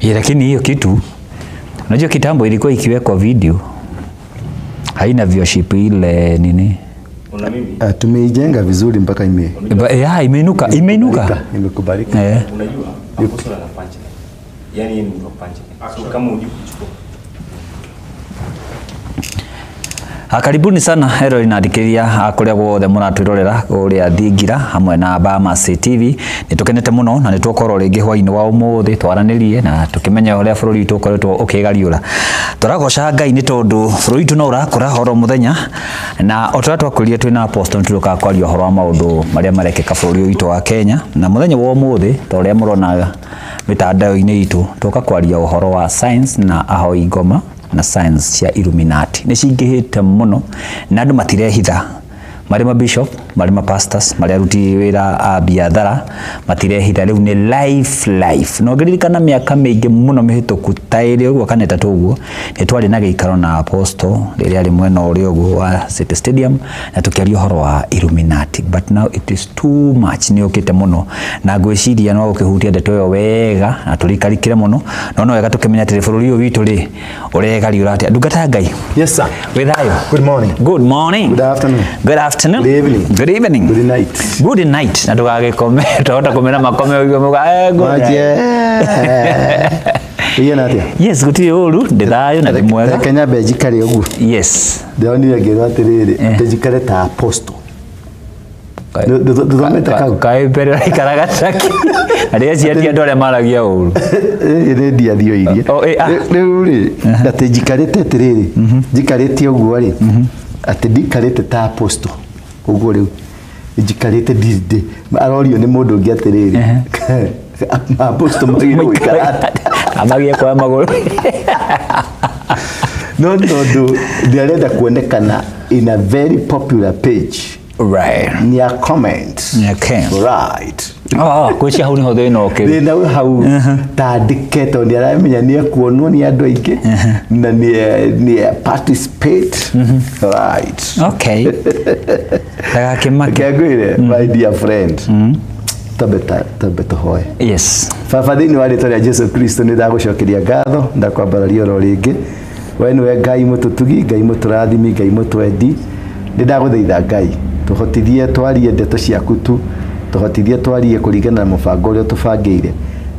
Yeah, lakini hiyo kitu unajua kitambo ilikuwa ikiwekwa video haina viewership ile nini. Una mimi? Tumeijenga vizuri mpaka ime Yeah, imeinuka, imeinuka. Imekubalika. Unajua apostle ana punchline. Yaani yeye ni mtu wa punchline. So kama hujui kuchukua. Karibuni sana Herori na thikiria kuria guothe muratwirorera kuria thingira hamwe na Bamas TV. Nitukenete muno na nitukorwo ringi hwaini wa umuthi twaranirie na tukimenya uria bururi witu ukoretwo ukigariura. Turagoca Ngai ni tondu bururi witu no urakura oro muthenya na o turia twakwirire twina apostle niturukaga kwaria uhoro wa maundu maria marekeka bururi witu wa Kenya na muthenya wa umuthi ta uria murona mitandao-ini itu tuka kwaria uhoro wa science na ahoi ngoma na science cia Illuminati nĩ cingĩhĩte mũno na andũ matirehitha marĩ ma bishop marĩ ma pastors marĩ aruti wĩra a biathara matirehitha rĩu nĩ life life no ngĩririkana mĩaka mĩingĩ mũno mĩhĩtũku ta ĩrĩ ũguo kana ĩtatũ ũguo nĩ twarĩ na gĩikaro na apostle rĩrĩa arĩ mwena ũrĩa ũguo wa City Stadium na tũkĩaria ũhoro wa Illuminati but now it is too much nĩ ũkĩte mũno na ngwĩciria no ũkĩhutia ndeto ĩyo wega na tũrikarikire mũno no no wega tũkĩmenya atĩ bũrũri ũyũ witũ rĩ ũregariũra atĩa. Ndungata ya Ngai. Yes sir. Wĩ thayũ? Good morning. Good morning. Good afternoon. Good afternoon. Good evening. Good evening. Good night. Good night. Na ndugagĩkome twahota kũmera makome ũguo muga good night. Iye na atia? Yes, gũtirĩ ũru, ndĩ thayũ na ndĩ mwega. Reke nyambe njikare ũguo. Yes. Ndĩronire ngĩrwo atĩrĩrĩ, atĩ njikare ta apostle. Ndũthomete kau? Kaĩ mbere ũraikaraga taki. Na ndĩreciria ti andũ arĩa maragia ũru. Nĩ ndiathioirie. Rĩu rĩ, atĩ njikarĩte atĩrĩrĩ, njikarĩte ũguo rĩ, atĩ ndikarĩte ta apostle. Ũguo rĩu njikarĩte ndĩ arorio nĩ mũndũ ũngĩ atĩrĩrĩ, apostle magĩrĩirwo gũikara atĩa? Amagie kwa magũrũ. No tondũ ndĩarenda kuonekana in a very popular page. Right. Ni a comment. Okay. Right. Oh, kwĩcia hau nĩho thĩna ũkĩrĩ. Thĩna wĩ hau tandĩke tondũ nĩ aramenya nĩ ekuonwo nĩ andũ aingĩ na nĩ participate. Right. Okay. Ndagakĩmake. Reke ngwĩre, my dear friend. Tambe tũhoe. Yes. Baba, thĩinĩ wa rĩtwa rĩa Jesu Kristo nĩ ndagũcokeria ngatho, ndakwambararia oro rĩngĩ. We nĩwe Ngai mũtũtugi, Ngai mũtũrathimi, Ngai mũtwendi. Nĩ ndagũthaitha Ngai, tũhotithie twarie ndeto ciaku tu, tũhotithie twarie kũringana na mũbango ũrĩa tũbangĩire.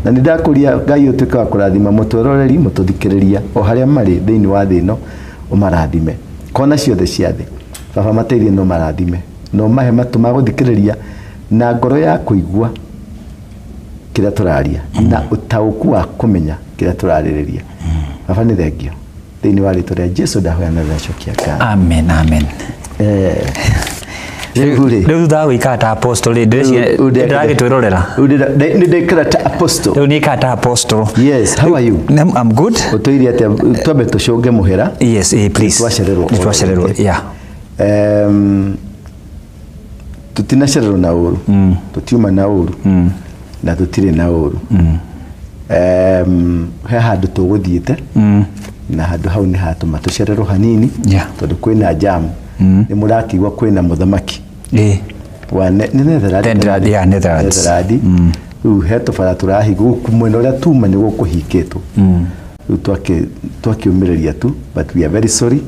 Na nĩ ndakũria Ngai ũtuĩke wa kũrathima mũtwĩroreri, mũtũthikĩrĩria o harĩa marĩ thĩinĩ wa thĩ ĩno, ũmarathime. Kona ciothe cia thĩ. Baba, mateithie no marathime. No mahe matũ ma gũthikĩrĩria na ngoro ya kũigua kĩrĩa tũraria na ũtaũku wa kũmenya kĩrĩa tũrarĩrĩria. Baba, nĩ thengio. Thĩinĩ wa rĩtwa rĩa Jesu ndahoya na ndacokia ngatho. Amen, amen. Rĩu rĩ, Rĩu thutha wa gũikara ta apostle rĩ, ndĩreciria ndĩragĩtwĩrorera. Nĩ ndaikara ta apostle. Rĩu nĩ ta apostle. Yes, how are you? I'm good. Ũtũire atĩa? Twambe tũcũnge mũhera. Yes, please. Nĩtwacererwo. Nĩtwacererwo, yeah. Tutinacererwo na ũru. Tutiuma na ũru. Na tũtirĩ na ũru. He handũ tũgũthiĩte. Na handũ hau nĩ hatũma tũcererwo hanini. Tondũ kwĩna jam. Nĩ mũrakĩigua kwĩna mũthamaki. Wa nĩ Netherlands. Netherlands, yeah, Netherlands. Netherlands. Rĩu he tũbara tũrahingwo gũkũ mwena ũrĩa tuma nĩ gũkũhingĩtwo. Rĩu twakĩũmĩrĩria tu, but we are very sorry.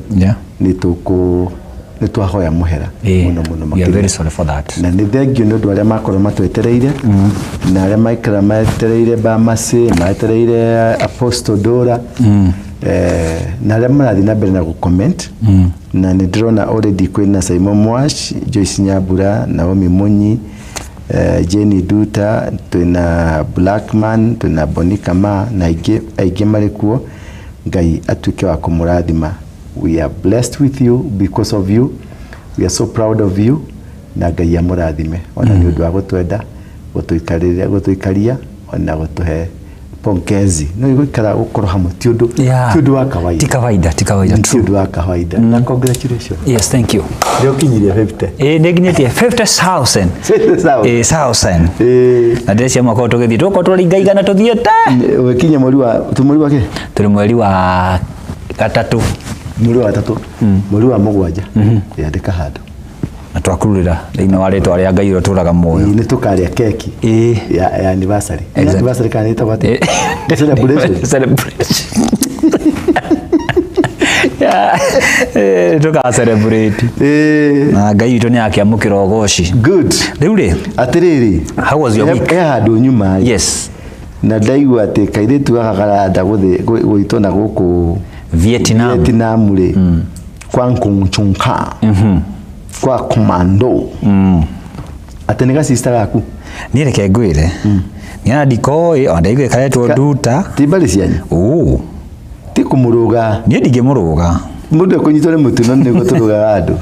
Nĩ twahoya mũhera mũno mũno We are very makĩria. sorry for that. Na nĩ thengio nĩ ũndũ arĩa makorwo matwetereire na arĩa maikara metereire Bamasi, metereire Apostle Dora, na arĩa marathiĩ na mbere na gũ-comment. Na nĩ ndĩrona already kwĩna Simon Mwash, Joyce Nyambura, Naomi Munyi, Jenny Duta, twĩna Blackman, twĩna Bonica Ma na aingĩ marĩ kuo. Ngai atuĩke wa kũmũrathima. We are blessed with you because of you. We are so proud of you. Na Ngai amũrathime ona nĩ ũndũ wa gũtwenda, gũtũikaria ona gũtũhe pongezi. No igũikara gũkorwo hamwe ti ũndũ, ti ũndũ wa kawaida. Ti kawaida, ti kawaida, Ti true. ũndũ wa kawaida. Na congratulations. Yes, thank you. Nĩ ũkinyirie 50. Nĩ nginyĩtie 50,000. 50,000. Thousand. Na ndĩreciria mwaka ũyũ tũgĩthiĩ, tũgũkorwo tũraringa igana tũthiĩte. Wĩkinye mweri wa, tũ mweri wa kĩ? Tũrĩ mweri wa gatatũ. Mweri wa gatatũ. Mweri wa mũgwanja. Yandĩka handũ. Na twakururĩra thĩinĩ wa rĩtwa rĩa Ngai ũrĩa ũtũũraga muoyo. Nĩ tũkarĩa keki ya anniversary. Nĩ Exactly. anniversary kana ĩtagwo atĩa? Celebration. Celebration. Yeah. Tũka celebrate. Na Ngai witũ nĩ akĩamũkĩra ũgoci. Good. Rĩu rĩ, Atĩrĩrĩ, how was your week? He handũ nyuma rĩ. Yes. Na ndaigua atĩ kairĩtu gaka karenda gũitwo na gũkũ Vietnam. Vietnam rĩ, kwa Nkung Chung Ka, kwa Commando, atĩ nĩ gacista gaku. Niĩ reke ngwĩre. Niĩ ndikoĩ, ona ndaiguire karetwo Nduta. Ti mbarĩ cianyu? Oo. Ti kũmũrũga. Niĩ ndingĩmũrũga. Mũndũ ekũnyitwo nĩ mũtino nĩguo tũrũgaga andũ.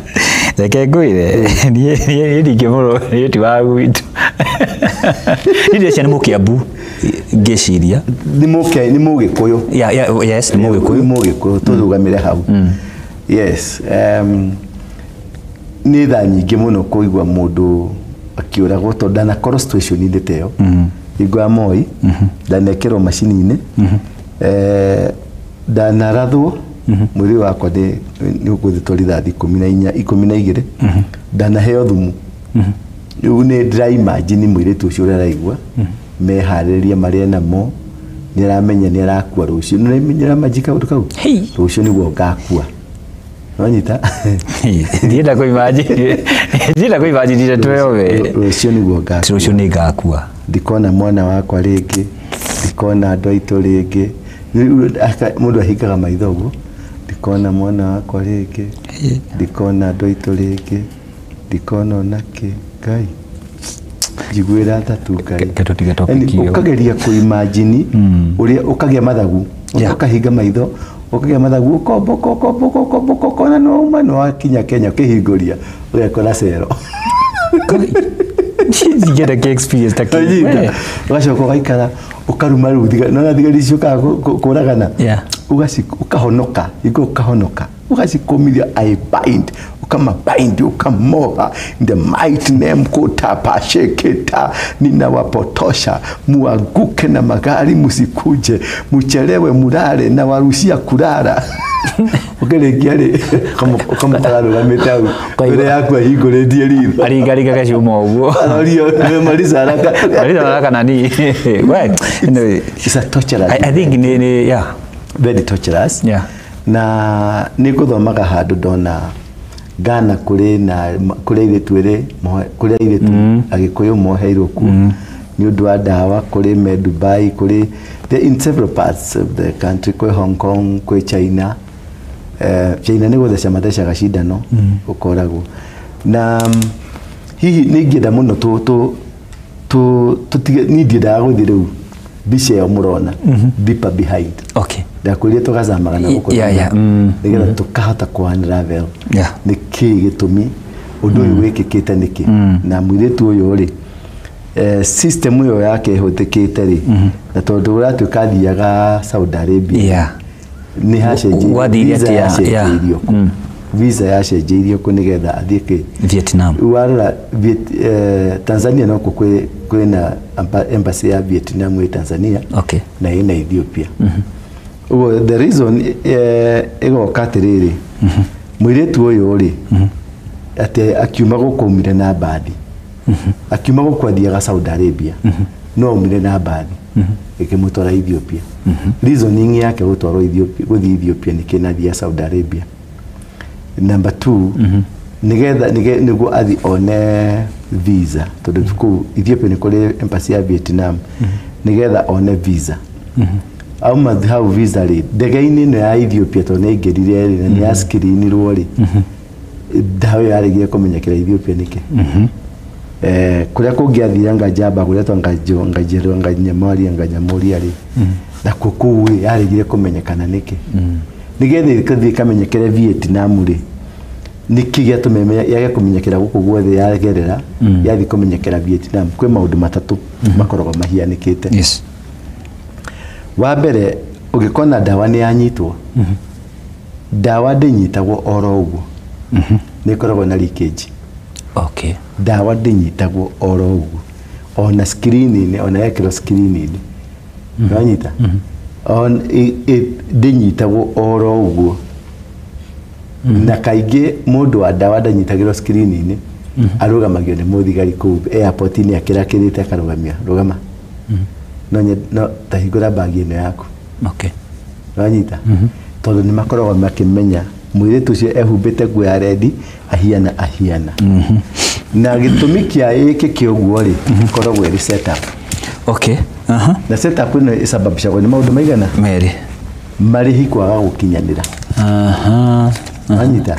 Reke ngwĩre, niĩ ndingĩmũrũga, niĩ ti wa gwitũ. Niĩ ndĩreciria nĩ Mũkĩambu, ngĩciria. Nĩ nĩ Mũgĩkũyũ. Yeah, yes, nĩ Mũgĩkũyũ. Nĩ Mũgĩkũyũ, tũrũgamĩre hau. Yes. Nĩ thaa nyingĩ mũno kũigua mũndũ akĩũragwo tondũ ndanakorwo situation-inĩ ta ĩyo. Hingo ya Moi, ndanekĩrwo macini-inĩ, ndanarathwo, mwĩrĩ wakwa nĩ ũgũthĩtwo rithathi 14, 12, ndanaheo thumu. Rĩu nĩ ndĩraimagine mũirĩtu ũcio ũrĩa araigua, meharĩrĩria marĩa namo, nĩ aramenya nĩ arakua rũciũ. Nĩ ũramajika kaũndũ kau? Rũciũ nĩguo ngakua. Wanyita? Ndienda kũimagine. Ndienda kũimagine twewe. Rũciũ nĩguo ngakua. Rũciũ nĩ ngakua. Ndikona mwana wakwa rĩngĩ, ndikona andũ aitũ rĩngĩ. Mũndũ ahingaga maitho ũguo, ndikona mwana wakwa rĩngĩ, ndikona andũ aitũ rĩngĩ, ndikona onakĩ. Ngai, njiguĩra tha tu Ngai. Reke tũtige topic Yaani, ĩyo. ũkageria kũimagine ũrĩa ũkagĩa mathagu, ũkahinga maitho, ũkagĩa mathagu, ũkomboka, ũkomboka, ũkomboka, ũkona nĩ wauma, nĩ wakinya Kenya, ũkĩhingũria, ũgekora cero. Ndingĩenda kĩ experience ta kĩu. Ũnyita. Ũgacoka ũgaikara, ũkaruma rĩu nĩwona thigari icio ũkaga kũragana. Ũkahonoka, hingo ũkahonoka, ũgacikũmithia, I bind, ukamabind, ukamoha, in the mighty name kutapasheketa, ninawapotosha, muanguke na magari, musikuje, muchelewe, mulale, na warushia kulala. Ũkĩrĩkia rĩ, ũkamũkora arũgamĩte hau, mbere yaku ahingũrĩtie ritho. Aringaringa gacuma ũguo. Arorio, Marisa haraka. Marisa haraka nani. We, anyway. It's a torturous. I think ni, yeah. Very torturous. Yeah. Na nĩ ngũthomaga handũ ndona Ghana kũrĩ na kũrĩ airĩtu erĩ, kũrĩ airĩtu Agĩkũyũ moheirwo kuo nĩ ũndũ wa ndawa, kũrĩ me Dubai, kũrĩ in several parts of the country, kwĩ Hong Kong, kwĩ China. China nĩ gũtheca mathecaga cindano, ũkoragwo. Na hihi nĩ ingĩenda mũno tũtige, niĩ ndiendaga gũthiĩ rĩu mbica ĩyo mũrona, deeper behind. Ndakwĩrire tũgacamaga na gũkũ thutha, nĩgetha tũkahota kũ-unravel nĩ kĩĩ gĩtũmi ũndũ ũyũ wĩkĩkĩte nĩkĩ. Na mũirĩtu ũyũ rĩ, system ĩyo yake ĩhũthĩkĩte rĩ, na tondũ ũratuĩka athiaga Saudi Arabia, nĩ hacenjirie, Gwathire visa atĩa? yacenjeirio kũ? Visa yacenjeirio kũ nĩgetha athiĩ kĩ? Vietnam. Warora Tanzania noko kwĩna embassy ya Vietnam ĩ Tanzania. Na ĩna Ethiopia. Ũguo the reason, ĩgoka atĩrĩrĩ, mũirĩtu ũyũ rĩ, atĩ akiuma gũkũ aumire na mbathi. Akiuma gũkũ athiaga Saudi Arabia. No aumire na mbathi. Ĩkĩmũtwara Ethiopia. Reasoning yake gũtwarwo Ethiopia, gũthiĩ Ethiopia nĩkĩ na athiĩ Saudi Arabia. Number 2, nĩgetha, nĩguo athiĩ one visa, tondũ kũu Ethiopia nĩ kũrĩ embassy ya Vietnam, nĩgetha one visa. Auma hau visa rĩ, ndege-inĩ ĩno ya Ethiopia tondũ nĩ aingĩrire rĩ, na nĩ yaskirinirwo rĩ, ndawa ĩyo yaregire kũmenyekera Ethiopia nĩkĩ? Kũrĩa kũngĩ athire Ngajamba, kũrĩa twa Ngajo, Ngajero, Nganyamaria, Nganyamuria rĩ, nakuo kũu rĩ, yaregire kũmenyekana nĩkĩ? Nĩgetha ĩgathiĩ ĩkamenyekere Vietnam rĩ, nĩkĩ gĩatũma yage kũmenyekera gũkũ guothe yagerera, yathiĩ kũmenyekera Vietnam? Kwĩ maũndũ matatũ makoragwo mahianĩkĩte. Wa mbere, ũngĩkona ndawa nĩ yanyitwo, ndawa ndĩnyitagwo oro ũguo. Nĩ ĩkoragwo na leakage. Ndawa ndĩnyitagwo oro ũguo. Ona screen-inĩ, ona yekĩrwo screen-inĩ. Nĩwanyita? Ndĩnyitagwo oro ũguo. Na kaingĩ mũndũ wa ndawa ndanyitagĩrwo screen-inĩ, Arũgamagio nĩ mũthigari kũu airport-inĩ akĩrakĩrĩte akarũgamia rũgama. No ta hingũra bagi ĩno yaku. Okay. Wanyita? Tondũ nĩ makoragwo makĩmenya mũirĩtu ũcio ehumbĩte nguo ya rendi ahiana ahiana. Na gĩtũmi kĩa ĩkĩ kĩa ũguo rĩ, ĩkoragwo ĩrĩ setup. Okay. Na setup ĩno ĩcababishagwo nĩ maũndũ maigana? Merĩ. Marĩhi kwaga gũkinyanĩra. Wanyita?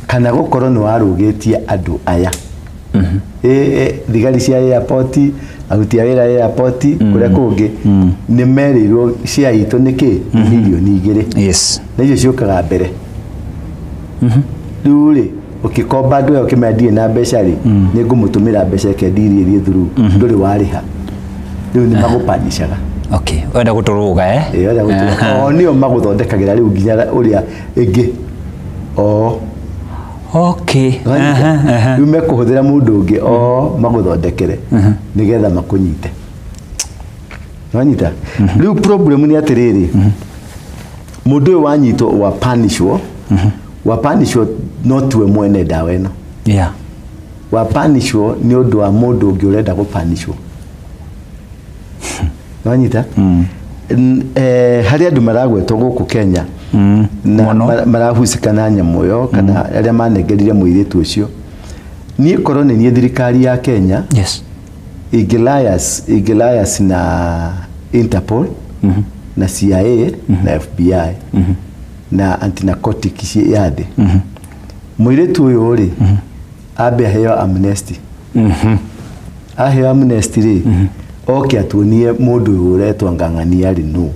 Kana gũkorwo nĩ warũgĩtie andũ aya. Thigari cia airport, aruti a wĩra airport, kũrĩa kũngĩ, nĩ merĩirwo cia itũ nĩ kĩ? 2 milioni. Yes. Na icio ciũkaga mbere. Rĩu rĩ, ũkĩkomba andũ aya ũkĩmera ndirĩ na mbeca rĩ, nĩ ngũmũtũmĩra mbeca eke ndiri ĩthiĩ through, ndũrĩ warĩha. Rĩu nĩ magũpanishaga. Okay. Wenda gũtũrũga eh? Ĩĩ, wenda gũtũrũga. O nĩo magũthondekagĩra rĩu nginya ũrĩa ĩngĩ. O. Okay. Rĩu mekũhũthĩra mũndũ ũngĩ o magũthondekere nĩgetha makũnyite. Wanyita? Rĩu problem nĩ atĩrĩrĩ, mũndũ ũyũ wanyitwo wapanishwo, wapanishwo no tiwe mwene ndawa ĩno. Yeah. Wapanishwo nĩ ũndũ wa mũndũ ũngĩ ũrenda gũpanishwo. Wanyita? Harĩ andũ maragwetwo gũkũ Kenya na marahusika na nyamũ ĩyo kana arĩa manengerire mũirĩtu ũcio. Niĩ korwo nĩ niĩ thirikari ya Kenya, yes, ĩngĩlias na Interpol, na CIA, na FBI, na anti-narcotic ya thĩ. Mũirĩtu ũyũ rĩ, ambe aheo amnesty. Aheo amnesty rĩ, oke atuonie mũndũ ũyũ ũretwo Ng'ang'ania rĩ nũ.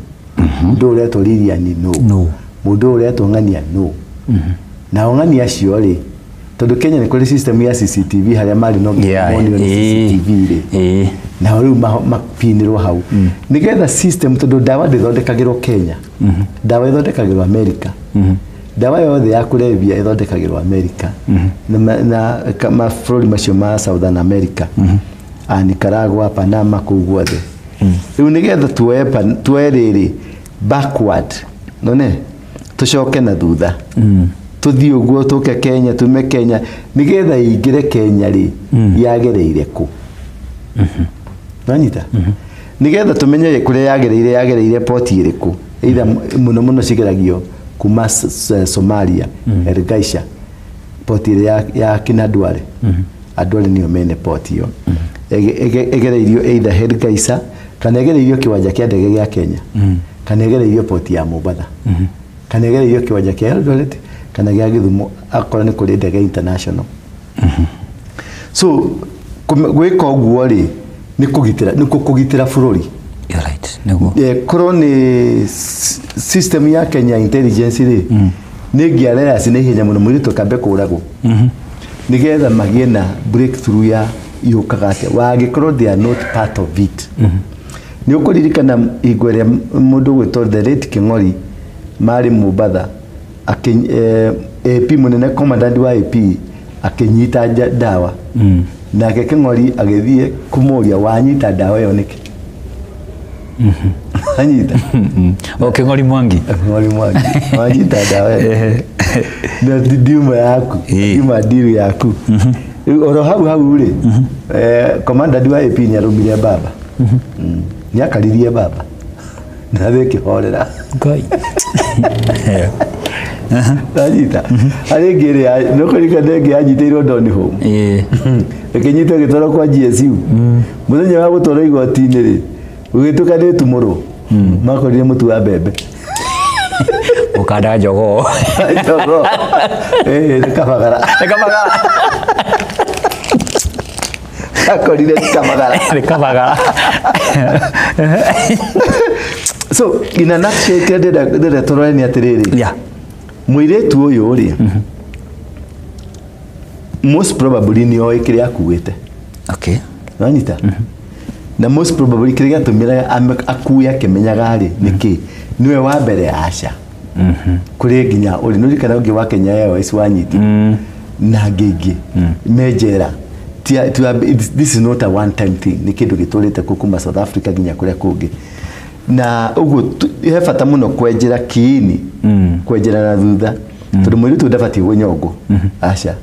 Mũndũ ũyũ ũretwo Lilian nũ. Mũndũ ũyũ ũretwo Ng'ania nũ. Nao ng'ania acio rĩ, tondũ Kenya nĩ kũrĩ system ya CCTV harĩa marĩ no monio nĩ CCTV rĩ. Nao rĩu mapinĩrwo hau. Nĩgetha system, tondũ ndawa ndĩthondekagĩrwo Kenya. Ndawa ĩthondekagĩrwo America. Ndawa yothe ya kũrebia ĩthondekagĩrwo America. Na mabũrũri macio ma Southern America. Nicaragua, Panama, kũu guothe. Rĩu nĩgetha tuoe rĩrĩ backward, none tũcoke na thutha. Tũthiĩ ũguo tũke Kenya, tume Kenya, nĩgetha ĩingĩre Kenya rĩ, yagereire kũ? Wanyita? Nĩgetha tũmenye kũrĩa yagereire, yagereire poti ĩrĩkũ? Either mũno mũno cigeragio kuma Somalia, Elgaisha, poti ĩrĩa ya kina Duale. Aduale nĩo mene poti ĩyo. Ĩgereirio either Elgaisha, kana ĩgereirio kĩwanja kĩa ndege gĩa Kenya, kana ĩgereirio poti ya Mombatha, kana ĩgereirio kĩwanja kĩa Eldoret, kana gĩa Gĩthumo, akorwo nĩ kũrĩ ndege international. So gwĩka ũguo rĩ, nĩ kũgitĩra, nĩ kũgitĩra bũrũri. You're right. Nĩguo. Korwo nĩ system ya Kenya intelligence rĩ, nĩ ĩngĩarera na ihenya mũno mũirĩtu akambe kũragwo. Nĩgetha magĩe na breakthrough ya yũkaga atĩa. Wangĩkorwo they are not part of it. Nĩ ũkũririkana hingo ĩrĩa mũndũ ũgwĩtwo the late Kĩng'ori marĩ Mombatha, AP mũnene commandant wa AP akĩnyita ndawa. Nake Kĩng'ori agĩthiĩ kũmũria wanyita ndawa ĩyo nĩkĩ? Wanyita? O Kĩng'ori Mwangi. Kĩng'ori Mwangi. Wanyita ndawa ĩyo. Na ndiuma yaku, ndiuma ndiru yaku. Oro hau hau rĩ, commandant wa AP nĩ arũmire baba. Nĩ akaririe baba. Na thĩ ĩkĩhorera. Ngai. Wanyita? Harĩ ĩngĩ ĩrĩa, nĩ ũkũririkana ĩngĩ yanyitĩirwo Donholm. Ĩkĩnyitwo ĩgĩtwarwo kwa GSU. Mũthenya wa gũtwarwo igoti-inĩ rĩ, gũgĩtuĩka nĩ ĩtumũrwo. Makorire mũtu wa mbembe. Ũkanda jogoo. Jogoo. Nĩ kabagara. Nĩ kabagara. Akorire nĩ kabagara. Nĩ kabagara. So, in a nutshell, kĩrĩa ndĩrenda tũrore nĩ atĩrĩrĩ. Yeah. Mũirĩtu ũyũ rĩ, most probably nĩ oĩ kĩrĩa akuĩte. Okay. Wanyita? Na most probably kĩrĩa gĩatũmire akue akĩmenyaga rĩ, nĩ kĩ? Nĩwe wa mbere aca. Kũrĩ nginya ũrĩ nĩ ũririkana ũngĩ wa Kenya Airways wanyitwo. Na angĩ ingĩ me njera. This is not a one time thing. Nĩ kĩndũ gĩtũrĩte kũ kuma South Africa nginya kũrĩa kũngĩ. Na ũguo he bata mũno kwenjera kiini, kwenjera na thutha. Tondũ mũirĩtu ndabatiĩ kũnyongwo. Aca.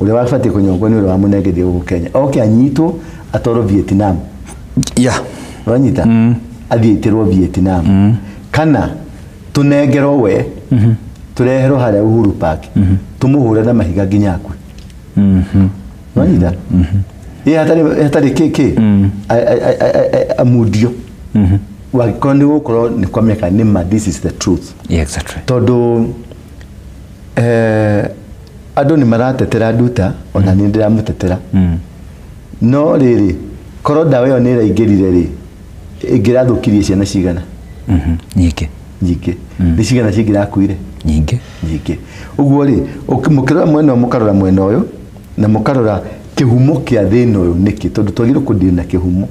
Ũrĩa wabatiĩ kũnyongwo nĩ ũrĩa wamũnengerie gũkũ Kenya. Oke anyitwo atwarwo Vietnam. Yeah. Wanyita? Athiĩ aitĩrwo Vietnam. Kana tũnengerwo we, tũreherwo harĩa Uhuru Park, tũmũhũre na mahiga nginya akue. Wanyita? Ĩ hatarĩ kĩ amundio. Wangĩkorwo nĩ gũkorwo nĩ kwamenyeka nĩ ma, this is the truth. Yeah, exactly. Tondũ andũ nĩ maratetera Nduta, ona niĩ ndĩramũtetera. No rĩrĩ, korwo ndawa ĩyo nĩ ĩraingĩrire rĩ, ĩngĩrathũkirie ciana cigana? Nyingĩ. Nyingĩ. Nĩ cigana cingĩrakuire? Nyingĩ. Nyingĩ. Ũguo rĩ, mũkĩrora mwena ũyũ, mũkarora mwena ũyũ, na mũkarora kĩhumo kĩa thĩna ũyũ nĩkĩ, tondũ twagĩrĩirwo kũdeal na kĩhumo.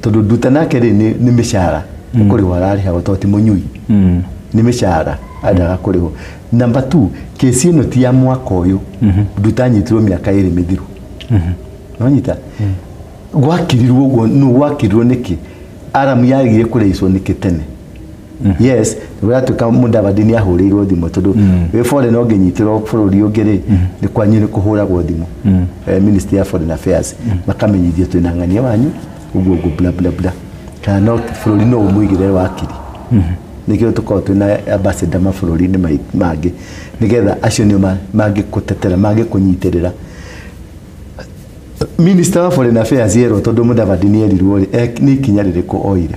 Tondũ Nduta nake rĩ, nĩ mĩcara kũrĩhwo ararĩhagwo, tondũ ti mũnyui. Nĩ mĩcara endaga kũrĩhwo. Number 2, kesi ĩno ti ya mwaka ũyũ. Nduta anyitirwo mĩaka 2 mĩthiru. Nĩwanyita? Gwakirirwo ũguo, nũ gwakirirwo nĩkĩ? Aramu yagire kũrĩcwo nĩkĩ tene? Yes, ũratuĩka Mudavadi nĩ ahũrĩirwo thimũ, tondũ wĩ foreign ũngĩnyitĩrwo bũrũri ũngĩ rĩ, nĩ kwanyu nĩ kũhũragwo thimũ. Ministry ya Foreign Affairs makamenyithio twĩna ng'ania wanyu ũguo ũguo bla bla bla. Kana no bũrũri no ũmũigĩre wakiri. Nĩkĩo tũkoragwo twĩna ambassador mabũrũri-inĩ mangĩ, nĩgetha acio nĩo mangĩkũtetera, mangĩkũnyitĩrĩra. Minister wa Foreign Affairs yerwo tondũ Mudavadi nĩ erirwo rĩ, nĩ ikinya rĩrĩkũ oire.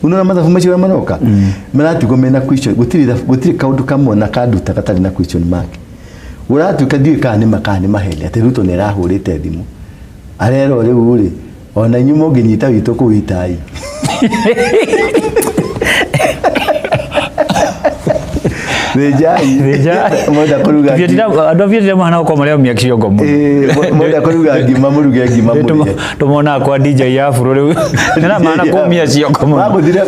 Unaona mathabu macio maroka maratigwo mena question, gũtirĩ kaũndũ kamwe na kanduta gatarĩ na question mark. Ũratuĩka ndiũĩ kana nĩ ma kana nĩ maheni, atĩ Ruto nĩ arahũrĩte thimũ arerwo rĩu rĩ, ona inyuĩ mũngĩnyita witũ kũu itai. Thĩnjai. Mwenda kũruga ngima. Andũ a Vietnam mahana gũkorwo marĩ aumia kĩongo mũno. Mwenda kũruga ngima, mũruge ngima mũrĩe. Tũmonaga kwa DJ ya Afro rĩu. Nĩ mahana kũmia ciongo mũno.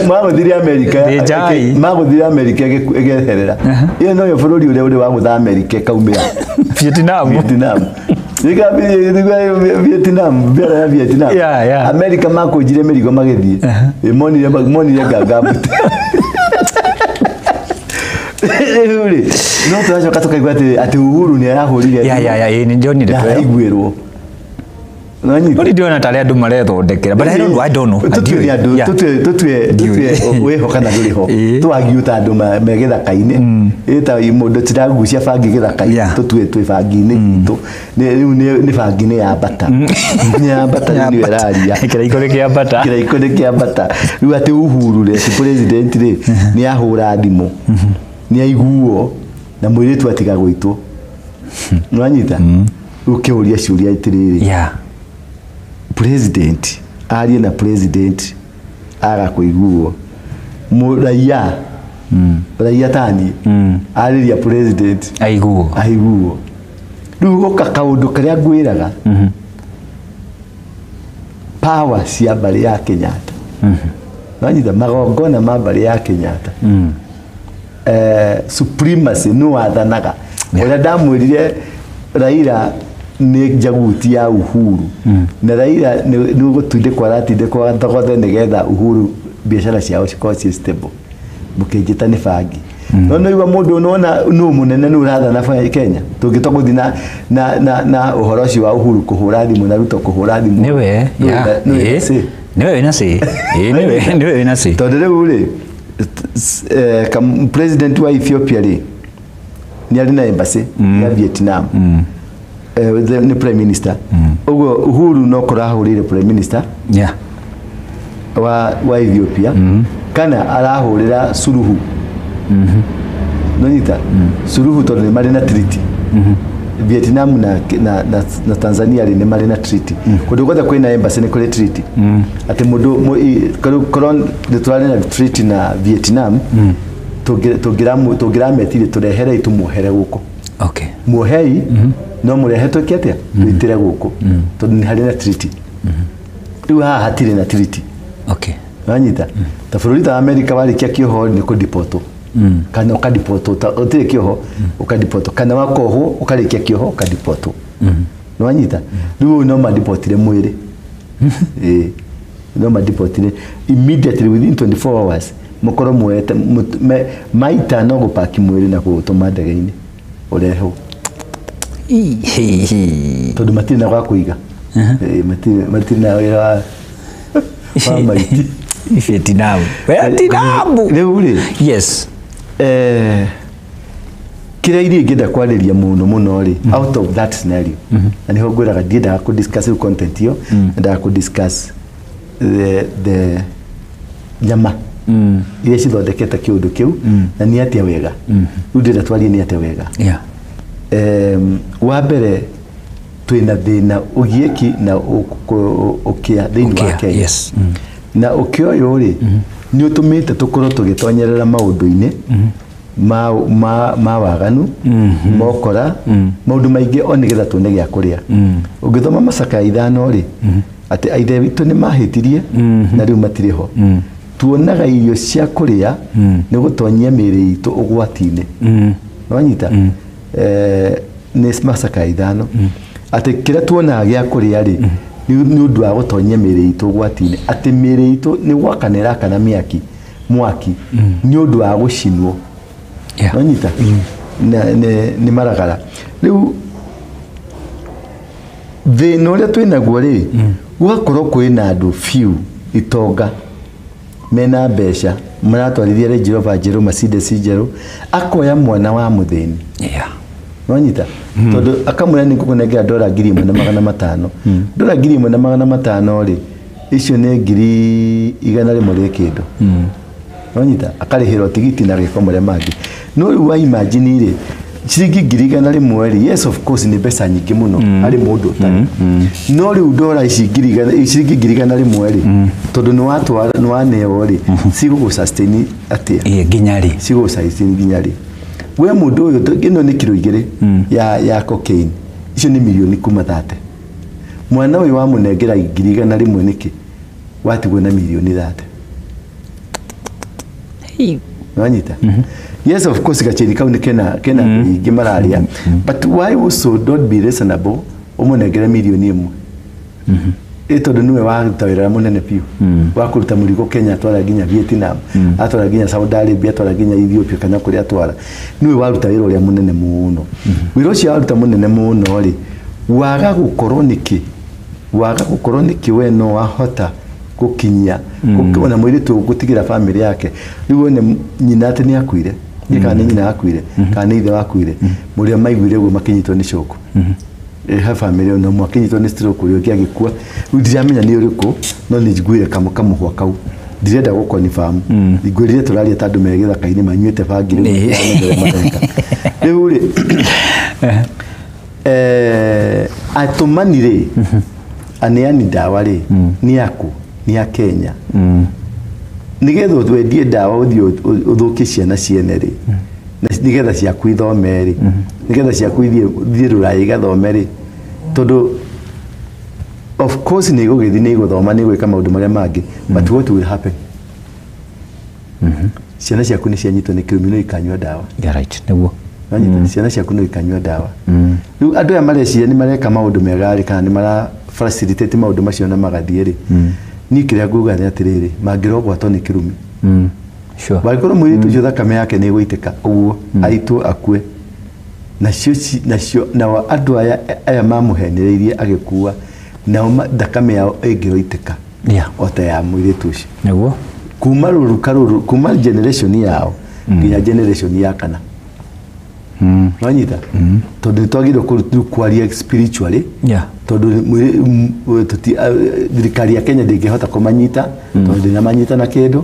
Magũthire Amerika. Thĩnjai. Magũthire Amerika ĩgeherera. Ĩyo noyo bũrũri ũrĩa ũrĩ wagũtha Amerika ĩkaumĩra. Vietnam. Vietnam. Vietnam, mbere ya Vietnam. Yeah, yeah. Amerika makũnjire mĩrigo magĩthiĩ. Monire nganga mbute. Rĩu rĩ, no tũracoka tũkaigua atĩ Uhuru nĩ arahũrire. Ya ya ya, nĩ ndionire. Na araiguĩrwo. No ndĩrona tarĩ andũ marethondekera, but I don't know. Tũtue nĩ andũ, tũtue wĩho kana ndũrĩ ho. Twagiu ta andũ me gĩthaka-inĩ. Ĩ ta mũndũ tiragucia bangi gĩthaka-inĩ, tũtue twĩ bangi-inĩ itũ. Rĩu nĩ bangi-inĩ ya mbata. Nĩ ya mbata rĩu nĩyo ĩraria. Kĩraiko nĩ kĩa mbata. Kĩraiko nĩ kĩa mbata. Rĩu atĩ Uhuru rĩ, ti president rĩ, nĩ ahũra thimũ. Nĩ aiguo na mũirĩtu atiga gwĩtwo. Nĩwanyita? Rĩu kĩũria ciũria atĩrĩrĩ. Yeah. President arie na president aga kũiguo. Mũraiya raia tani arĩria president aiguo. Aiguo. Rĩu goka kaũndũ karĩa ngwĩraga. Power cia mbarĩ ya Kenyatta. Nĩwanyita? Magongona ma mbarĩ ya Kenyatta. Supremacy nĩ wathanaga. Ũrĩa ndamwĩrire Raila nĩ njaguti ya Uhuru. Na Raila nĩ gũtindĩkwo aratindĩkwo thogothe nĩgetha Uhuru biacara ciao cikorwo ciĩ stable. Mũkĩnjĩta nĩ bangi. No nĩigua mũndũ nĩwona nũ mũnene nũ ũrathana Kenya. Tũngĩtua gũthiĩ na ũhoro ũcio wa Uhuru kũhũra thimũ na Ruto kũhũra thimũ. Nĩwe, nĩwe wĩna C. Nĩwe wĩna C. Tondũ rĩu rĩ, president wa Ethiopia rĩ, nĩ arĩ na embassy ya Vietnam. Nĩ prime minister. Ũguo Uhuru no kũrahũrĩire prime minister Yeah. wa Ethiopia. Kana arahũrĩra Suluhu. Nonyita? Suluhu tondũ nĩ marĩ na treaty. Vietnam na Tanzania rĩ nĩ marĩ na treaty. Kũndũ guothe kwĩna embassy nĩ kũrĩ treaty. Atĩ mũndũ korwo nĩ tũrarĩ na treaty na Vietnam, tũngĩrametire tũreherei tũmuohere gũkũ. Okay. Muohei no mũrehe twĩke atĩa? Twĩtĩre gũkũ. Tondũ nĩ harĩ na treaty. Rĩu haha hatirĩ na treaty. Okay. Wanyita? Ta bũrũri ta Amerika warĩkia kĩoho nĩ kũdipotwo. Kana ũkadipotwo, ũtirĩ kĩoho ũkadipotwo, kana wakohwo ũkarĩkia kĩoho ũkadipotwo. Nĩwanyita? Rĩu no madipotire mwĩrĩ. No madipotire immediately within 24 hours mũkorwo muoete maita no gũpaki mwĩrĩ na kũũtũma ndege-inĩ ũrehwo. Tondũ matirĩ na gwa kũiga. Matirĩ na wĩra wa maiti. Vietnam. Vietnam. Rĩu rĩ. Yes. Kĩrĩa iria ingĩenda kwarĩria mũno mũno rĩ, out of that scenario, na nĩho ngwĩraga ndiendaga kũ discuss rĩu content ĩyo, ndendaga kũ discuss the nyama iria cithondekete kĩũndũ kĩu na nĩ atĩa wega. Rĩu ndĩrenda twarie nĩ atĩa wega. Yeah. Wa mbere twĩna thĩna ũgiĩki na ũkĩa thĩinĩ wa Kenya. Yes. Na ũkĩa ũyũ rĩ, nĩ ũtũmĩte tũkorwo tũgĩtonyerera maũndũ-inĩ ma waganu, mokora, maũndũ maingĩ o nĩgetha tuone gĩa kũrĩa. Ũngĩthoma Macakaya 5 rĩ, atĩ aithe witũ nĩ mahĩtirie na rĩu matirĩ ho. Tuonaga irio cia kũrĩa nĩ gũtonyia mĩĩrĩ itũ ũgwati-inĩ. Nĩwanyita? Nĩ Macakaya 5. Atĩ kĩrĩa tuonaga gĩa kũrĩa rĩ, nĩ ũndũ wa gũtonyia mĩĩrĩ itũ ũgwati-inĩ. Atĩ mĩĩrĩ itũ nĩ gwakana ĩrakana mwaki nĩ ũndũ wa gũcinwo. Nĩwanyita? Nĩ maragara. Rĩu thĩna ũrĩa twĩnaguo rĩ, gũgakorwo kwĩna andũ few itonga mena mbeca maratwarithia Range Rover njerũ, Mercedes njerũ, akoya mwana wa mũthĩni. Nĩwanyita? Tondũ akamwĩra nĩ ngũkũnengera dola 1,500. Dola 1,500 rĩ, icio nĩ 100,000 rĩ kĩndũ. Nĩwanyita? Akarĩhĩrwo tigiti na gĩko marĩa mangĩ. No rĩu wa imagine rĩ, ciringi 100,000 rĩ, yes of course nĩ mbeca nyingĩ mũno harĩ mũndũ ũtarĩ. No rĩu dola ici ciringi 100,000 rĩ, tondũ nĩ waneo rĩ, cigũgũ sustain atĩa? Nginya rĩ? Cigũgũ sustain nginya rĩ? We mũndũ ũyũ, ĩno nĩ kiro 2 ya cocaine. Icio nĩ mirioni kuma 30. Mwana ũyũ wamũnengera 100,000 nĩkĩ? Watigwo na mirioni 30. Nĩwanyita? Yes, of course gacheni kau nĩ kena ingĩ mararia. But why also don't be reasonable ũmũnengere mirioni 1? Tondũ nĩwe waruta wĩra mũnene biũ wa kũruta mũrigo Kenya atwara nginya Vietnam, atwara nginya Saudi Arabia, atwara nginya Ethiopia kana kũrĩa atwara. Nĩwe waruta wĩra ũrĩa mũnene mũno. Wĩra ũcio waruta mũnene mũno rĩ, waga gũkorwo nĩkĩ? Waga gũkorwo nĩkĩ we no wahota gũkinyia ona mũirĩtu gũtigĩra family yake. Rĩu wone nyina atĩ nĩ akuire, kana nĩ nyina akuire, kana nĩ ithe wakuire, mũrĩa maiguire ũguo makĩnyitwo nĩ shock. Ha family no mwakinyitwo nĩ stroke ũrĩa ũngĩ agĩkua. Rĩu ndiramenya nĩ ũrĩkũ, no nĩ njiguire kamũhwa kau. Ndirenda gũconfirm. Ngwĩrire tũraria ta andũ me gĩthaka-inĩ manyuĩte bangi rĩu. Rĩu rĩ, atũmani rĩ, aneani ndawa rĩ, nĩ aku, nĩ a Kenya. Nĩgetha wendie ndawa ũthiĩ ũthũkie ciana ciene rĩ, nĩgetha ciaku ithome rĩ, nĩgetha ciaku ithiĩ rũraya igathome rĩ, tondũ of course nĩ igũgĩthiĩ, nĩ igũthoma, nĩ igwĩka maũndũ marĩa mangĩ, but what will happen? Ciana ciaku nĩ cianyitwo nĩ kĩrumi no ikanyua ndawa. Yeah, right. Nĩguo. Ciana ciaku no ikanyua ndawa. Rĩu andũ aya mareciria nĩ mareka maũndũ mega rĩ, kana nĩ mara facilitate maũndũ macio na magathiĩ rĩ, niĩ kĩrĩa nguga nĩ atĩrĩrĩ, mangĩrogwatwo nĩ kĩrumi. Sure. Wangĩkorwo mũirĩtu ũcio thakame yake nĩ ĩgũitĩka ũguo, aitwo akue. Nacio nao andũ aya mamũhenereirie agĩkua, nao thakame yao ĩngĩroitĩka o ta ya mũirĩtu ũcio. Nĩguo. Kuma rũruka rũrũ, kuma generation yao nginya generation ya kana. Nĩwanyita? Tondũ nĩtwagĩrĩirwo kwaria spiritually. Tondũ thirikari ya Kenya ndĩngĩhota kũmanyita, tondũ ndĩnamanyita na kĩndũ.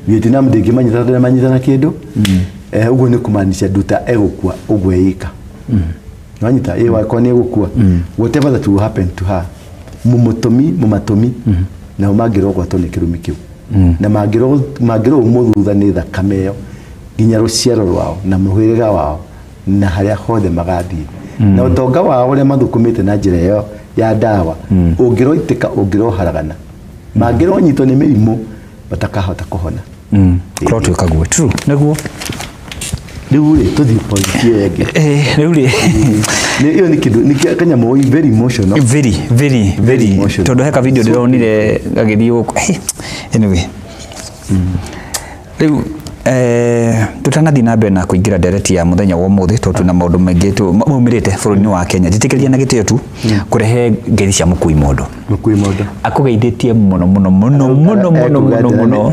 Vietnam ndĩngĩmanyita tondũ ndĩnamanyita na kĩndũ. Ũguo nĩ kũmaanisha Nduta egũkua ũguo ĩka. Nĩwanyita? Ĩ wakwa nĩ egũkua. Whatever that will happen to her, mũmatũmi, nao mangĩrogwatwo nĩ kĩrumi kĩu. Na mangĩrũmwo thutha nĩ thakame ĩyo nginya rũciaro rwao na mũhĩrĩga wao na harĩa hothe magathiĩ. Na ũtonga wao ũrĩa mathũkũmĩte na njĩra ĩyo ya ndawa, ũngĩroitĩka, ũngĩroharagana, mangĩronyitwo nĩ mĩrimũ matakahota kũhona. Kũrotuĩka guo. True. Nĩguo. Rĩu rĩ, tũthiĩ point ĩyo ĩngĩ. Rĩu rĩ. Ĩyo nĩ kĩndũ, nĩ kanyamũ very emotional. Very, very, very. Tondũ he ka video ndĩronire gagĩthiĩ gũkũ. Anyway. Rĩu Tutanathiĩ na mbere na kũingĩra ndereti ya mũthenya wa ũmũthĩ tondũ twĩna maũndũ maingĩ maumĩrĩte bũrũri-inĩ wa Kenya, njĩtĩkĩria na gĩtĩo tu kũrehe ngeithi cia mũkui mũndũ. Mũkui mũndũ akũgeithĩtie mũno mũno mũno mũno mũno mũno mũno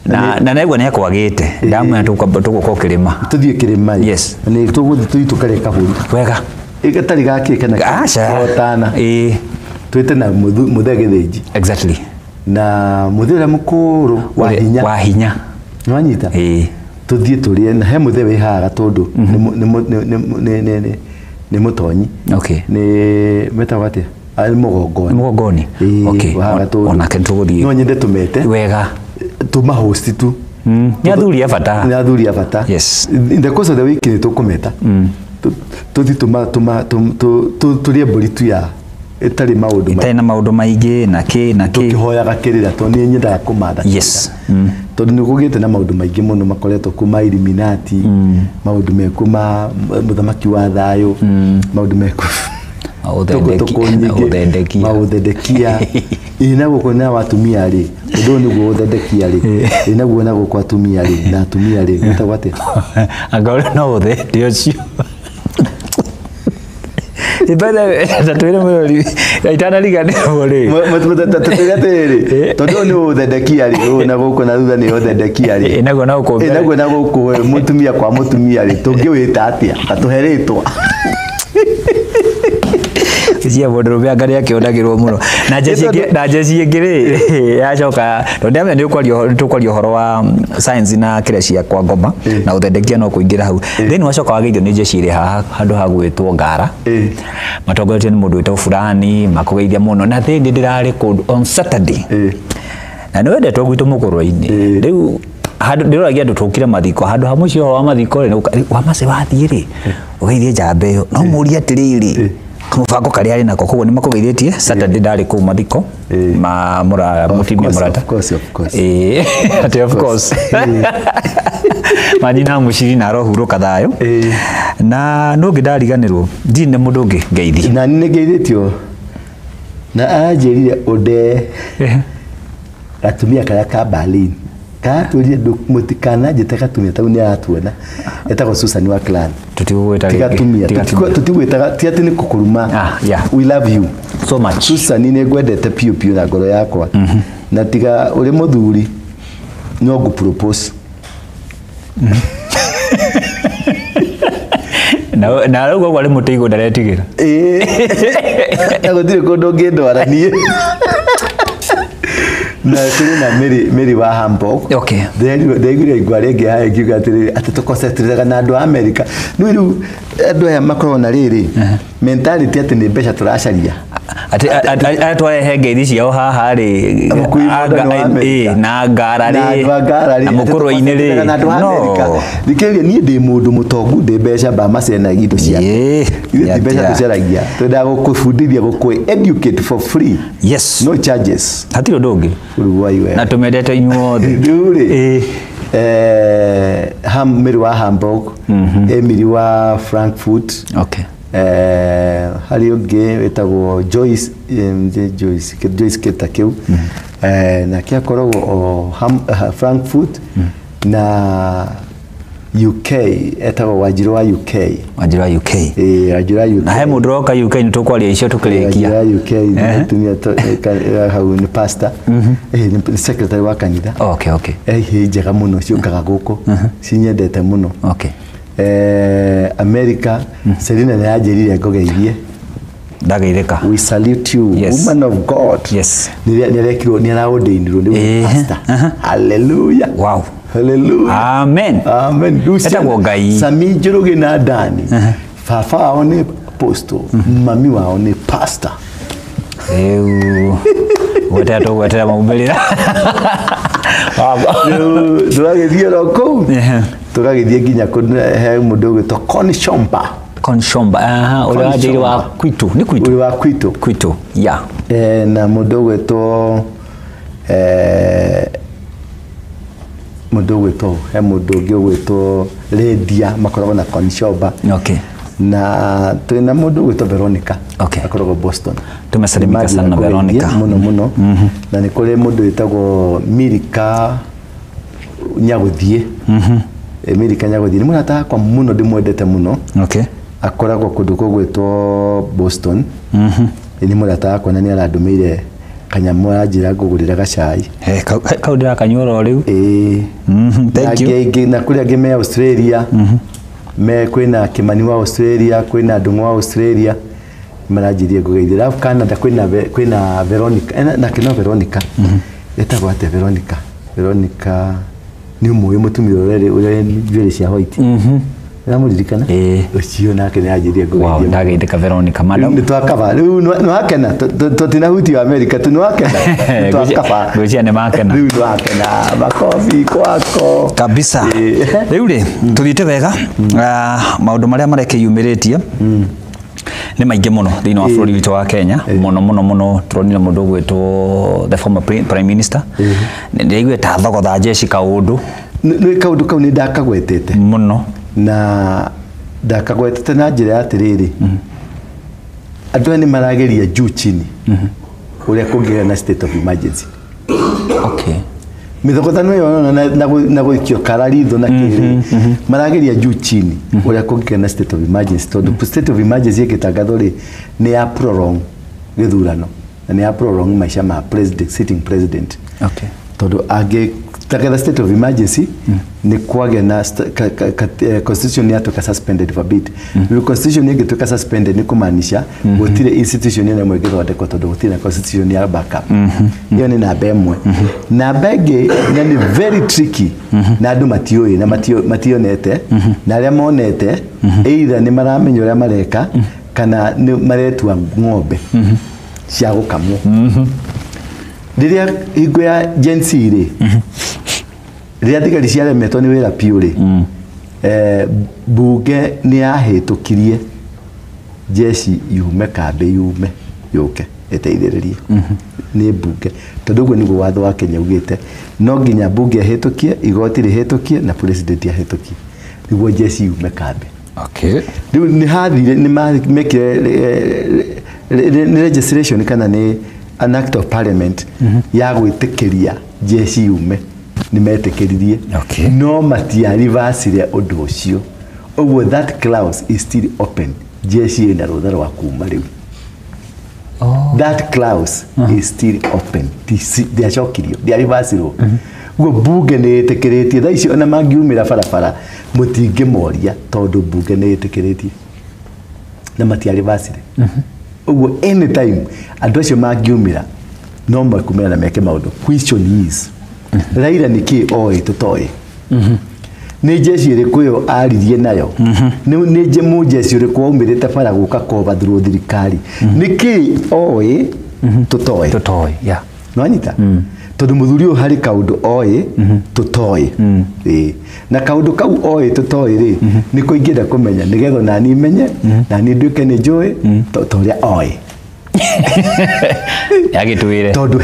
na naigua nĩ akwagĩte ndamwĩra tũgũka kĩrĩma. Tũthiĩ kĩrĩma. Yes. Nĩ tũgũthiĩ tũthiĩ tũkarĩe kabũri wega ĩgatarĩ gakĩ kana aca tana ĩĩ twĩte na mũthee Gĩthĩnji. Exactly. Na mũthee ũrĩa mũkũrũ wa hinya. Wa hinya. Nĩwanyita? Ĩĩ. Tũthiĩ tũrĩe na he mũthee wĩ haha Gatũndũ nĩ mũtonyi. Okay. Nĩ metagwo atĩa? Arĩ mũgongoni. Mũgongoni. Okay. Onake nĩtũgũthiĩ. No nyende tũmete. Wega. Tũmahosti tu. Nĩ athuri a bata. Nĩ athuri a bata. Yes. In the course of the week nĩ tũkũmeta. Tũthiĩ tũrĩe mbũri tu ya ĩtarĩ maũndũ ĩtarĩ na maũndũ maingĩ na kĩ na kĩ. Tũkĩhoyaga kĩrĩra tondũ nĩ nyendaga kũmatha. Yes. Tondũ nĩ kũgĩte na maũndũ maingĩ mũno makoretwo kuma Illuminati, maũndũ mekuo ma mũthamaki wa thayũ, maũndũ mekuo maũthendekia. Ĩ na gũkũ na atumia rĩ, ũndũ ũyũ nĩguo ũthendekia rĩ, ĩ naguo na gũkũ atumia rĩ, na atumia rĩ, wĩtagwo atĩa? Anga ũrĩa no ũthende ũcio. Tatwĩre mũrori itanariganĩrwo rĩ. Tũtwĩre atĩrĩrĩ, tondũ ũyũ nĩ ũthendekia rĩ, ũyũ na gũkũ na thutha nĩ ũthendekia rĩ. Ĩ naguo na gũkũ. Ĩ naguo na gũkũ mũtumia kwa mũtumia rĩ, tũngĩwĩta atĩa? Ta tũhe rĩtwa. Cia mũndũ rũme anga nĩakĩonagĩrwo mũno. Na njeci ĩngĩ rĩ, yacoka tondũ ndĩramenya nĩ tũkwaria ũhoro wa science na kĩrĩa cia kwa ngoma na ũthendekia no kũingĩra hau. Then wacoka wageithio nĩ njeci ĩrĩ haha handũ ha gwĩtwo Ngara. Matongoretio nĩ mũndũ wĩtagwo Fulani, makũgeithia mũno. Na then ndĩrarĩ kũndũ on Saturday. Na nĩ wendetwo gwitũ mũkũrwe-inĩ. Rĩu handũ ndĩroragia andũ tũkire mathiko, handũ ha mũciĩ wa mathiko rĩ, wa mace wathiĩ rĩ, ũgeithie njamba ĩyo. No mũrie atĩrĩrĩ, kamũbango karĩa arĩ nako, koguo nĩ makũgeithĩtie. Saturday ndarĩ kũu mathiko ma mũtumia mũrata. Of course, of course. Atĩ of course. Manyina mũciri na arohurũka thayũ. Na nũ ũngĩ ndariganĩrwo, ndirĩ na mũndũ ũngĩ ngeithi. Na nĩ ngeithĩtio na aranjĩrire ũnde gatumia karĩa ka Berlin. Karatwĩrire mũtikananjĩte gatumia tau nĩ aratuona. Etagwo Susan wa clan. Tũtigũgwĩta rĩngĩ. Tigatumia. Tũtigwĩtaga, ti atĩ nĩ kũkũruma. We love you so much. Susan nĩ ngwendete piũ piũ na ngoro yakwa. Na tiga ũrĩ mũthuri no ngũ propose. Na rĩu ũguo arĩ mũtĩ igũrũ ndaretigĩra. Na gũtirĩ kũndũ ũngĩndwara niĩ. Na kũrĩ na Mary wa Hamburg. Okay. Ndaiguire igua rĩngĩ haha ĩkiuga atĩrĩrĩ, atĩ tũconcentrateaga na andũ a America. Rĩu rĩu andũ aya makoragwo na rĩrĩ mentality atĩ nĩ mbeca tũracaria. Atĩ arĩa twarehe ngeithi ciao haha rĩ, na Ngara rĩ, na mũkũrwe-inĩ rĩ. Na andũ a America. Thikĩrĩria, niĩ ndĩ mũndũ mũtongu, ndĩ mbeca mbamacena indo ciake. Ithuĩ ti mbeca tũcaragia. Twendaga gũkũbundithia, gũkũ educate for free. Yes. No charges. Hatirĩ ũndũ ũngĩ. Na tũmendete inyuothe. Rĩu rĩ, Mary wa Hamburg, Emily wa Frankfurt. Okay. Harĩ ũngĩ wĩtagwo Joyce, Joyce Keta kĩu. Nake akoragwo o Frankfurt na UK, etagwo Wanjirũ wa UK. Wanjirũ wa UK. Wanjirũ wa UK. Na he mũndũ ũroka UK nĩ tũkwaria icio tũkĩrĩkia. Wanjirũ wa UK, mũtumia hau nĩ pastor. Nĩ secretary wa kanitha. Okay, okay. Hĩ njega mũno ciũkaga gũkũ. Cinyendete mũno. Okay. America, Selina nĩ anjĩrire ngũgeithie. Ndageithĩka. We salute you, yes. Woman of God. Yes. Nĩ araordainirwo nĩ pastor. Hallelujah. Wow. Hallelujah. Amen. Amen. Etagwo Ngai. Sami Njoroge na Dani. Baba wao nĩ apostle, mami wao nĩ pastor. Rĩu gwetera tũgwetera maumĩrĩra. Rĩu tũragĩthiĩ oro kũu. Tũgagĩthiĩ nginya he mũndũ ũgwĩtwo Connie Shomba. Connie Shomba, ũrĩa wanjĩire wa Kwitu, nĩ Kwitu? Ũrĩa wa Kwitu. Kwitu, yeah. Na mũndũ ũgwĩtwo mũndũ ũgwĩtwo, he mũndũ ũngĩ ũgwĩtwo Lydia, makoragwo na Connie Shomba. Okay. Na twĩna mũndũ ũgwĩtwo Veronica. Okay. Akoragwo Boston. Tumesalimika sana na Veronica. Mũno mũno. Na nĩ kũrĩ mũndũ wĩtagwo Milika Nyagũthiĩ. Milika Nyagũthiĩ nĩ mũrata wakwa mũno, ndĩmwendete mũno. Okay. Akoragwo kũndũ kũgwĩtwo Boston. Nĩ mũrata wakwa na nĩ arandũmĩire kanyamũ, aranjĩra ngũgũrĩra gacai. Hey, kau ndĩrakanyua oro rĩu. Ĩĩ. Thank you. Na kũrĩ angĩ me Australia, me kwĩna Kĩmani wa Australia, kwĩna Ndung'u wa Australia, maranjĩrie ngũgeithie. Alafu Canada kwĩna Veronica, nake no Veronica, etagwo atĩa? Veronica, Veronica nĩ ũmũĩ, mũtumia ũrĩa njuĩrĩ cia white, namũririkana? Ĩĩ. Ũcio nake nĩ anjĩrie Wow, ngũgeithie. ndageithĩka Veronica madam. Nĩ twakaba rĩu, nĩ wakena, tũtinahutio America tu, nĩ wakena, nĩ twakaba. Ngwĩciria nĩ makena. Rĩu nĩ wakena, makobi kwako. Kabisa. Ĩĩ. Rĩu rĩ, tũthiĩte wega. Maũndũ marĩa marekĩyumĩrĩtie nĩ maingĩ mũno thĩinĩ wa bũrũri witũ wa Kenya, mũno mũno mũno tũronire mũndũ ũgwĩtwo the former prime minister, ndĩraigua ta thogotha jeshi kaũndũ. Nĩ kaũndũ kau nĩ ndakagwetete. Mũno. Na ndakagwetete na njĩra ya atĩrĩrĩ, andũ aya nĩ marageria juu chini ũrĩa kũngĩgĩa na state of emergency. Okay. Mĩthogothano ĩyo ũrona na gũikio kara ritho na kĩrĩ, marageria juu chini ũrĩa kũngĩgĩa na state of emergency, tondũ state of emergency ĩngĩtangathwo rĩ, nĩ ya prolong gĩthurano na nĩ ya prolong maica ma president, sitting president. Okay. Tondũ angĩtangatha state of emergency, nĩ kwagĩa na constitution yatuĩka suspended for bit. Rĩu constitution ĩngĩtuĩka suspended, nĩ kũmaanisha gũtirĩ institution ĩno ĩmwe ĩngĩthondekwo, tondũ gũtirĩ na constitution ya backup. Ĩyo nĩ namba ĩmwe. Namba ĩngĩ, na nĩ very tricky, na andũ matiũĩ na mationete, na arĩa monete either nĩ maramenya ũrĩa mareka kana nĩ maretua ng'ombe cia gũkamwo. Rĩrĩa hingo ya Gen Z rĩ, rĩrĩa thigari ciaremetwo nĩ wĩra piũ rĩ, bunge nĩ yahĩtũkirie jeshi yume kambĩ, yume yũke ĩteithĩrĩrie nĩ bunge, tondũ ũguo nĩguo watho wa Kenya ugĩte, no nginya bunge ĩhĩtũkie, igoti rĩhĩtũkie na president ahĩtũkie nĩguo jeshi yume kambĩ. Okay. Rĩu nĩ hathire, nĩ mekire nĩ legislation kana nĩ an act of parliament ya gwĩtĩkĩria jeshi yume, nĩ metĩkĩririe. Okay. No matiarivacire ũndũ ũcio, ũguo that clause is still open. Jeshi ĩna rũtha rwa kuma rĩu. That clause is still open. Ndiacokirio, ndiarivacirwo. Guo bunge nĩ ĩtĩkĩrĩtie. Thaa ici ona mangiumĩra barabara, mũtingĩmoria, tondũ bunge nĩ ĩtĩkĩrĩtie na matiarivacire. Ũguo anytime andũ acio mangiumĩra, no makumĩra na meke maũndũ. Question is, Raila nĩ kĩ oĩ tũtoĩ? Nĩ jeshi ĩrĩkũ ĩyo aririe nayo? Nĩ mũjeshi ũrĩkũ waumĩrĩte bara gũka kobathurwo thirikari? Nĩ kĩ oĩ tũtoĩ? Tũtoĩ, yeah. Nwanyita, tondũ mũthuri ũyũ harĩ kaũndũ oĩ tũtoĩ. Ĩĩ. Na kaũndũ kau oĩ tũtoĩ rĩ, nĩko ingĩenda kũmenya, nĩgetha nani menye, nani nduĩke nĩ njũĩ ta ũrĩa oĩ. Yagĩtwĩre. Tondũ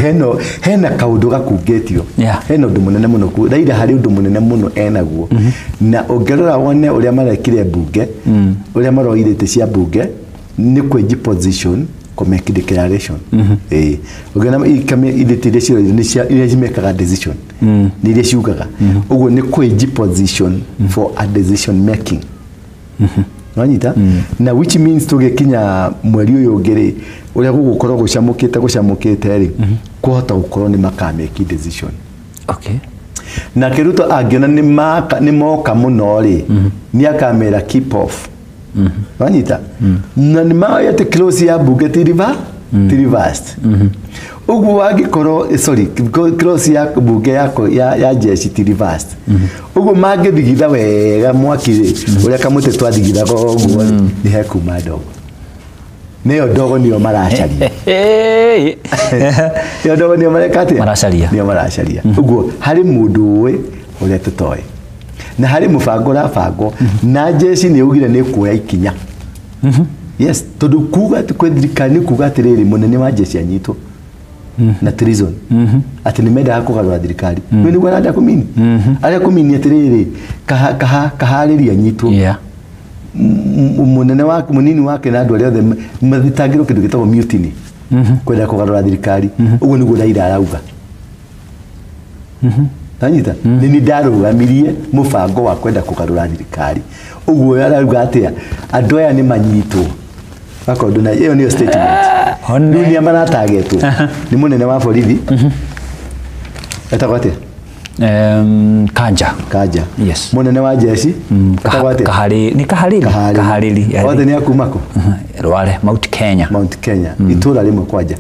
hena kaũndũ gakungĩtio. Hena ũndũ mũnene mũno Raila, harĩ ũndũ mũnene mũno enaguo, na ũngĩrora wone ũrĩa marekire mbunge, ũrĩa maroire itĩ cia mbunge, nĩ kwenji position kũ make declaration. Ĩĩ, ũngĩona ithiti iria ciroire nĩ cia iria cimekaga decision, nĩ iria ciugaga ũguo, nĩ kwenji position for a decision making. Nwanyita, na which means tũgĩkinya mweri ũyũ ũngĩ rĩ, ũrĩa gũgũkorwo gũcamũkĩte gũcamũkĩte rĩ, kwahota gũkorwo nĩ makameki decision. Okay. Nake Ruto angĩona nĩ moka mũno rĩ, nĩ akamera keep off. Wanyita, na nĩ maĩ atĩ clause ya bunge ti reversed. Ũguo angĩkorwo sorry, clause ya bunge ya jeshi ti reversed, ũguo mangĩthigitha wega mwaki rĩ, ũrĩa kamũtĩ twathigithaga ũguo rĩ, nĩ hekuma ndogo. Nĩyo ndogo nĩyo maracaria. Hey. Ĩyo ndogo nĩyo mareka atĩa? Maracaria. Nĩyo maracaria. Ũguo harĩ mũndũ ũĩ ũrĩa tũtoĩ, na harĩ mũbango ũrabangwo, na jeshi nĩ augire nĩ kuoya ikinya. Yes, tondũ kuga atĩ kwĩ thirikari nĩ kuga atĩrĩrĩ, mũnene wa jeshi anyitwo na treason, atĩ nĩ mendaga kũgarũra thirikari. Nĩ nĩguo arenda kũmini, arĩa kũmini atĩrĩrĩ, kaharĩria anyitwo. Mũnene wake, mũnini wake na andũ arĩa othe mathitangĩrwo kĩndũ gĩtagwo mutiny, kwenda kũgarũra thirikari. Ũguo nĩguo Raila arauga. Nanyita nĩ ni ndarũgamirie mũbango wa kwenda kũgarũra thirikari ũguo arauga atĩa andũ aya nĩ manyitwo akorwo na ĩyo nĩyo statement rĩu nĩ maratagetwo nĩ mũnene wa borithi etagwo atĩa Kanja Kanja. Yes. Mũnene wa jeshi etagwo atĩa Kahari ni Kahariri Kahariri othe nĩ akuma kũ Rware Mount Kenya Mount Kenya itũra rĩmwe kwanja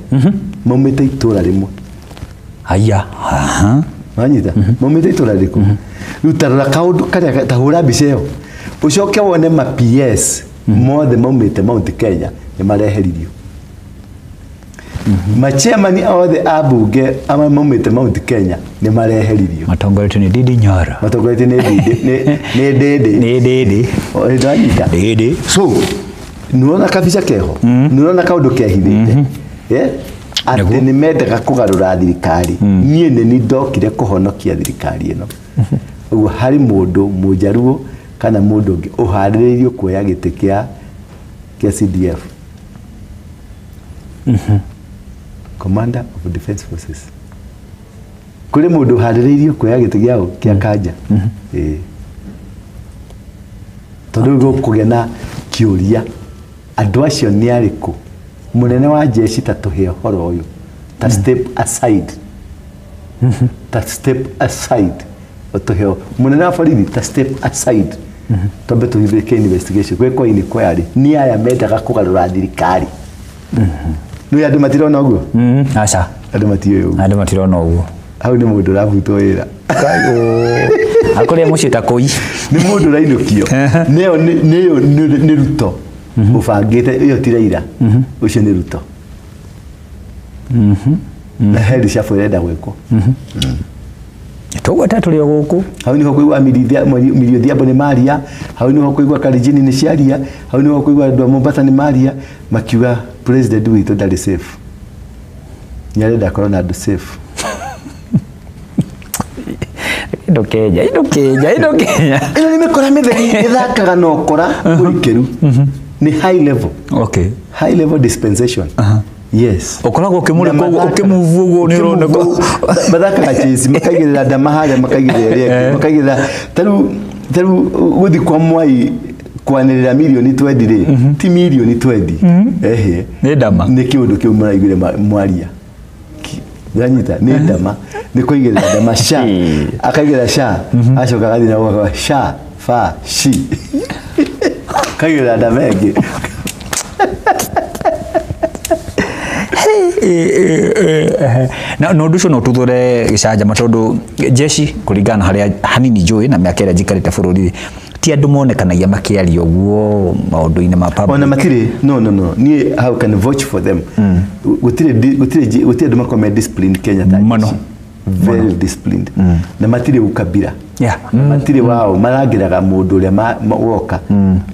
maumĩte itũra rĩmwe haya aha wanyita maumĩte itũra rĩrĩkũ rĩu tarora kaũndũ karĩa ta hũra mbica ĩyo ũcoke wone ma PS mothe maumĩte Mount Kenya nĩ mareheririo machairman othe a bunge ama maumĩte Mount Kenya nĩ mareheririo matongoretio nĩ Ndindi Nyoro matongoretio nĩ Ndindi nĩ Ndindi nĩ Ndindi ndanyita Ndindi so nĩũrona kabica keho nĩũrona kaũndũ kehithĩte atĩ Nĩguo. nĩ mendaga kũgarũra thirikari niĩ nĩ ni ndokire kũhonokia thirikari ĩno ũguo harĩ mũndũ mũnjaruo kana mũndũ ũngĩ ũharĩrĩirio kuoya gĩtĩ kĩa CDF Commander of Defence Forces kũrĩ mũndũ ũharĩrĩirio kuoya gĩtĩ gĩao kĩa Kanja ĩĩ tondũ rĩu gũkũgĩa na kĩũria andũ acio nĩ arĩkũ mũnene wa jeshi ta tũhe ũhoro ũyũ ta step aside ta step aside ũtũhe mũnene wa borithi ta step aside twambe tũhithĩke investigation gwĩkwo inquiry nĩ aya mendaga kũgarũra thirikari nĩ andũ matirona ũguo aca andũ matiũĩ ũguo andũ matirona ũguo hau nĩ mũndũ ũrabutwo wĩra akũrĩa mũciĩ ta kũi nĩ mũndũ ũrainũkio nĩyo nĩyo nĩ Ruto ũbangĩte ĩyo ti Raila ũcio nĩ Ruto na he reshuffle ĩrenda gwĩkwo tũgwete tũrĩ o gũkũ hau niho kũigua Millie Odhiambo nĩ maria hau niho kũigua Kalenjin nĩ ciaria hau niho kũigua andũ a Mombasa nĩ maria makiuga president witũ ndarĩ safe nĩ arenda akorwo na andũ safe indo Kenya indo Kenya indo Kenya ĩno nĩ mĩkora mĩtheri ĩthakaga na ũkora mũrikĩru nĩ high level okay high level dispensation yes ũkoragwo ũkĩmũrĩka Na ũguo ũkĩmove ũguo nĩ ũroneka ũkĩmove, mathakaga chase makaigĩrĩra ndama harĩa makaigĩrĩra ĩrĩa ĩngĩ, makaigĩrĩra tarĩu gũthiĩ kwa Mwai kwanĩrĩra mirioni 20 rĩ ti mirioni 20 ehe Nĩ ndama. nĩ kĩũndũ kĩu mũraiguire mwaria ndanyita nĩ ndama nĩ kũigĩrĩra ndama sha akaigĩrĩra sha acoka agathiĩ na gwaka sha fa shi akaigĩrĩra ndama ĩngĩ na na ũndũ ũcio no tũthũre gĩcanjama tondũ jeshi kũringana na harĩa hanini njũĩ na mĩaka ĩrĩa njikarĩte bũrũri ti andũ monekanagia makĩaria ũguo maũndũ-inĩ ma public. ona matirĩ no no no niĩ how can vouch for them gũtirĩ gũtirĩ gũtirĩ andũ makoragwo me disciplined Kenya ta Mũno. jeshi. Very disciplined na matirĩ ukabira Yeah. Matirĩ wao marangĩraga mũndũ ũrĩa woka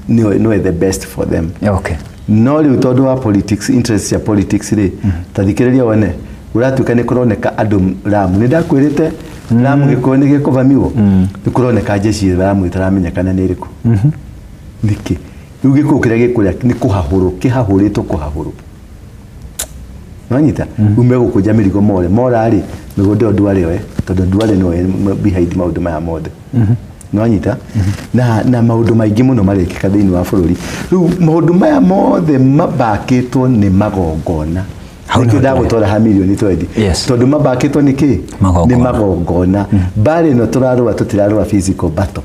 nĩwe the best for them Okay. no rĩu tondũ wa politics interest cia politics rĩ ta thikĩrĩria wone ũratuĩka nĩ kũroneka andũ Lamu nĩ ndakwĩrĩte Lamu gĩkũyũ nĩ gĩkũvamiwo nĩ kũroneka jeshi Lamu ĩtaramenyekana nĩ ĩrĩkũ nĩkĩ rĩu gĩkũyũ kĩrĩa gĩkũrĩa nĩ kũhahũrwo kĩhahũrĩtwo kũhahũrwo nĩwanyita rĩu megũkũnja mĩrigo more mora rĩ mĩgũnda ĩyo Duale oe tondũ Duale nĩwe behind maũndũ maya mothe nĩwanyita na maũndũ maingĩ mũno marekĩka thĩinĩ wa bũrũri rĩu maũndũ maya mothe mabakĩtwo nĩ magongona Hau nĩkĩo nĩho ndagũtwara ha mirioni 20 Yes. tondũ mabakĩtwo nĩ kĩ Magongona. nĩ magongona mbara ĩno tũrarũa tũtirarũa physical battle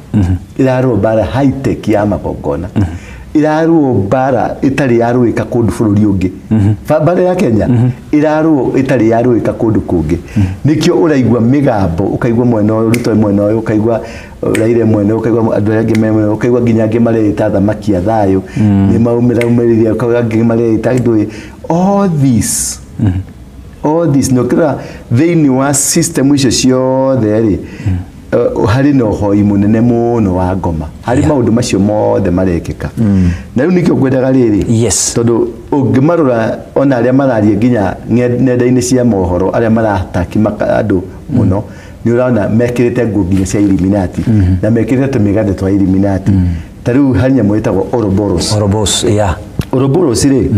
ĩrarũa mbara high tech ya magongona ĩrarũo mbara ĩtarĩ yarũĩka kũndũ bũrũri ũngĩ mbara ya Kenya ĩrarũo ĩtarĩ yarũĩka kũndũ kũngĩ nĩkĩo ũraigua mĩgambo ũkaigua mwena ũyũ Ruto mwena ũyũ ũkaigua Raila mwena ũyũ ũkaigua andũ arĩa angĩ me mwena ũyũ ũkaigua nginya angĩ mareĩta thamaki a thayũ nĩ maumĩraumĩrire ũkaigua angĩ mareĩta ndũĩ all this all this na ũkĩrora thĩinĩ wa system icio ciothe rĩ harĩ na ũhoi mũnene mũno wa ngoma harĩ maũndũ macio mothe marekĩka na rĩu nĩkĩo ngwendaga rĩrĩ Yes. tondũ ũngĩmarora ona arĩa mararia nginya nenda-inĩ cia mohoro arĩa marataki andũ mũno nĩ ũrona mekĩrĩte nguo nginya cia Illuminati na mekĩrĩte tũmĩgathe twa Illuminati ta rĩu harĩ nyamũ ĩtagwo Ouroboros Ouroboros, yeah. Ouroboros rĩ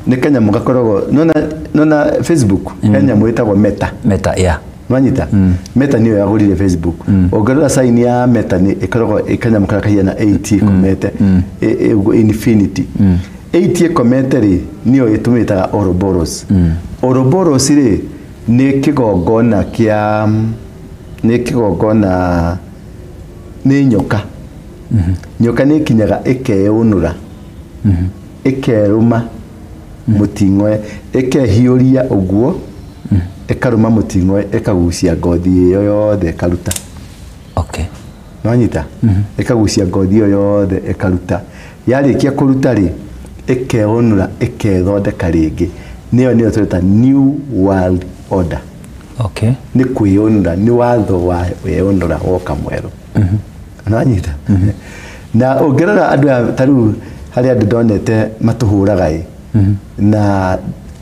nĩ kanyamũ gakoragwo nona nona Facebook he nyamũ ĩtagwo Meta Meta, yeah. Nwanyita Meta niyo yagũrire Facebook. Ũngĩrora sign ya Meta nĩ ĩkoragwo ĩkanyamũ karĩa kahiana 8 ĩkomete, ũguo infinity. 8 ĩkomete rĩ, nĩyo ĩtũmĩtaga Ouroboros. Ouroboros rĩ, nĩ kĩgongona kĩa, nĩ kĩgongona, nĩ nyoka. Nyoka nĩ ĩkinyaga ĩkeyũnũra, ĩkerũma mũting'oe, ĩkehiũria ũguo, ĩkarũma mũting'oe, ĩkagucia ngothi ĩyo yothe ĩkaruta. Okay. Nwanyita? Ĩkagucia ngothi ĩyo yothe ĩkaruta. Yarĩkia kũruta rĩ, ĩkeũnũra, ĩkethondeka rĩngĩ. Nĩyo tũreta New World Order. Okay. Nĩ kwĩũnũra, nĩ watho wa wĩũnũra woka mwerũ. Nwanyita? Na ũngĩrora andũ aya ta rĩu harĩ andũ ndonete matũhũraga ĩ, na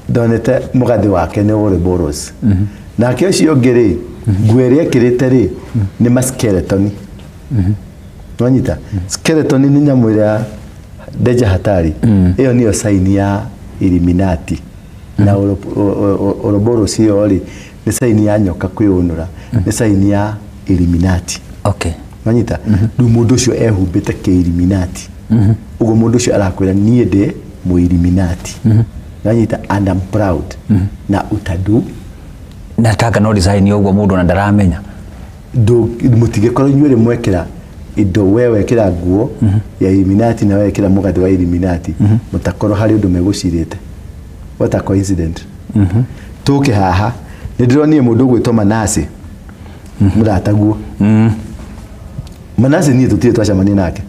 ndonete mũgathĩ wake nĩ Ouroboros. Nake ũcio ũngĩ rĩ, nguo ĩrĩa ĩkĩrĩte rĩ, nĩ ma skeleton. Nwanyita? Skeleton nĩ nyamũ ĩrĩa ndeja hatari. Ĩyo nĩyo sign ya Illuminati. Na Ouroboros ĩyo rĩ, nĩ sign ya nyoka kwĩũnũra, nĩ sign ya Illuminati. Okay. Nwanyita? Rĩu mũndũ ũcio ehumbĩte kĩ-Illuminati. Ũguo mũndũ ũcio arakwĩra niĩ ndĩ mũ-Illuminati. Nwanyita? And I'm proud. Na utadu Na taka no design ũguo mũndũ ona ndaramenya. Mũtingĩkorwo inyuĩ mwekĩra indo, we wekĩra nguo ya Illuminati na we wekĩra mũgathĩ wa Illuminati, mũtakorwo harĩ ũndũ megũcirĩte. What a coincidence. Tũke haha nĩ ndĩronire mũndũ ũgwĩtwo Manase, mũrataguo. Manase niĩ tũtirĩ twacemania nake.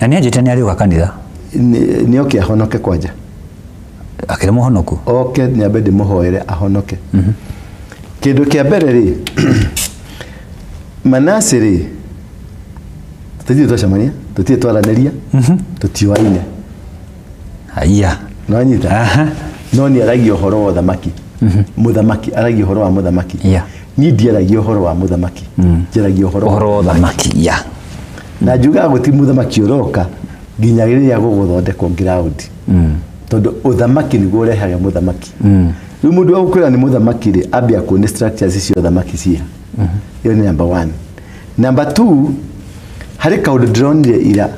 Na nĩ anjĩte nĩ arĩũka kanitha. Nĩ oke ahonoke kwanja. Akĩrĩ mũhonoku. Oke nyambe ndĩmũhoere ahonoke. Kĩndũ kĩa mbere rĩ, Manase rĩ, tũtirĩ twacemania, tũtirĩ twaranĩria, tũtioaine. Haiya. Nwanyita? No nĩ aragia ũhoro wa ũthamaki. Mũthamaki, aragia ũhoro wa mũthamaki. Niĩ ndiaragia ũhoro wa mũthamaki. Njaragia ũhoro wa ũthamaki. Yeah. Na njugaga gũtirĩ mũthamaki ũroka nginya rĩrĩa gũgũthondekwo ground. Tondũ ũthamaki nĩguo ũrehaga mũthamaki. Rĩu mũndũ wa gũkwĩra nĩ mũthamaki rĩ, ambe akuone structures cia ũthamaki ciha. Ĩyo nĩ number 1. Number 2, harĩ kaũndũ ndĩronire ira,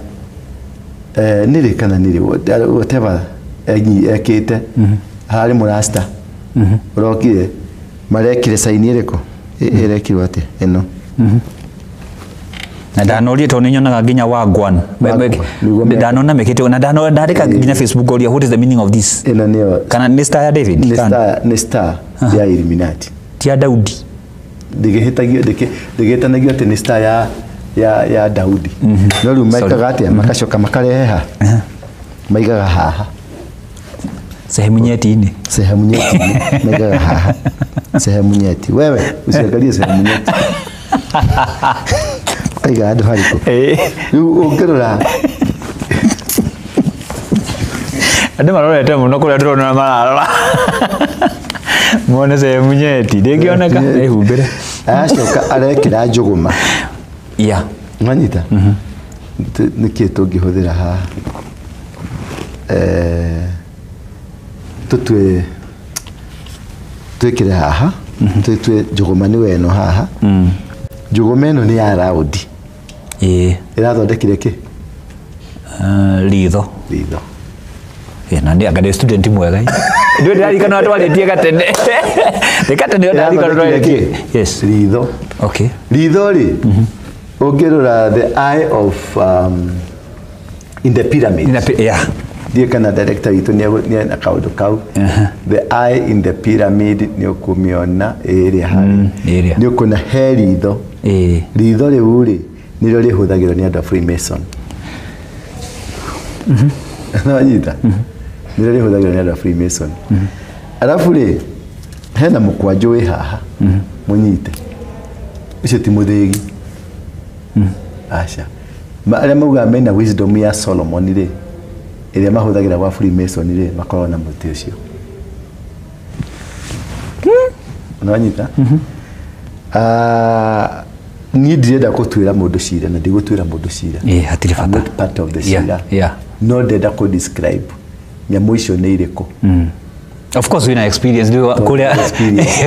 nĩrĩ kana nĩrĩ, whatever ekĩte, hararĩ mũrasta ũrokire, marekire sign ĩrĩkũ? Ĩrekirwo atĩa ĩno? Na ndanorie tondũ nĩnyonaga nginya wagwan. Ndanona mekĩte na ndandĩka nginya Facebook oria what is the meaning of this? Ĩno nĩyo. Kana nĩ star ya David? Nĩ star ya Illuminati. Ti ya Daudi. Ndĩgĩhĩtagio, ndĩgĩtanagio atĩ nĩ star ya Daudi. No rĩu mekaga atĩa? Makacoka makarehe ha? Maigaga haha. Sehemu nyeti-inĩ. Sehemu nyeti-inĩ. Maigaga haha. Sehemu nyeti. Wewe usiangalie sehemu nyeti. Kaiga andũ harĩkũ? Rĩu ũngĩrora andũ marorete mũno kũrĩa ndĩrona mararora. Mone sehemu nyeti. Ndĩngĩoneka ĩhumbĩre. Aracoka arekĩra njũgũma. Yeah. Nwanyita? Nĩkĩ tũngĩhũthĩra haha? Tũtue twĩkĩre haha, tũtue njũgũma nĩwe ĩno haha. Njũgũma ĩno nĩ ya raundi. Ĩrathondekire kĩ? Ritho. Ritho. Na nĩ anga nĩ student mwega. Ndũĩ ndĩrarikana twarĩtie gatene. Nĩ gatene ndĩrarikana twarĩtie. Yes. Ritho. Okay. Ritho rĩ, ũngĩrora the eye of in the pyramid. Yeah. Ndiĩ kana director witũ nĩ na kaũndũ kau. The eye in the pyramid nĩ ũkũmĩona ĩrĩa harĩ. Nĩ ũkuona he ritho. Ritho rĩu rĩ, nĩrĩo rĩhũthagĩrwo nĩ andũ a Freemason. Nwanyita? Nĩrĩo rĩhũthagĩrwo nĩ andũ a Freemason. Arabu rĩ, hena mũkwanjũ wĩ haha, mũnyite. Ũcio ti mũthĩgi. Aca. Arĩa maugaga mena wisdom ya Solomon rĩ, ĩrĩa mahũthagĩra gwa Freemason rĩ, makoragwo na mũtĩ ũcio. Nwanyita? Niĩ ndirenda gũtuĩra mũndũ cira na ndigũtuĩra mũndũ cira. Hatirĩ bata. I'm not part of the cira. No ndenda kũ describe nyamũ icio nĩ irĩkũ. Of course wina experience rĩu kũrĩa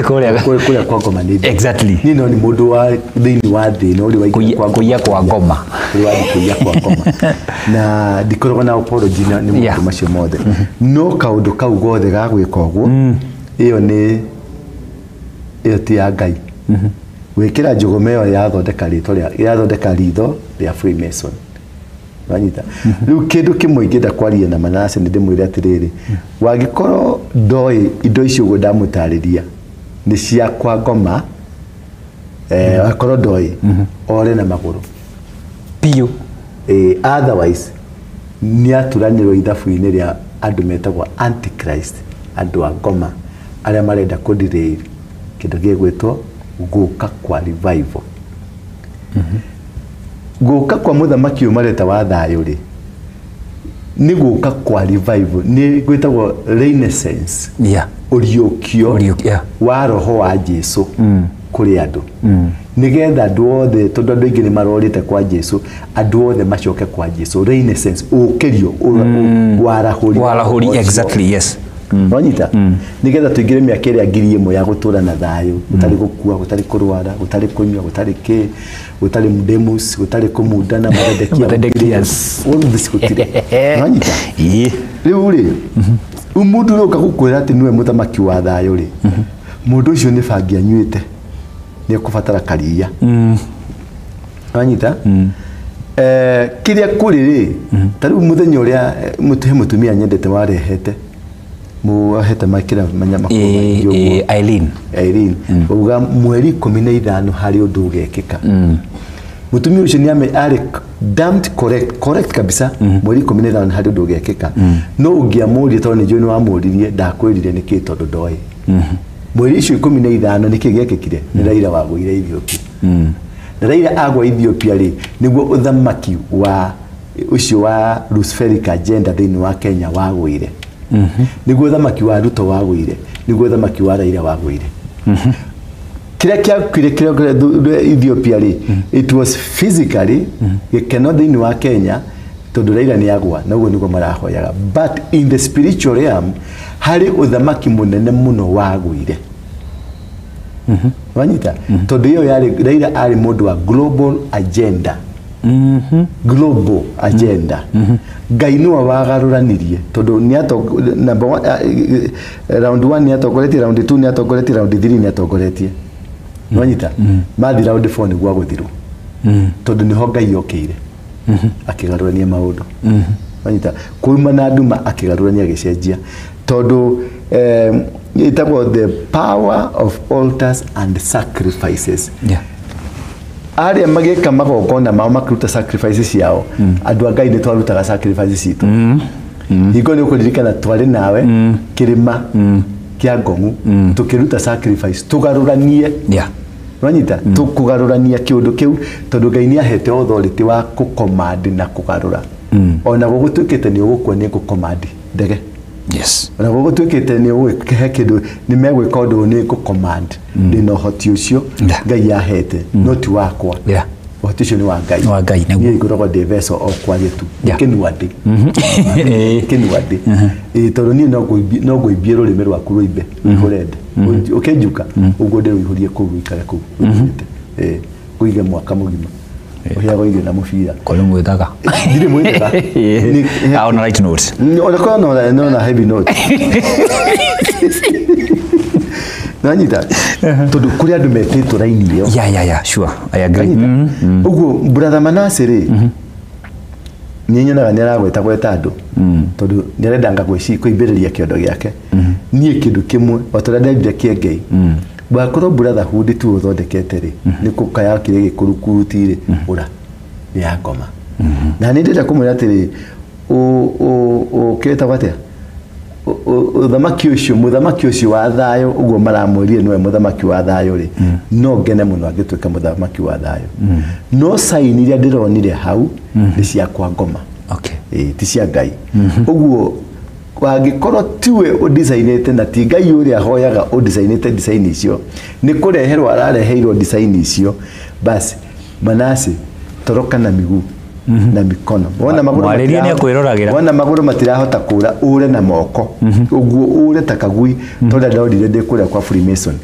kũrĩa kũrĩa kwa ngoma nĩ Exactly. Niĩ no nĩ mũndũ wa thĩinĩ wa thĩ no ũrĩ waingĩra kwa ngoma. Kũiya kwa ngoma. Ũrĩ wathiĩ kũiya kwa ngoma na ndikoragwo na apology na nĩ maũndũ macio mothe, no kaũndũ kau gothe ga gwĩka ũguo, ĩyo nĩ ĩyo ti ya Ngai. Gwĩkĩra njũgũma ĩyo yathondeka rĩtwa rĩa yathondeka ritho rĩa Freemason, wanyita? Rĩu kĩndũ kĩmwe ingĩenda kwaria na Manase nĩ ndĩmwĩre atĩrĩrĩ, wangĩkorwo ndoĩ indo icio ũguo ndamũtarĩria nĩ cia kwa ngoma, akorwo ndoĩ ore na magũrũ biũ. Otherwise nĩ aturanĩrwo ithabu-inĩ rĩa andũ metagwo antichrist, andũ a ngoma arĩa marenda kũderail kĩndũ gĩgwĩtwo gũka kwa revival, gũka kwa mũthamaki ũyũ mareta wa thayũ rĩ, nĩ gũka kwa revival, nĩ gwĩtagwo renaissance, ũriũkio wa roho wa Jesu kũrĩ andũ, nĩgetha andũ othe, tondũ andũ aingĩ nĩ marorĩte kwa Jesu, andũ othe macoke kwa Jesu. Renaissance, ũkĩrio, warahũri. Warahũri, exactly, yes. Wanyita? Nĩgetha tũingĩre mĩaka ĩrĩa 1000 ya gũtũra na thayũ, gũtarĩ gũkua, gũtarĩ kũrwara, gũtarĩ kũnyua, gũtarĩ kĩ, gũtarĩ demus, gũtarĩ kũmundana mathedekia. Mathedekias. All this gũtirĩ. Wanyita? Ĩĩ. Rĩu rĩ, mũndũ ũrĩa ũka gũkwĩra atĩ nĩwe mũthamaki wa thayũ rĩ, mũndũ ũcio nĩ bangi anyuĩte, nĩ ekũbatara karia. Wanyita? Kĩrĩa kũrĩ rĩ, ta rĩu mũthenya ũrĩa he mũtumia nyendete warehete muwahete makĩra manyama. Ĩĩ, Eileen. Irene uga mweri 15 harĩ ũndũ ũgekĩka. Mũtumia ũcio nĩ arĩ damned correct, correct kabisa. Mweri 15 harĩ ũndũ ũgekĩka, no ũngĩamũrie, tondũ nĩ njũĩ nĩ wamũririe, ndakwĩrire nĩkĩ tondũ ndoĩ mweri icio 15 nĩkĩ gĩekĩkire. Nĩ Raila wagũire Ethiopia, na Raila agwa Ethiopia rĩ, nĩguo ũthamaki wa ũcio wa Luciferic agenda thĩinĩ wa Kenya wagũire, nĩguo ũthamaki wa Ruto wagũire, nĩguo ũthamaki wa Raila wagũire. Kĩrĩa kĩakuire kĩrĩa Ethiopia rĩ, it was physically gĩkeno thĩinĩ wa Kenya tondũ Raila nĩ agwa, na ũguo nĩguo marahoyaga, but in the spiritual realm harĩ ũthamaki mũnene mũno wagũire. Wanyita? Tondũ ĩyo yarĩ Raila arĩ mũndũ wa global agenda, global agenda. Ngai nĩwe wagarũranirie, tondũ nĩ number one, round 1 nĩ atongoretie, round 2 nĩ atongoretie, round 3 nĩ atongoretie. Wanyita? Mathi round 4 nĩguo agũthirwo, tondũ nĩho Ngai okĩire akĩgarũrania maũndũ. Wanyita? Kuma na nduma akĩgarũrania, agĩcenjia, tondũ ĩtagwo the power of altars and sacrifices. Arĩa magĩka magongona mao, makĩruta sacrifices ciao, andũ a Ngai nĩ twarutaga sacrifices citũ. Hingo nĩ ũkũririkana twarĩ nawe kĩrĩma kĩa Ngong'u tũkĩruta sacrifice tũgarũranie. Wanyita? Tũkũgarũrania kĩũndũ kĩu, tondũ Ngai nĩ ahete authority wa kũcommand na kũgarũra. Ona gũgũtuĩkĩte nĩ ũgũkua, nĩ ngũcommand ndege. Ona gũgũtuĩkĩte nĩ ũgwĩhe kĩndũ, nĩ megwĩka ũndũ ũyũ, nĩ ngũcommand. Ndĩna ũhoti ũcio Ngai ahete, no ti wakwa. Ũhoti ũcio nĩ wa Ngai. Nĩ wa Ngai, nĩguo. Niĩ ngoragwo ndĩ vessel o kwaria tu. Kĩnua ndĩ kĩnua ndĩ. Ĩĩ, tondũ niĩ no ngũimbie rũrĩmĩ rwaku rũimbe rũihũre nda ũkĩnjuka ũguo, ndĩrũihũrie kũu rũikare kũu rũihũrĩte. Ĩĩ, ngũige mwaka mũgima ũheagwo irio na mũbira. Ko nĩ mwĩthaga? Ndirĩ mwĩthaga. Ah, on a light note. Ona korwo no na heavy note, nanyita? Tondũ kũrĩ andũ metĩtwo raini ĩyo. Yeah, sure, I agree. Nanyita? Ũguo brother Manase rĩ, nĩ nyonaga nĩ aragweta gweta andũ tondũ nĩ arendanga kũimbĩrĩria kĩondo gĩake. Niĩ kĩndũ kĩmwe o ta ũrĩa nderire Kĩengei, wakorwo brotherhood tu ũthondekete rĩ, nĩ kũkaya kĩrĩa gĩkũrukuruti rĩ, ũra nĩ ya ngoma. Na nĩ ndĩrenda kũmwĩra atĩrĩ, kĩtagwo atĩa, ũthamaki ũcio, mũthamaki ũcio wa thayũ, ũguo maramwĩrire nĩwe mũthamaki wa thayũ rĩ, no ngene mũno angĩtuĩka mũthamaki wa thayũ, no sign iria ndĩronire hau nĩ cia kwa ngoma. Ĩĩ, ti cia Ngai. Ũguo wangĩkorwo tiwe ũdesign na ti Ngai ũrĩa hoyaga ũdesign design icio, nĩ kũreherwo arareheirwo design icio, basi Manase, toroka na miguu. Na mikono. Wona magũrũ Mwarĩrie nĩ akwĩroragĩra. Wona magũrũ matirahota kũra, ũre na moko. Ũguo ũre ta kagui, tondũ ndorire ndĩ kũrĩa kwa Freemason.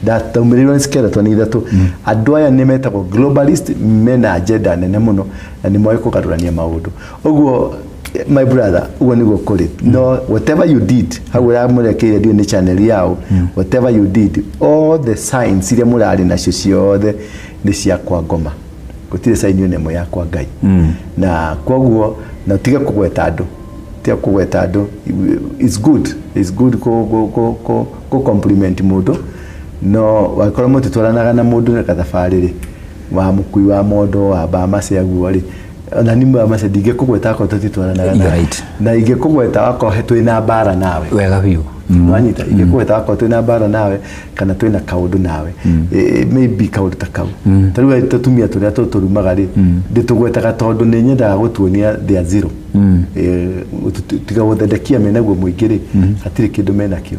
Ndataumĩrĩirwo nĩ skeleton ithatũ. Andũ aya nĩ metagwo globalist, mena agenda nene mũno na nĩ moĩ kũgarũrania maũndũ. Ũguo my brother, ũguo nĩguo kũrĩ. No whatever you did, hau ũramũrekeire ndiũĩ nĩ channel yao, whatever you did, all the signs iria mũrarĩ nacio ciothe nĩ cia kwa ngoma. Gũtirĩ sign ĩno ĩmwe ya kwa Ngai. Na koguo na ũtige kũgweta andũ, tiga kũgweta andũ. It's good, it's good kũ compliment mũndũ, no wakorwo mũtitwaranaga na mũndũ na gathabarĩ rĩ, wa mũkui wa mondo wa Bamasi aguo rĩ, ona ni Bamasi ndingĩkũgweta akorwo tũtitwaranaga You're nawe. right. Na ingĩkũgweta akorwo twĩna mbara nawe. Wega biũ. Wanyita, ingĩkũgweta akorwo twĩna mbara nawe kana twĩna kaũndũ nawe, maybe kaũndũ ta kau. Ta rĩu tũtumia tũrĩa tũtũrumaga rĩ, ndĩtũgwetaga tondũ nĩ nyendaga gũtuonia they are zero. Tiga gũthendekia menaguo mũingĩ rĩ, hatirĩ kĩndũ menakĩo.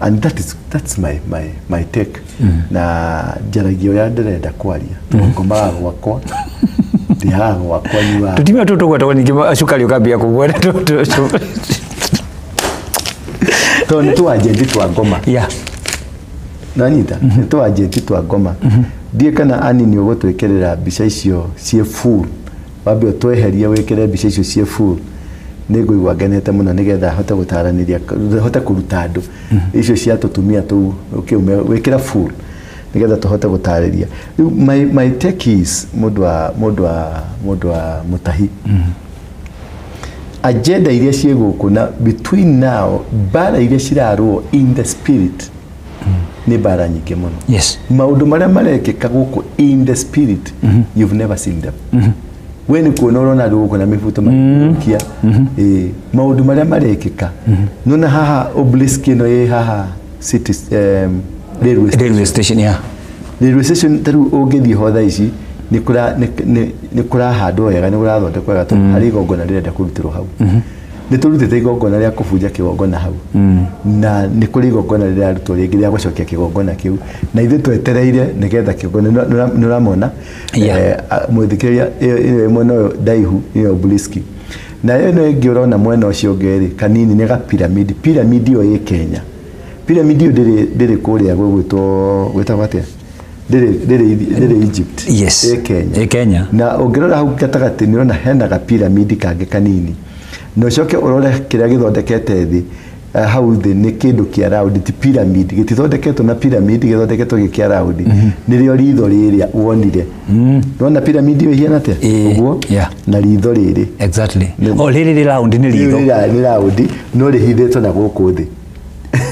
And that's my take. Na njaragia ũrĩa ndĩrenda kwaria, tondũ ngomaga gwakwa, ndĩaga gwakwa, nyuaga. Tũtimia tũtũ tũgwetagwo ningĩ cukari ũkambia kũgweta Tondũ nĩ tũanjenti twa ngoma. Nanyita, nĩ tũanjenti twa ngoma. Ndiĩ kana ani nĩ ũgũtwĩkĩrĩra mbica icio ciĩ full, wambe ũtweherie wĩkĩre mbica icio ciĩ full, nĩ ngũigua ngenete mũno nĩgetha hote gũtaranĩria, hote kũruta andũ icio cia tũtumia tũu, ũkĩume wĩkĩra full nĩgetha tũhote gũtarĩria. Rĩu my take is mũndũ wa mũtahi, agenda iria ciĩ gũkũ na between now, mbara iria cirarũo in the spirit nĩ mbara nyingĩ mũno. Maũndũ marĩa marekĩka gũkũ in the spirit, you've never seen them. We nĩ kuona ũrona andũ gũkũ na mĩbuto magĩthũkia. Ĩĩ, maũndũ marĩa marekĩka nona haha, obelisk ĩno ĩ haha city railway station. Railway station, yeah. Railway station, ta rĩu ũngĩthiĩ ho thaa ici nĩ kũrahandwo wega, nĩ kũrathondekwo wega, tondũ harĩ igongona rĩrenda kũrutĩrwo hau. Nĩ tũrutĩte igongona rĩa kũbunja kĩgongona hau, na nĩ kũrĩ igongona rĩrarutwo rĩngĩ rĩa gũcokia kĩgongona kĩu, na ithuĩ twetereire nĩgetha kĩgongona nĩ ũramona. Mũthikĩrĩria, ĩyo ĩ mwena ũyũ ndaihu ĩyo obelisk, na ĩno ĩngĩ ũrona mwena ũcio ũngĩ rĩ kanini nĩ ga pyramid. Pyramid ĩyo ĩ Kenya, pyramid ĩyo ndĩrĩ kũrĩa gwĩtwo, gwĩtagwo atĩa, ndĩrĩ Egypt. Ĩ Kenya. Ĩ Kenya. Na ũngĩrora hau gatagatĩ nĩ ũrona hena ga pyramid kangĩ kanini, na ũcoke ũrore kĩrĩa gĩthondekete thĩ, hau thĩ nĩ kĩndũ kĩa round, ti pyramid, gĩtithondeketwo na pyramid, gĩthondeketwo gĩ kĩa round. Nĩrĩo ritho rĩrĩa wonire. Nĩwona pyramid ĩyo ĩhiana atĩa? Ũguo. Na ritho rĩrĩ. Oh, rĩrĩ rĩ round nĩ ritho. Rĩu nĩ round no rĩhithĩtwo na gũkũ thĩ.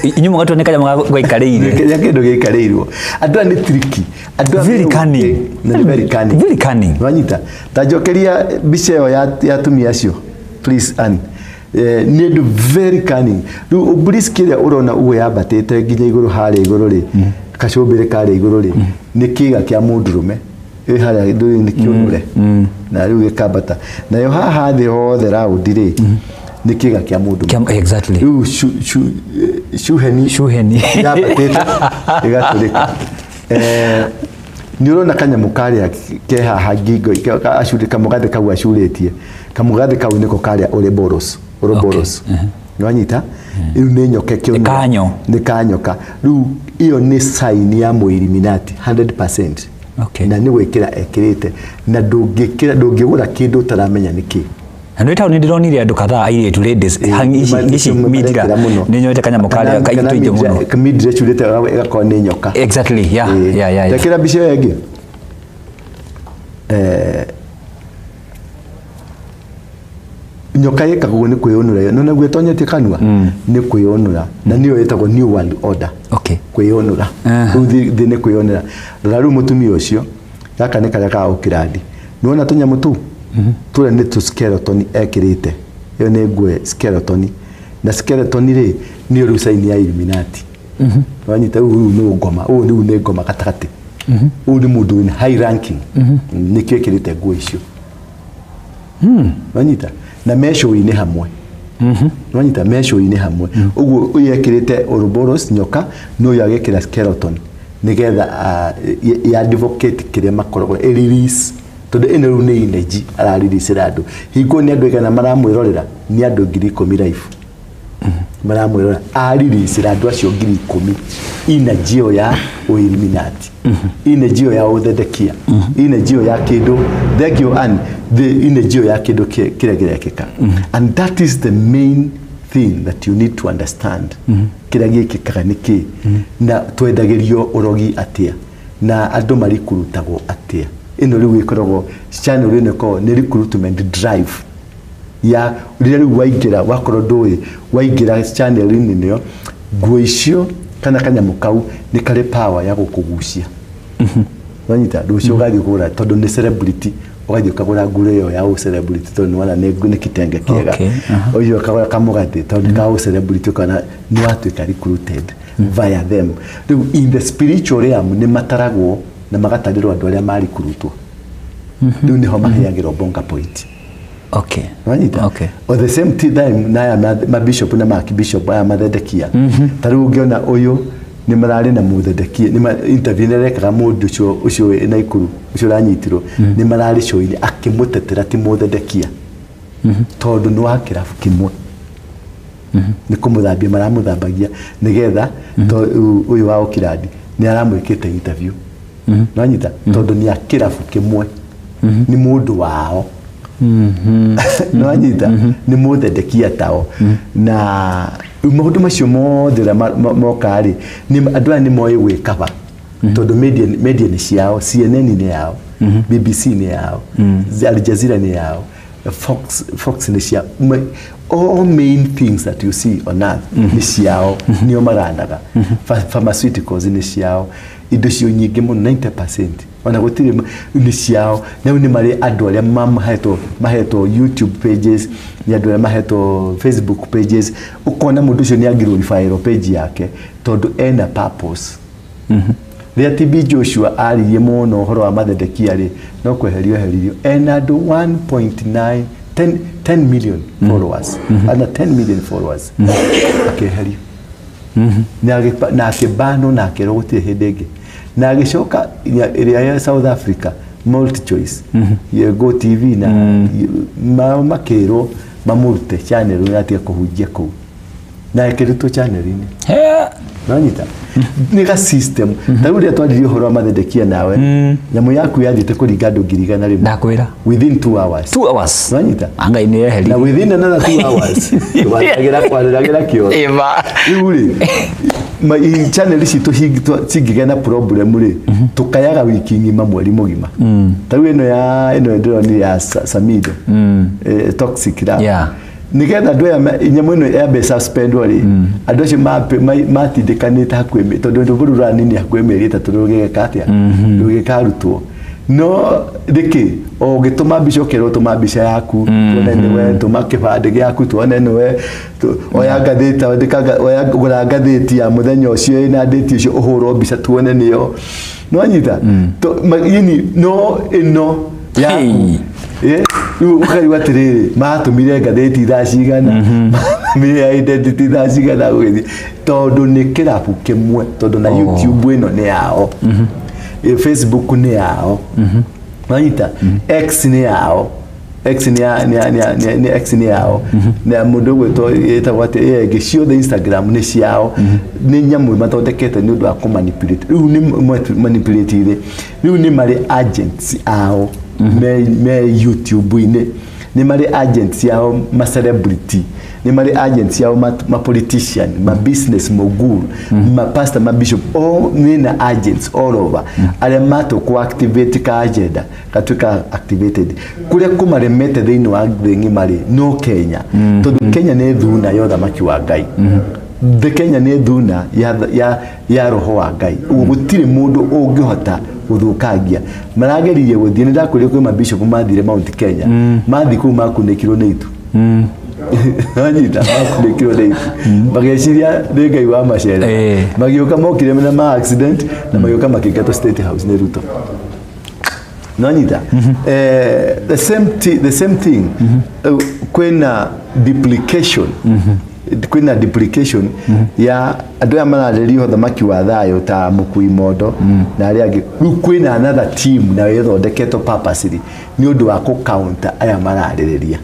Inyuĩ mũgatua nĩ kanyamũ gaikarĩire. Nĩ kĩndũ gĩikarĩirwo. Andũ aya nĩ tricky. Andũ aya Very cunning. Na nĩ very cunning. Very cunning. Wanyita, ta njokeria mbica ĩyo ya atumia acio please, Ann. Nĩ andũ very cunning. Rĩu obelisk ĩrĩa ũrona ũguo yambatĩte nginya igũrũ harĩa igũrũ rĩ, kacũmbĩrĩ karĩa igũrũ rĩ, nĩ kĩga kĩa mũndũrũme ĩ harĩa ndũĩ nĩ kĩũnũre, na rĩu gĩkambata nayo haha thĩ hothe round rĩ, nĩ kĩga kĩa mũndũ. Rĩu cuheni Cuheni. yambatĩte ĩgatũrĩka. Nĩ ũrona kanyamũ karĩa ke haha ngingo, kamũgathĩ kau acurĩtie, kamũgathĩ kau nĩko karĩa Ouroboros. Ouroboros, nĩwanyita? Rĩu nĩ nyoka ĩkĩũnũra. Nĩ kanyo. Nĩ kanyoka. Rĩu ĩyo nĩ sign ya mũilluminati 100%. Na nĩ gwĩkĩra ekĩrĩte, na ndũngĩkĩra, ndũngĩgũra kĩndũ ũtaramenya nĩ kĩ. Na nĩ taũni ndĩronire andũ kadhaa, airĩtu, ladies, hangi ici ici mindira, nĩ nyonete kanyamũ karĩa kaingĩ tũingĩ mũno. Mindira ĩcurĩte ĩgakorwo nĩ nyoka. Tekĩra mbica ĩyo ĩngĩ. Nyoka ĩkaga ũguo nĩ kwĩyũnũra, no naguo ĩtonyetie kanua nĩ kwĩyũnũra, na nĩyo ĩtagwo new world order. Kwĩyũnũra. Rĩu thĩ nĩ kwĩyũnũra. Rora rĩu mũtumia ũcio, gaka nĩ karĩa ka ũkĩrandi, nĩwona tũnyamũ tũu tũrĩa nĩ tũ skeleton ekĩrĩte, ĩyo nĩ nguo skeleton, na skeleton rĩ nĩyo rĩu sign ya Illuminati. Wanyita? Rĩu nĩ ngoma, ũyũ rĩu nĩ ngoma gatagatĩ, ũyũ nĩ mũndũ wĩna high ranking, nĩkĩo ekĩrĩte nguo icio. Wanyita? Na me show-inĩ hamwe. Wanyita? Me show-inĩ hamwe ũguo, ũyũ ekĩrĩte Ouroboros nyoka, na ũyũ agekĩra skeleton nĩgetha ya advocate kĩrĩa makoragwo ĩ release Tondu ĩno rĩu nĩ energy araririsĩra andũ. Hingo nĩ andũ aigana maramwĩrorera? Nĩ andũ 10,000 live maramwĩrorera. Aririsĩra andũ acio 10,000 energy ĩyo ya ũiliminati, energy ĩyo ya ũthendekia, energy ĩyo ya kĩndũ. Thank you. And the energy ĩyo ya kĩndũ kĩrĩa kĩrekĩka, and that is the main thing that you need to understand. Kĩrĩa gĩkĩkaga nĩ kĩ na twendagĩrio ũrogi atĩa na andũ marikurutagwo atĩa? Ĩno rĩu ĩkoragwo channel ĩno ĩkoragwo nĩ recruitment drive ya rĩrĩa rĩu waingĩra, wakorwo ndũĩ, waingĩra channel-inĩ ĩyo, nguo icio kana kanyamũ kau nĩ karĩ power ya gũkũgucia. Wanyita? Rũciũ ũgathiĩ kũgũra tondũ nĩ celebrity, ũgathiĩ ũkagũra nguo ĩyo ya ũ celebrity tondũ nĩwona nĩ kitenge kĩega. Ũcio ũkagũra kamũgathĩ tondũ ka ũ celebrity, ũkona nĩ watuĩka recruited via them. Rĩu in the spiritual realm nĩ mataragwo na magatarĩrwo andũ arĩa marikurutwo. Rĩu nĩho maheagĩrwo bonga point. Wanyita? O the same time na aya mabishop na makibishop aya mathendekia, ta rĩu ũngĩona ũyũ nĩ mararĩ na mũthendekia nĩ interview nĩ arekaga mũndũ ũcio ũcio wĩ Naikuru ũcio ũranyitirwo, nĩ mararĩ show-inĩ akĩmũtetera ti mũthendekia tondũ nĩ wa kĩrabu kĩmwe, nĩ kũmũthambia maramũthambagia nĩgetha ũyũ wa Okirandi nĩ aramwĩkĩte interview. Nĩwanyita? Tondũ nĩ a kĩrabu kĩmwe, nĩ mũndũ wao. Nĩwanyita? Nĩ mũthendekia tao na rĩu maũndũ macio mothe ũrĩa moka rĩ, andũ aya nĩ moĩ gwĩkaba tondũ media nĩ ciao. CNN nĩ yao, BBC nĩ yao, Al Jazeera nĩ yao, Fox nĩ ciao. All main things that you see on earth nĩ ciao, nĩo maranaga. Pharmaceuticals nĩ ciao, indo cio nyingĩ mũno, 90% ona gũtirĩ nĩ ciao. Rĩu nĩ marĩ andũ arĩa mahetwo YouTube pages, nĩ andũ arĩa mahetwo Facebook pages. Ũkona mũndũ ũcio nĩ angĩrorifyĩrwo page yake tondũ ena purpose. Rĩrĩa TB Joshua aririe mũno ũhoro wa mathendekia rĩ, no kweherio eheririo ena andũ 1.9 10, 10 million followers, ana 10 million followers, akĩeherio na akĩbanwo na akĩrwo gũtirĩ hĩndĩ ĩngĩ. Na agĩcoka ĩrĩa ya South Africa Multi Choice ya Go TV na makĩrwo mamũrute channel na atige kũhunjia kũu, na akĩrutwo channel-inĩ. Nonyita? Nĩ ga system. Ta rĩu rĩrĩa twaririe ũhoro wa mathendekia nawe, nyamũ yaku yathiĩte kũringa andũ 100,000 Ndakwĩra. within 2 hours. 2 hours. Nonyita? Ngai nĩ Na eheririe. within another 2 hours waragĩra kwarĩragĩra kĩoro. Ĩma. Rĩu rĩ, channel ici cingĩgĩa na problem rĩ, tũkayaga wiki ng'ima, mweri mũgima. Ta rĩu ĩno ya ĩno ndĩronire ya Samido, toxic love, nĩgetha andũ aya nyamũ ĩno yambe suspendwo rĩ, andũ acio matindĩkanĩte hakuhĩ tondũ rwĩmbo rũu rũranini hakuhĩ mĩeri 3 rũgĩgeka atĩa, rũgĩkarutwo. No rĩkĩ o ũgĩtũma mbica, ũkerwo tũma mbica yaku tuone nĩwe, tũma kĩbandĩ gĩaku tuone nĩwe, oya ngathĩti, andĩka oya gũra ngathĩti ya mũthenya ũcio ĩna ndĩti ũcio, ũhũrwo mbica tuone nĩyo. Nĩwanyita? Yani no ĩno yaku. Hey. Rĩu ũkaigua atĩrĩrĩ, matũmire ngathĩti thaa cigana, matũmire identity thaa cigana gũgĩthiĩ tondũ nĩ kĩrabu kĩmwe, tondũ na YouTube ĩno nĩ yao, Facebook nĩ yao. Wanyita? X nĩ yao, X nĩ ya nĩ ya nĩ ya nĩ X nĩ yao na mũndũ ũgwĩtwo ĩtagwo atĩ ĩyo ĩngĩ ciothe, Instagram nĩ ciao. Nĩ nyamũ mathondekete nĩ ũndũ wa kũmanipulate. Rĩu nĩ manipulate rĩ, rĩu nĩ marĩ agents ao me YouTube-inĩ, nĩ marĩ agents ao ma celebrity, nĩ marĩ agents ao ma politician, ma business mogul, ma pastor, ma bishop, all mena agents all over arĩa matũ activate ka agenda gatuĩka activated. Kũrĩa kũmaremete thĩinĩ wa thĩ ng'ima rĩ, no Kenya, tondũ Kenya nĩ thuna ya ũthamaki wa Ngai. The Kenya nĩ thuna ya roho wa Ngai. Ũguo gũtirĩ mũndũ ũngĩhota gũthũkangia. Marageririe gũthiĩ, nĩ ndakwĩrire kwĩ mabishop mathire Mount Kenya, mathiĩ kũu makunĩkirwo nĩ itu. Wanyita? Makunĩkirwo nĩ itu, magĩciria nĩ Ngai wa macera. Magĩũka mokire na ma accident na magĩũka makĩingatwo State House nĩ Ruto. Nonyita? The same thing, kwĩna duplication. Kwĩna duplication ya andũ aya mararĩria ũthamaki wa thayũ ta Mũkui Mondo na arĩa angĩ. Rĩu kwĩna another team nayo ĩthondeketwo purposely nĩ ũndũ wa kũ-counter aya mararĩrĩria.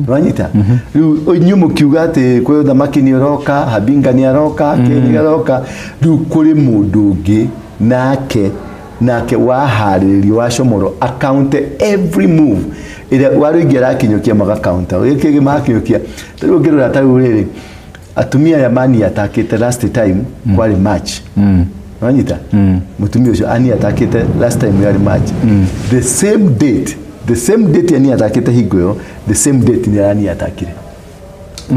Wanyita? Rĩu inyuĩ mũkiuga atĩ kwĩ ũthamaki nĩ ũroka, Habinga nĩ aroka, kĩ nĩ aroka, rĩu kũrĩ mũndũ ũngĩ nake waharĩrĩrio wacomorwo account every move ĩrĩa warũingĩ arakinyũkia magakaunta gĩkĩ magakinyũkia. Rĩu ũngĩrora ta rĩu rĩrĩ, atumia aya maniatakĩte last time kwarĩ March. Wanyita? Mũtumia ũcio aniatakĩte last time yarĩ March, the same date, the same date aniatakĩte hingo ĩyo, the same date nĩ araniatakire.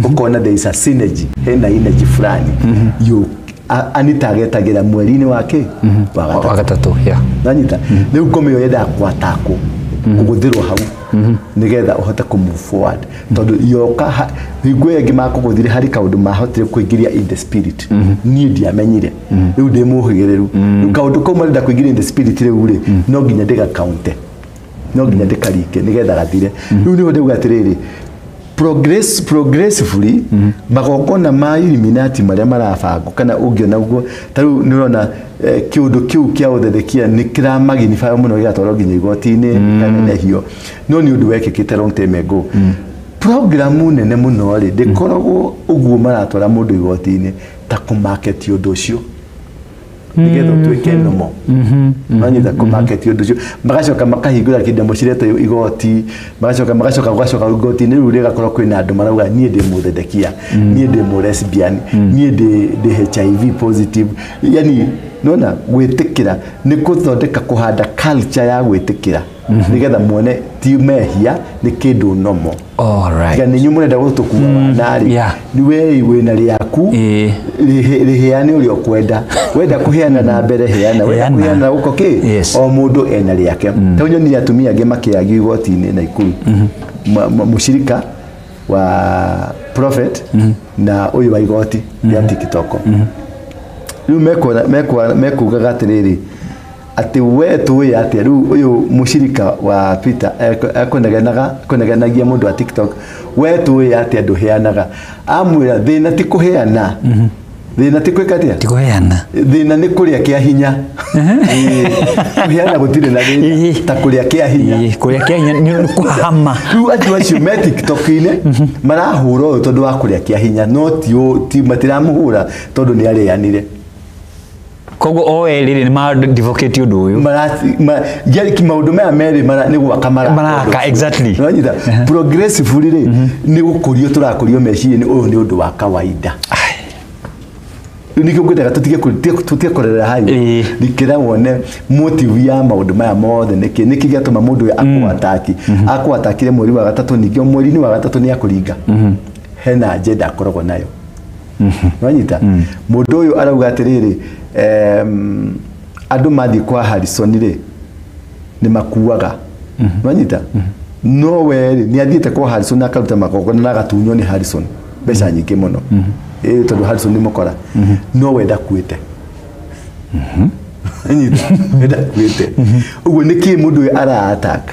Ũkona there is a synergy, hena energy fulani yo anitagetagĩra mweri-inĩ wa kĩ, wa gatatũ. Wa gatatũ, yeah. Nanyita? Rĩu ngoma ĩyo yendaga kwatakwo, kũgũthĩrwo hau nĩgetha ũhote kũ move forward, tondũ yoka hingo ĩyo ĩngĩ makũgũthire harĩ kaũndũ mahotire kũingĩria in the spirit, niĩ ndiamenyire. Rĩu ndĩ mũhĩgĩrĩru, rĩu kaũndũ kau marenda kũingĩria in the spirit rĩu rĩ, no nginya ndĩgakaunte, no nginya ndĩkarike nĩgetha gathire. Rĩu nĩho ndĩuga atĩrĩrĩ, progressively magongona ma Illuminati marĩa marabangwo, kana ũngĩona ũguo ta rĩu nĩ ũrona kĩũndũ kĩu kĩa ũthethekia nĩ kĩramaginify mũno, gĩgatwarwo nginya igoti-inĩ, gĩkanenehio, no nĩ ũndũ wekĩkĩte long time ago. Programu nene mũno rĩ, ndĩkoragwo ũguo maratwara mũndũ igoti-inĩ ta kũmaketi ũndũ ũcio nĩgetha ũtuĩke nomo. Wanyita? Kũmaketi ũndũ ũcio, magacoka makahingũra kĩndemo ciretwo igoti, magacoka gũgacoka igoti-inĩ rĩu rĩgakorwo kwĩna andũ marauga niĩ ndĩ mũthethekia, niĩ ndĩ mũ lesbian, niĩ ndĩ HIV positive. Yani nona gwĩtĩkĩra nĩ gũthondeka, kũhanda culture ya gwĩtĩkĩra nĩgetha muone ti mehia, nĩ kĩndũ nomo. All right. Tiga nĩ inyuĩ mũrenda gũtũkua wana-rĩ, nĩ we wĩna rĩaku, rĩheane ũrĩa ũkwenda. Wenda kũheana na mbere, heana. Wenda Heana. kũheana gũko kĩ, o mũndũ ena rĩake. Ta nyonire atumia angĩ makĩagio igoti-inĩ Naikuru. Mũcirika wa prophet na ũyũ wa igoti rĩa TikTok. Rĩu mekugaga atĩrĩrĩ, atĩ we tũĩ atĩa? Rĩu ũyũ mũcirika wa Peter ekũnegenagia mũndũ wa TikTok, we tũĩ atĩa ndũheanaga? Amwĩra thĩna ti kũheana, thĩna ti gwĩka atĩa? Ti kũheana. Thĩna nĩ kũrĩa kĩa hinya. Ĩĩ, kũheana gũtirĩ na thĩna ta kũrĩa kĩa hinya. Ĩĩ, kũrĩa kĩa hinya nĩ kũhama. Rĩu andũ acio me TikTok-inĩ marahũra ũyũ tondũ wa kũrĩa kĩa hinya, no ti matiramũhũra tondũ nĩ arĩanire. Koguo o erĩ rĩ, nĩ ma-advocate ũndũ ũyũ. Maũndũ maya merĩ nĩ gwaka maraka. Maraka, exactly. Nĩwanyita? Progressively rĩ, nĩ gũkũrio tũrakũrio meciria-inĩ ũyũ nĩ ũndũ wa kawaida. Rĩu nĩkĩo ngwendaga tũtige kũrerera hau. Rikĩra wone motive ya maũndũ maya mothe nĩkĩ, nĩkĩ gĩatũma mũndũ ũyũ akũataki, akũatakire mweri wa gatatũ, ningĩ o mweri-inĩ wa gatatũ nĩ akũringa, hena agenda akoragwo nayo. Nĩwanyita? Mũndũ ũyũ arauga atĩrĩrĩ, andũ mathiĩ kwa Harrison rĩ, nĩ makuaga. Nĩwanyita? No we rĩ, nĩ athiĩte kwa Harrison na akaruta magongona na agatunywo nĩ Harrison mbeca nyingĩ mũno. Ĩĩ, tondũ Harrison nĩ mũkora, no we ndakuĩte. Nĩwanyita? We ndakuĩte. Ũguo nĩ kĩĩ mũndũ ũyũ ara attack?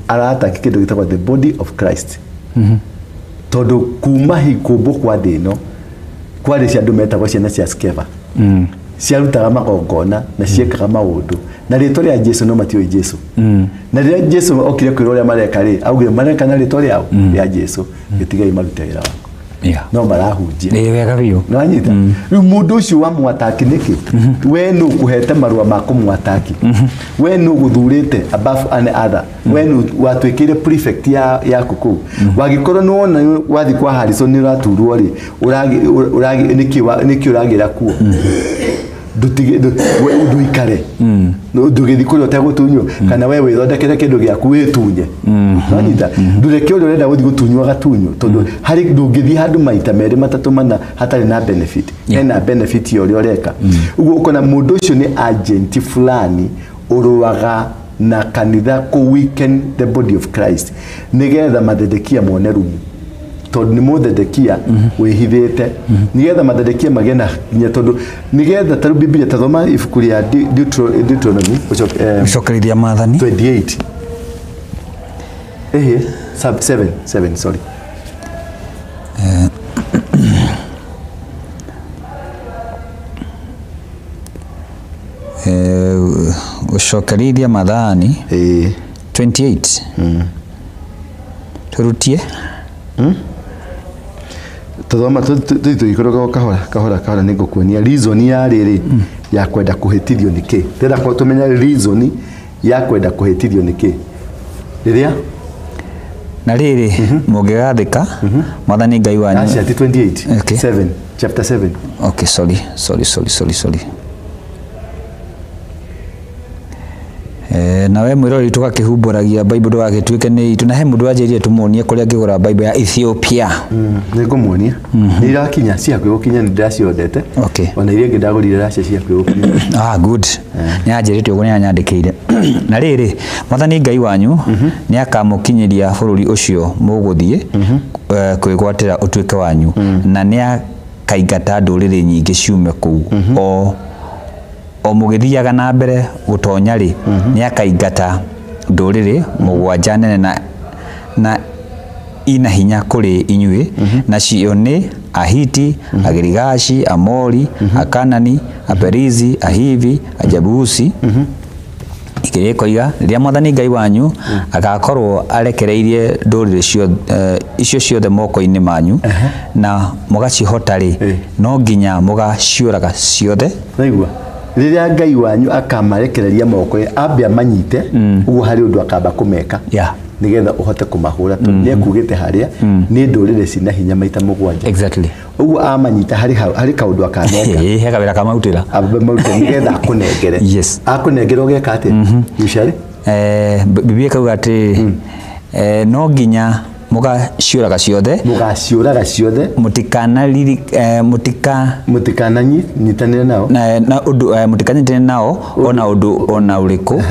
Ara attack kĩndũ gĩtagwo the body of Christ, tondũ kuma kũmbwo kwa thĩ ĩno kwarĩ cia andũ metagwo ciana cia Skeva, ciarutaga magongona na ciekaga maũndũ na rĩtwa rĩa Jesu, no matiũĩ Jesu. Na rĩrĩa Jesu okire kwĩra ũrĩa mareka rĩ, augire mareka na rĩtwa rĩao rĩa Jesu, gĩtigai marute wĩra wako. No marahunjia. Ĩĩ, wega biũ. Nĩwanyita? Rĩu mũndũ ũcio wa mwataki nĩkĩ? We nũ kũhete marũa ma kũmwataki? We nũ gũthurĩte above any other? We nũ watuĩkĩire prefect ya yaku kũu? Wangĩkorwo nĩ wona wathiĩ kwa Harrison nĩ ũraturwo rĩ, nĩkĩ ũragĩra kuo? Ndũikare, ndũgĩthiĩ kũrĩa ũtegũtunywo, kana we wĩthondekere kĩndũ gĩaku wĩtunye. Nĩwanyita? Ndũreke ũrĩa ũrenda gũthiĩ gũtunywo agatunywo, tondũ harĩ ndũngĩthiĩ handũ maita merĩ matatũ mana hatarĩ na benefit. Hena benefit ya ũrĩa ũreka. Ũguo ũkona mũndũ ũcio nĩ agent fulani ũrũaga na kanitha kũ weaken the body of Christ nĩgetha mathedekia mone rumu, tondũ nĩ mũthedekia wĩhithĩte, nĩgetha mathedekia magĩe na hinya, tondũ nĩgetha ta rĩu Biblia, tathoma ibuku rĩa Deuteronomy, ũcoke, Gũcokereria maathani. 28, ehe, sub 7 7, sorry. Gũcokerithia mathani 28. Turutie. Tuthoma tũikũrũka kahora kahora kahora nĩngũkuonia reason ya rĩrĩ ya kwenda kũhĩtithio nĩ kĩ. Ndĩrenda kwa tũmenye reason ya kwenda kũhĩtithio nĩ kĩ. Rĩrĩa na rĩrĩ mũngĩgathĩka Mwathani Ngai wanyu. Acia ti 28. Okay. 7 chapter 7. Okay, sorry, sorry, sorry, sorry, sorry. Nawe mwirori tũgakĩhumbũragia Bible ndũgagĩtuĩke nĩ itũ, na he mũndũ wanjĩrire tũmuonie kũrĩa angĩgũra Bible ya Ethiopia. Nĩngũmuonia. Nĩ irakinya cihakuhĩ gũkinya, nĩ ndĩraciondete. Okay. Ona iria ingĩ ndagũrire racia cihakuhĩ gũkinya. Ah, good. Nĩ anjĩrĩte ũguo, nĩ anyandĩkĩire. Na rĩrĩ, Mwathani Ngai wanyu nĩ akamũkinyĩria bũrũri ũcio mũgũthiĩ kwĩgwatĩra ũtuĩke wanyu, na nĩ akaingata ndũrĩrĩ nyingĩ ciume kũu. O mũgĩthiaga na mbere gũtonya rĩ, nĩ akaingata ndũrĩrĩ mũgwanja nene na ina hinya kũrĩ inyuĩ, nacio nĩ Ahiti, Agirigashi, Amori, Akanani, Aperizi, Ahivi, Ajabusi. Ikĩrĩ ĩkoiga rĩrĩa Mwathani Ngai wanyu agakorwo arekereirie ndũrĩrĩ icio ciothe moko-inĩ manyu na mũgacihota rĩ, no nginya mũgaciũraga ciothe. Naigua rĩrĩa Ngai wanyu akamarekereria moko ambe amanyite ũguo harĩ ũndũ akamba kũmeka nĩgetha ũhote kũmahũra, tondũ nĩ ekugĩte harĩa nĩ ndũrĩrĩ cina hinya maita mũgwanja. Exactly. Ũguo amanyita harĩ kaũndũ akameka. He kawĩra kamarutĩra. Amarute nĩgetha akũnengere. Yes. Akũnengere ũgeka atĩa? Gĩcarĩ? Biblia ĩkauga atĩ no nginya mũgaciũraga ciothe. Mũgaciũraga ciothe. Mũtikananyitanĩre nao. Na ũndũ mũtikanyitanĩre nao ona ũndũ ona ũrĩkũ.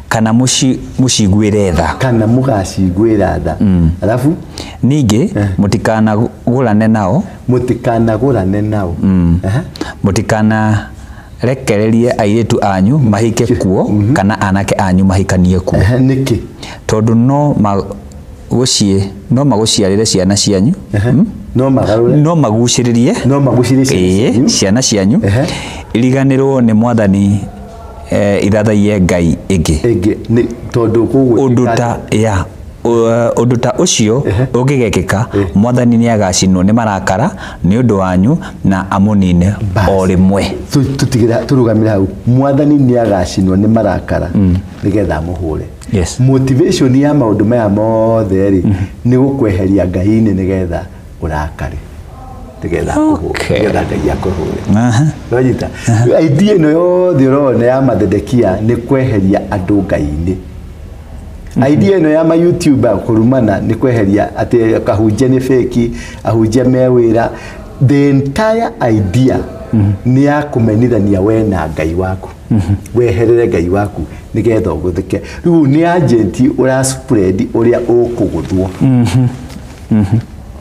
Kana mũciguĩre tha. Kana mũgaciguĩra tha. Alafu ningĩ mũtikanagũrane nao. Mũtikanagũrane nao. Mũtikanarekererie airĩtu anyu mahike kuo kana anake anyu mahikanie kuo. Nĩkĩ? Tondũ no magũciarĩre ciana cianyu. No magarũre. No magucĩrĩrie. No magucĩrĩrie ciana cianyu. Iriganĩrwo nĩ Mwathani ithathaiye Ngai ĩngĩ. Ĩngĩ nĩ tondũ ũndũ ta ũndũ ta ũcio ũngĩgekĩka, Mwathani nĩ agacinwo nĩ marakara nĩ ũndũ wanyu na amũnine o rĩmwe. Tũtigĩra tũrũgamĩre hau. Mwathani nĩ agacinwo nĩ marakara nĩgetha amũhũre. Yes. Motivation ya maũndũ maya mothe rĩ nĩ gũkweheria Ngai-inĩ nĩgetha ũrakare. Nĩgetha nĩgetha Ngai akũhũre. Wanyita? Idea ĩno yothe ũrona ya mathedekia nĩ kweheria andũ Ngai-inĩ. Idea ĩno ya ma YouTuber kũrumana nĩ kweheria atĩ kahunjia nĩ fake, ahunjia me wĩra. The entire idea nĩ ya kũmenithania we na Ngai waku. Weherere Ngai waku nĩgetha ũgũthĩke. Rĩu nĩ agent ũra spread ũrĩa ũkũgũthwo.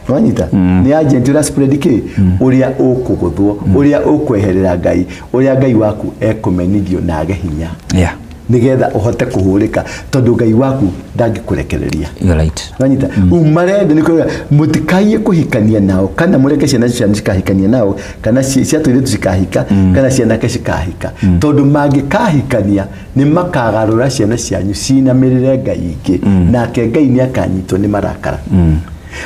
Wanyita? Nĩ agent ũra spread kĩ? Ũrĩa ũkũgũthwo, ũrĩa ũkweherera Ngai, ũrĩa Ngai waku ekũmenithio na age hinya. Yeah. Nĩgetha ũhote kũhũrĩka tondũ Ngai waku ndangĩkũrekereria. You're right. Wanyita? Umarende nĩ kuuga mũtikaiye kũhikania nao kana mũreke ciana cianyu cikahikania nao kana cia tũirĩtu cikahika kana cianake cikahika, tondũ mangĩkahikania nĩ makagarũra ciana cianyu cinamĩrĩre Ngai ingĩ, nake Ngai nĩ akanyitwo nĩ marakara.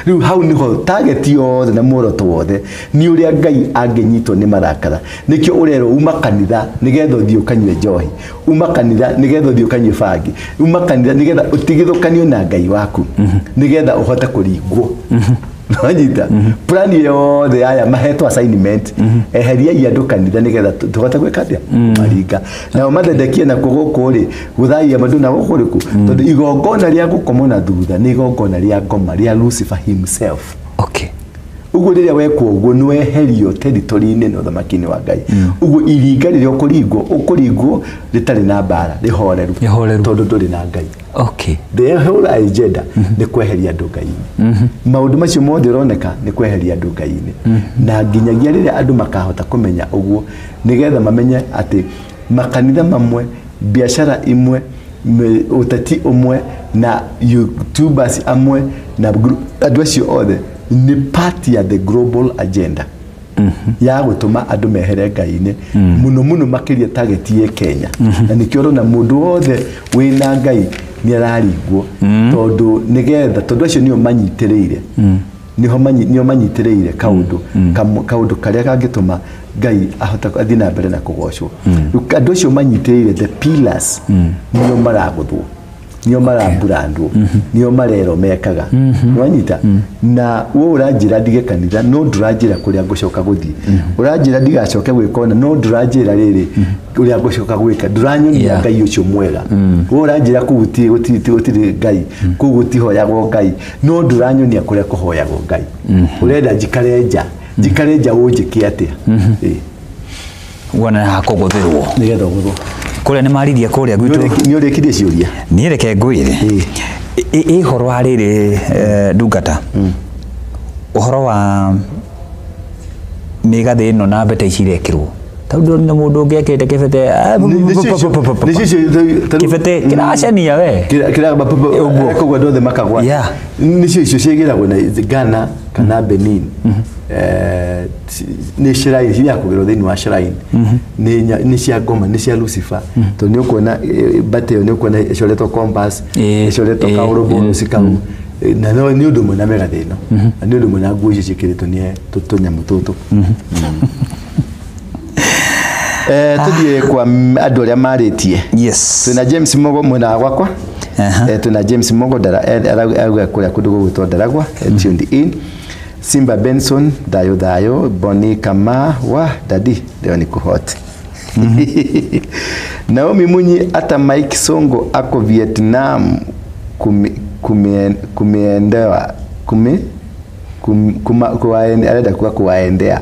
Rĩu hau nĩho target yothe na muoroto wothe nĩ ũrĩa Ngai angĩnyitwo nĩ marakara. Nĩkĩo ũrerwo uma kanitha nĩgetha ũthiĩ ũkanyue njohi, uma kanitha nĩgetha ũthiĩ ũkanyue bangi, uma kanitha nĩgetha ũtigithũkanio na Ngai waku, nĩgetha ũhote kũringwo. Wanyita? Plan yothe aya mahetwo assignment, eheriai andũ kanitha nĩgetha tũhote gwĩka atĩa? Maringa. Nao mathedekie nakuo gũkũ rĩ, gũthaia andũ na gũkũ rĩkũ, tondũ igongona rĩa gũkomwo na thutha nĩ igongona rĩa ngoma rĩa Lucifer himself. Okay. Ũguo rĩrĩa wekwo ũguo nĩ weherio territory-inĩ na ũthamaki-inĩ wa Ngai. Ũguo iringa rĩrĩa ũkũringwo rĩtarĩ na mbara, rĩhoreru. Rĩhoreru. Tondũ ndũrĩ na Ngai. Okay. The whole agenda nĩ kweheria andũ Ngai-inĩ. Maũndũ macio mothe ũroneka nĩ kweheria andũ Ngai-inĩ. Na nginyagia rĩrĩa andũ makahota kũmenya ũguo nĩgetha mamenye atĩ makanitha mamwe, biashara imwe, ũteti ũmwe na YouTubers amwe na andũ acio othe nĩ part ya the global agenda. Ya gũtũma andũ mehere Ngai-inĩ mũno mũno makĩria target ye Kenya. Na nĩkĩo ũrona mũndũ wothe wĩna Ngai nĩ araringwo, tondũ nĩgetha, tondũ acio nĩo manyitĩrĩire, nĩo manyitĩrĩire kaũndũ kaũndũ karĩa kangĩtũma Ngai ahota athiĩ na mbere na kũgocwo. Rĩu andũ acio manyitĩrĩire the pillars nĩo maragũthwo, nĩo maraburandwo, nĩo marero mekaga. Nĩwanyita? Na we ũranjĩra ndige kanitha, no ndũranjĩra kũrĩa ngũcoka gũthiĩ. Ũranjĩra ndigacoke gwĩka ũna, no ndũranjĩra rĩrĩ ũrĩa ngũcoka gwĩka. Ndũranyonia Ngai ũcio mwega. We ũranjĩra kũu gũtirĩ Ngai, kũu gũtihoyagwo Ngai, no ndũranyonia kũrĩa kũhoyagwo Ngai. Ũrenda njikare nja, njikare nja ũnjĩke atĩa? Wona hakũgũthĩrwo. Nĩgetha ũgũthwo. Kũrĩa nĩ maririe kũrĩa gwitũ. Nĩ ũrĩkirie ciũria? Niĩ reke ngwĩre. Ĩ ũhoro wa rĩrĩ, ndungata, ũhoro wa mĩgathĩ ĩno na mbete ici irekĩrwo, tondũ ndĩronire mũndũ ũngĩ ekĩrĩte kĩbete, kĩbete kĩracenia we. Ũguo andũ othe makagwa. Nĩcio icio ciĩgĩragwo na Ghana kana Benin. Nĩ shrine cia kũgerwo thĩinĩ wa shrine. Nĩ cia ngoma, nĩ cia Lucifer. Tondũ nĩ ũkuona mbate ĩyo, nĩ ũkuona ĩcoretwo compass, ĩcoretwo kaũrũbũrũci kau. Na no nĩ ũndũ ũmwe na mĩgathĩ ĩno. Na nĩ ũndũ ũmwe na nguo icio ciĩkĩrĩtwo nĩ tũnyamũ tũtũ. Tũthiĩ kwa andũ arĩa marĩtie. Yes. Twĩna James Mogo mwena wa gwakwa. Twĩna James Mogo arauga kũrĩa kũndũ gũgwĩtwo Ndaragwa, tuned in. Simba Benson, thayo thayo. Boni Kama wa dadi, leo ni kuhot. Naomi Munyi, hata Mike Songo ako Vietnam kumeendewa, arenda kuwa kuwaendea.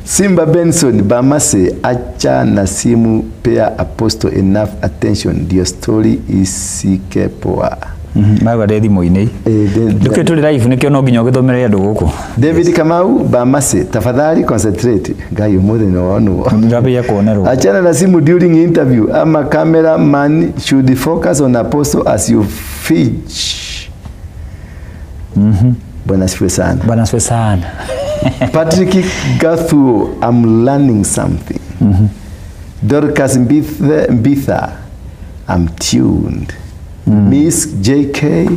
Simba Benson, Bamase, acha na simu, pea Apostle enough attention, ndio story isike poa. Magwa ndĩ thimũ-inĩ. Ndũkĩ tũrĩ live nĩkĩo no nginya ũgĩthomere andũ gũkũ. David Kamau, Bamase, tafadhali concentrate. Ngai ũmũthĩ nĩ wonwo. Ndambia kuonerwo. Achana na simu during interview, ama camera man should focus on Apostle as you fish. Bwana asifiwe sana. Bwana asifiwe sana. Patrick Gathuo, I'm learning something. Dorcas Mbitha, I'm tuned. Miss JK,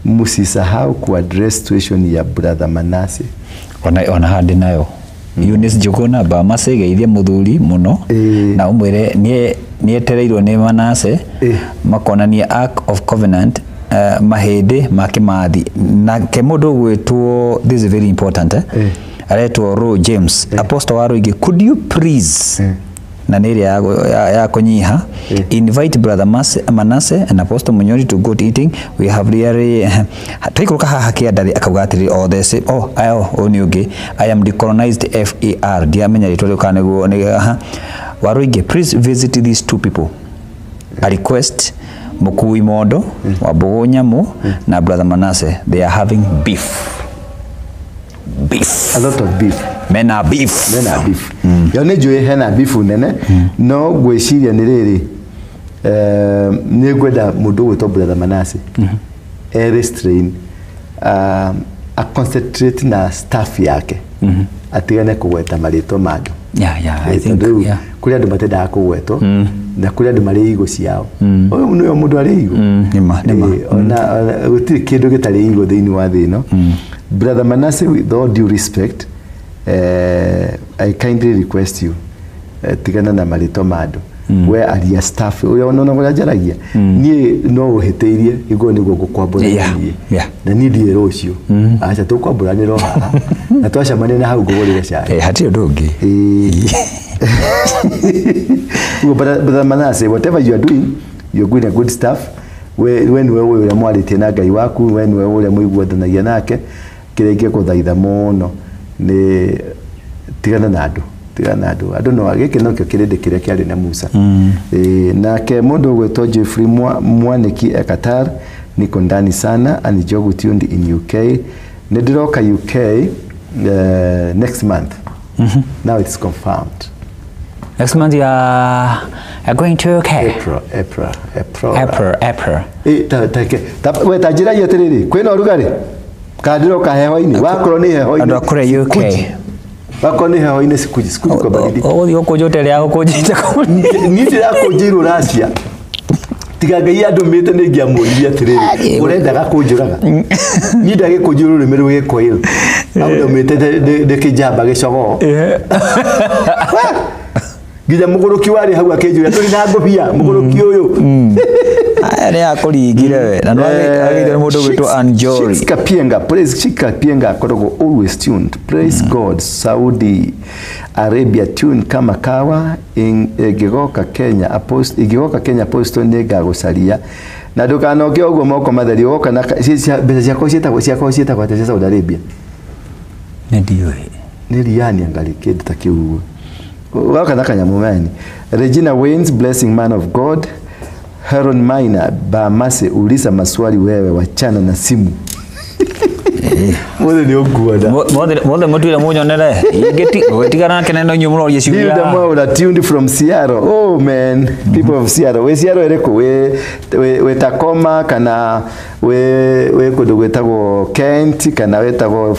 musisahau kuaddress situation ya brother Manase. Ona handi nayo. Eunice Njuguna, Bamase geithie muthuri muno na umwire nietereirwo ni Manase makonania Ark of Covenant, mahĩndĩ ma Kĩmathi. Nake mũndũ ũgwĩtwo, this is very important, aretwo Roe James, Apostle wa Rũingĩ, could you please, na nĩ ĩrĩa ya kũnyiha, invite brother Manase and Apostle Munyori to go to eating. We have really twaikũrũka haha kĩandarĩ akauga atĩrĩ, oh, the same, oh, ayo, ũyũ nĩ ũngĩ, I am decolonized FAR, ndiamenya rĩtwa rĩu kana nĩguo nĩ wa Rũingĩ, please visit these two people, a request Mukui Mondo wa Mbogo Nyamu na brother Manase, they are having beef. Beef. A lot of beef. Men are beef. Men are beef. Yo nĩ njũĩ hena beef nene, no ngwĩciria nĩ rĩrĩ, nĩ ngwenda mũndũ ũgwĩtwo brother Manase e restrain, a concentrate na staff yake, atigane kũgweta marĩtwa ma andũ. Yeah, I think, yeah. Kũrĩ andũ matendaga kũgwetwo, na kũrĩ andũ marĩ igo ciao. Ũyũ nĩwe mũndũ arĩ igo. Nĩma, nĩma. Ona gũtirĩ kĩndũ gĩtarĩ igo thĩinĩ wa thĩ ĩno. Brother Manase, with all due respect, I kindly request you, tigana na marĩtwa ma andũ. We aria staff, ũrĩa ũnona ũrĩa njaragia. Niĩ no ũhĩtĩirie, iguo nĩguo ngũkwambũra niĩ. Na niĩ ndirĩ rũciũ. Aca tũkwambũranĩra o haha. Na twacemania na hau ngũgũrĩre cai. Hatirĩ ũndũ ũngĩ. Ũguo, Brother Manase, whatever you are doing, you are doing a good stuff. We nĩwe ũĩ ũrĩa mwarĩtie na Ngai waku, we nĩwe ũrĩa mũiguithanagia nake. Kĩrĩa ingĩkũthaitha mũno nĩ tigana na andũ. Tigana na andũ. Andũ no gĩkĩ nokĩo kĩrĩndĩ kĩrĩa kĩarĩ na Musa. Nake mũndũ ũgwĩtwo Jeffrey Mwaniki e Qatar, niko ndani sana, ani Njogu tuned in UK. Nĩ ndĩroka UK next month. Now it's confirmed. Next month you are going to UK. April. We ta njĩra atĩrĩrĩ, kwĩna ũrugarĩ? Kana ndĩroka heho-inĩ? Wakorwo nĩ heho-inĩ. Andũ a kũrĩa UK. Wako nĩ heho-inĩ sikuji sikuji kwa baridi. Ũgũthiĩ ũkũnjũte rĩa gũkũnjĩte kũu. Niĩ ndĩrakũnjĩirwo Russia. Tiga Ngai andũmĩte nĩ ingĩamũririe atĩrĩrĩ, ũrendaga kũnjũraga? Niĩ ndagĩkũnjĩrwo rũrĩmĩ rũgĩkũyũ. Andũmĩte ndĩkĩnjamba gĩcogoo. Nginya mũgũrũki warĩ hau akĩnjũria tũrĩ na ngũbia mũgũrũki ũyũ. Aya nĩ akũringire we. Na nĩwagĩire nĩ mũndũ ũgwĩtwo Anjori. Shix Kapienga, praise Shix Kapienga akoragwo always tuned. Praise God, Saudi Arabia tune kama kawa ĩngĩgoka Kenya apost ĩngĩgoka Kenya apostle nĩ ngagũcaria na ndũkanoke ũguo moko matheri woka na mbeca ciakwa ciĩtagwo atĩa cia Saudi Arabia? Nĩ ndiũĩ. Nĩ riani angali kĩndũ ta kĩu ũguo. Woka na kanyamũ gani. Regina Waynes, blessing man of God. Heron Maina, Bamase, uliza maswali wewe, wachana na simu. Mothe nĩ ũnguona. Mothe mũtuire mũnyonere. Ingĩtigana nake na inyuĩ mũrorie ciũria. Hilda Mwaura, tuned from Seattle. Oh man, people of Seattle. We Seattle ĩrĩkũ? We Tacoma kana we kũndũ gwĩtagwo Kent kana wĩtagwo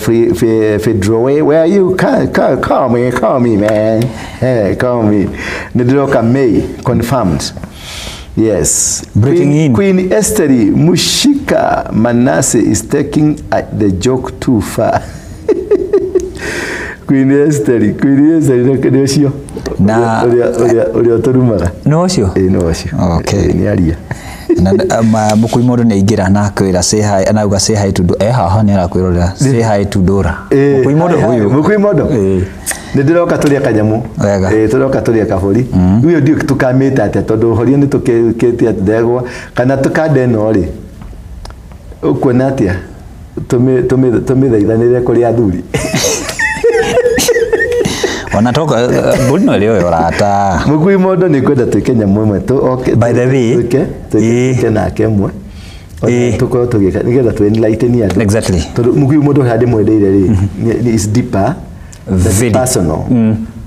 Federal Way. Where are you? Call me, call me man. Hey, call me. Nĩ ndĩroka May, confirmed. Yes. Breaking in. Queen Esther Mushika Manasseh is taking the joke too far. Queen Esther nĩ ũcio. Na ũrĩa ũtũrumaga. Nĩ ũcio? Ĩĩ nĩ ũcio. Okay. Nĩ aria. Na mũkui mũndũ nĩ aingĩra na akwĩra say hi, na auga say hi to haha nĩ arakwĩrorera say hi to Dora. Mũkui mũndũ ũyũ. Mũkui mũndũ. Nĩ ndĩroka tũrĩe kanyamũ. Tũroka tũrĩe kabũri. Ũyũ ndiũĩ tũkamĩte atĩa tondũ horia nĩ tũkĩte ndegwa kana tũkande ĩno rĩ. Ũkuona atĩa? Tũmĩthaithanĩre kũrĩ athuri. Ona toka mbũri no ĩrĩo ũrata. Mũkui mũndũ nĩ kwenda twĩke nyamũ ĩmwe By the way, twĩke nake ĩmwe. Tũkorwo tũgĩka nĩgetha tũ enlighten andũ. Exactly. Tondũ mũkui mũndũ harĩa ndĩmwendeire rĩ, is deeper. Very personal.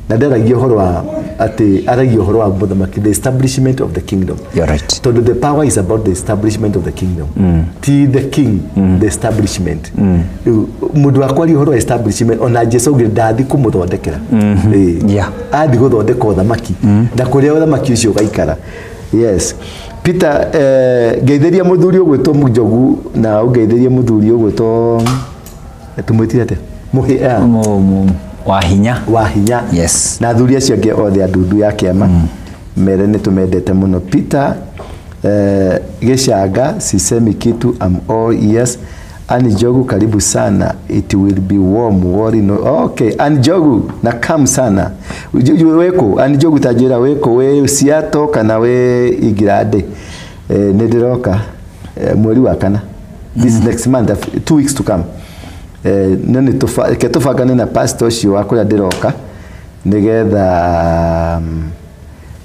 Na ndaragia ũhoro wa atĩ aragia ũhoro wa mũthamaki, the establishment of the kingdom. You're right. Tondũ the power is about the establishment of the kingdom. Ti the king, the establishment. Rĩu mũndũ wa kwaria ũhoro wa establishment ona Jesu augire ndathi kũmũthondekera. Yeah. Athi gũthondeka ũthamaki na kũrĩa ũthamaki ũcio ũgaikara. Yes. Peter, ngeithĩria mũthuri ũgwĩtwo Mũnjogu na ũngeithĩrie mũthuri ũgwĩtwo tũmwĩtire atĩa? Mũhĩ Wahinya. Wahinya. Yes. Na athuri acio angĩ othe a ndundu ya kĩama mere nĩ tũmendete mũno. Peter Gĩcanga, sisemi kitu, I'm all ears. Ann Njogu, karibu sana, it will be warm, worry no. Okay, Ann Njogu na kam sana. Weko Ann Njogu tajira weko we Seattle kana we Igirande. Nĩ ndĩroka mweri wa kana. This next month, 2 weeks to come. No nĩ tũbangane na pastor ũcio wa kũrĩa ndĩroka nĩgetha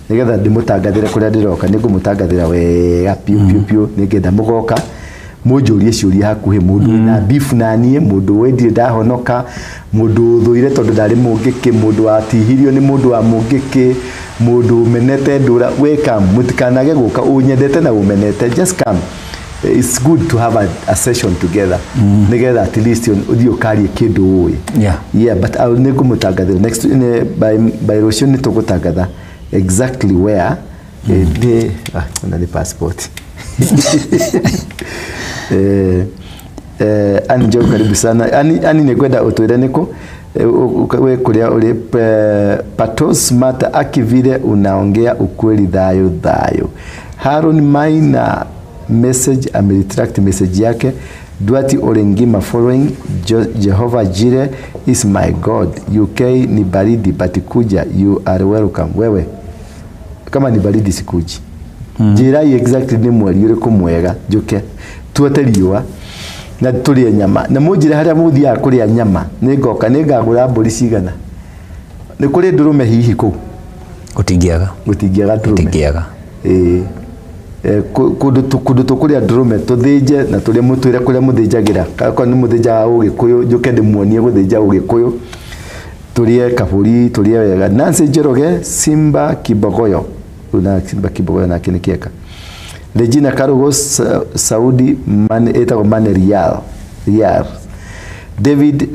ndĩmũtangathĩre kũrĩa ndĩroka. Nĩngũmũtangathĩra wega piũ piũ piũ nĩgetha mũgoka mũnjũrie ciũria hakuhĩ mũndũ wĩna beef na niĩ, mũndũ wendire ndahonoka, mũndũ ũthũire tondũ ndarĩ mũngĩkĩ, mũndũ watihirio nĩ mũndũ wa mũngĩkĩ, mũndũ ũmenete ndũra. Welcome, mũtikanage gũka ũnyendete na ũmenete, just come. It's good to have a session together. Nĩgetha at least ũthiĩ ũkarie kĩndũ ũĩ. Yeah, but I'll nĩngũmũtangathĩra next by rũciũ nĩ tũgũtangatha exactly where na nĩ passport. Ann Njogu karibu sana. Ann nĩngwenda ũtwĩre nĩkũ we kũrĩa ũrĩ. Patos Mata akivile unaongea ukweli, thayũ thayũ. Haron Maina message ameretract message yake. Duati Olengima following Jehovah Jireh is my God. UK ni baridi but kuja, you are welcome. Wewe kama ni baridi sikuji. Njĩrai exactly nĩ mweri ũrĩkũ mwega njuke tuote riũa na tũrĩe nyama na mũnjĩre harĩa mũthiaga kũrĩa nyama nĩngoka nĩngagũra mbũri cigana. Nĩ kũrĩ ndũrũme hihi kũu? Gũtingĩaga. Gũtingĩaga ndũrũme. Gũtingĩaga. Ĩĩ. Kũndũ tũkũrĩa ndũrũme tũthĩnje na tũrĩe mũtwĩre kũrĩa mũthĩnjagĩra. Akorwo nĩ mũthĩnjaga ũgĩkũyũ njũke ndĩmuonie gũthĩnja ũgĩkũyũ. Tũrĩe kabũri tũrĩe wega. Nancy Njoroge Simba Kibogoyo. Una Simba Kibogoyo nake nĩ kĩeka. Regina Karugo Saudi man etagwo Mane Rial. Rial. David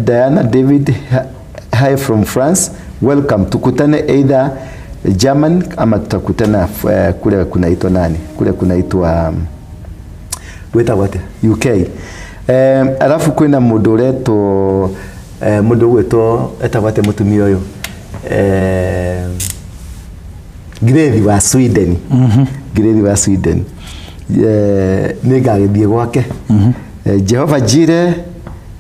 Diana David Hi from France, welcome. Tukutane either German ama tutakutana kule kunaitwa nani, kule kunaitwa gwĩtagwo atĩa, UK. Arabu kwĩna mũndũ ũretwo mũndũ ũgwĩtwo etagwo atĩa mũtumia ũyũ, Ngirĩthi wa Sweden. Ngirĩthi wa Sweden, nĩ ngagĩthiĩ gwake. Jehovah Jireh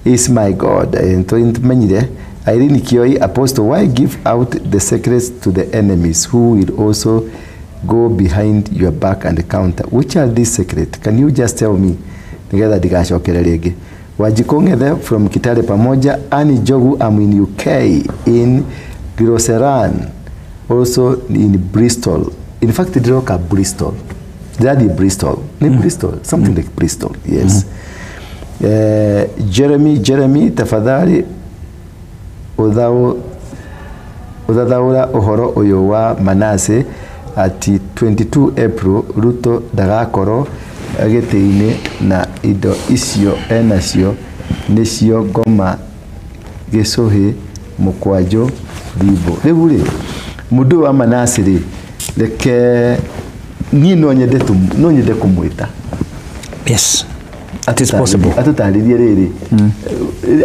is my God. Nĩtũmenyire Irene Kioi, Apostle, why give out the secrets to the enemies who will also go behind your back and counter? Which are these secrets? Can you just tell me? Nigetha ndigacokere rĩngĩ. Wanjikũ Ng'ethe from Kitale pamoja. Annie Jogu, I'm in UK in Groseran, also in Bristol. In fact, ndĩroka Bristol. Ndĩrathiĩ Bristol. Nĩ Bristol, something like Bristol, yes. Jeremy, Jeremy, tafadhali ũthathaũra ũhoro ũyũ wa Manase ati 22 April Ruto ndagakorwo gĩtĩ-inĩ na indo icio enacio nĩcio ngoma gĩcũhĩ mũkwanjũ thimbo. Rĩu rĩ, mũndũ ũyũ wa Manase rĩ, reke niĩ no nyende kũmwĩta. Yes, it is possible. Atũtarĩrie rĩrĩ,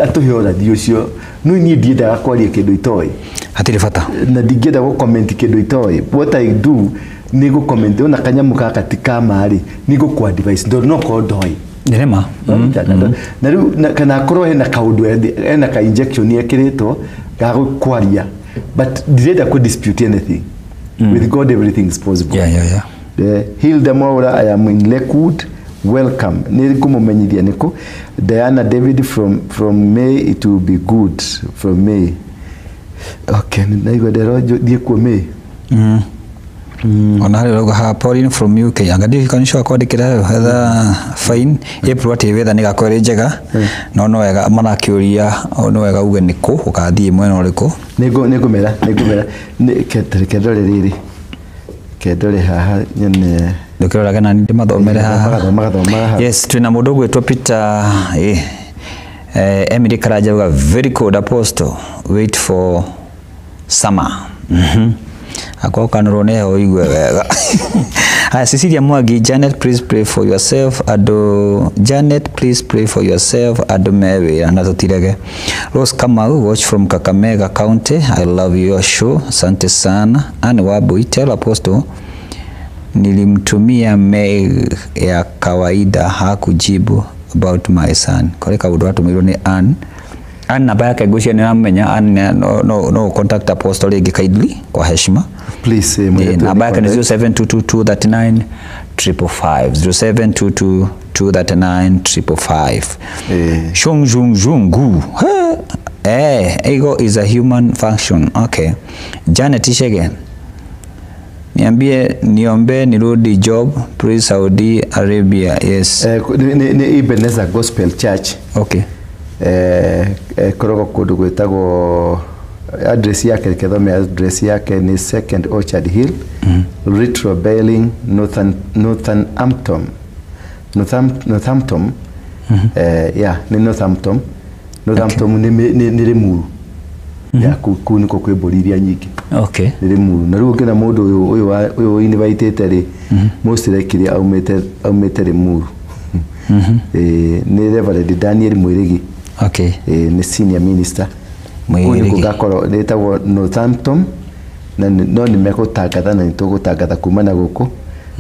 atũhe ũrathi ũcio. No niĩ ndiendaga kwaria kĩndũ itoĩ. Hatirĩ bata. Na ndingĩenda gũ-comment kĩndũ itoĩ. What I do nĩ gũ-comment ona kanyamũ gaka ti kama rĩ, nĩ gũkũ-advise tondũ no korwo ndoĩ. Nĩ ma. Na rĩu kana akorwo hena kaũndũ, hena ka injection ekĩrĩtwo ga kwaria, but ndirenda kũ dispute anything. With God everything is possible. Yeah. Hilda Mwaura, I am in Lakewood, welcome. Nĩ ngũmũmenyithia nĩkũ. Diana David from May, it will be good from May. Okay, naigua ndero thiĩ kuo May. Ona harĩ ũrauga haha Pauline from UK, anga ndiũĩ kwandĩkĩra weather fine April atĩ weather nĩ ĩgakorwo ĩrĩ njega, no wega marakĩũria nĩ wega uge nĩ kũ ũgathiĩ mwena ũrĩkũ. Nĩngũmera kendore rĩrĩ, kendore haha nyone. Ndũkĩroraga nani ndĩmathomere haha. Magathoma haha. Yes, twĩna mũndũ ũgwĩtwo Peter Emily Karanja auga very good Apostle, wait for summer. Akwa kanũrwo nĩ heho ũigue wega. Haya, Cecilia Mwangi, Janet please pray for yourself andũ, Janet please pray for yourself andũ me wĩra na tũtirege. Rose Kamau, watch from Kakamega County, I love your show, asante sana. Anne Wambui, tell Apostle nilimtumia mail ya kawaida hakujibu about my son. Kore kaũndũ atũmĩirwo nĩ Ann. Ann namba yake ngwĩciria nĩ ramenya. Ann no contact Apostle rĩngĩ kindly kwa heshima. Please, namba yake ni 0722 239 555, 0722 239 555. Shung jung jungu. Ego is a human function. Okay. Janet Ishege, niambie niombe nirudi job please Saudi Arabia. Yes. Ni Ebenezer Gospel Church. Okay. Korogwo kũndũ gwĩtagwo address yake, kethome address yake ni 2nd Orchard Hill, Retro Bailing, Northampton. Northampton. Yeah, ni Northampton. Northampton ni Limuru. Ya kuu niko kwĩ mbũri iria nyingĩ. Okay. Nĩ Limuru. Na rĩu ũngĩona mũndũ ũyũ ũyũ invitĩte rĩ, most likely aumĩte Limuru. Nĩ Reverend Daniel Mwirigi. Okay. Nĩ senior minister. Mwirigi. Kũu gakorwo nĩtagwo Northampton, na no nĩ megũtangatha na nĩtũgũtangatha kuma na gũkũ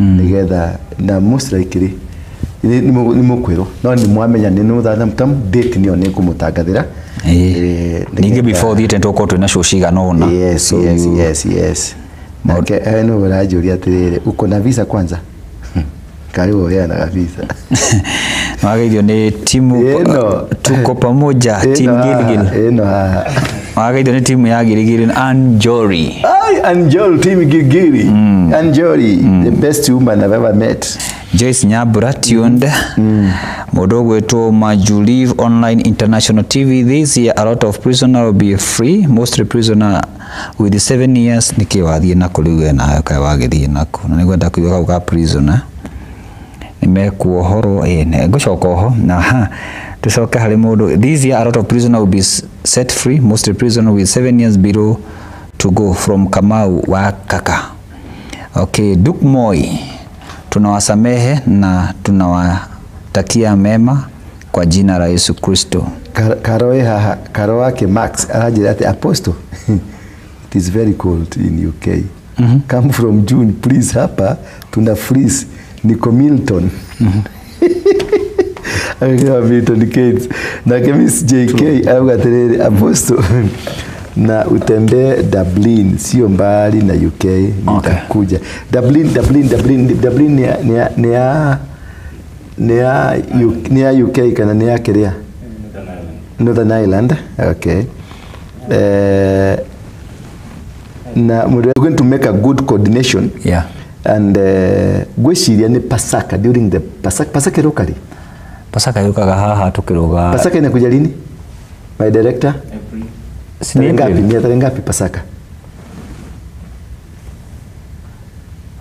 nĩgetha na most likely nĩ mũkwĩrwo, no nĩ mwamenya nĩ Northampton date nĩyo nĩ ngũmũtangathĩra. Ningĩ before thiĩte nĩtũgũkorwo twĩna show cigana ũna. Yes, yes, yes, yes. Nake nĩ ũranjũria atĩrĩrĩ, uko na visa kwanza? Karibu ũheanaga visa. Wageithio nĩ timu tuko pamoja, team Gilgil. Ĩno haha. Wageithio nĩ timu ya Gilgil, Anjori. Ai, Anjori, team Gilgili. Anjori, the best woman I've ever met. Joyce Nyabura tuned. Mũndũ ũgwĩtwo Majulive Online International TV. This year a lot of prisoner will be free, mostly prisoner with 7 years. Nĩkĩ wathiĩ nakũ rĩu we nawe kaĩ wagĩthiĩ nakũ? Na nĩngwenda kũigua kau ka prisoner nĩmekuohorwo. Ngũcoka oho na ha tũcoke harĩ mũndũ. This year a lot of prisoner will be set free, mostly prisoner with 7 years below to go from Kamau wa Kaka. Okay, Duke Moi, tunawasamehe na tunawatakia mema kwa jina la Yesu Kristo. Karoe haha, Karo wake Max aranjĩra atĩ Apostle, it is very cold in UK. Come from June please, hapa tuna freeze. Niko Milton. Agĩkĩra Milton Keynes. Nake Miss JK auga atĩrĩrĩ, Apostle, na utembee Dublin, sio mbali na UK, nitakuja. Dublin, Dublin, Dublin, Dublin ni ya UK kana ni ya kĩrĩa? Northern Ireland. Okay. Na we're going to make a good coordination. Yeah. And gwĩciria nĩ Pasaka, during the Pasaka, Pasaka ĩrũka rĩ? Pasaka yũkaga haha tũkĩrũga. Pasaka inakuja lini? My director? April. Si ni Tarehe ngapi? April? Ni tarehe ngapi Pasaka?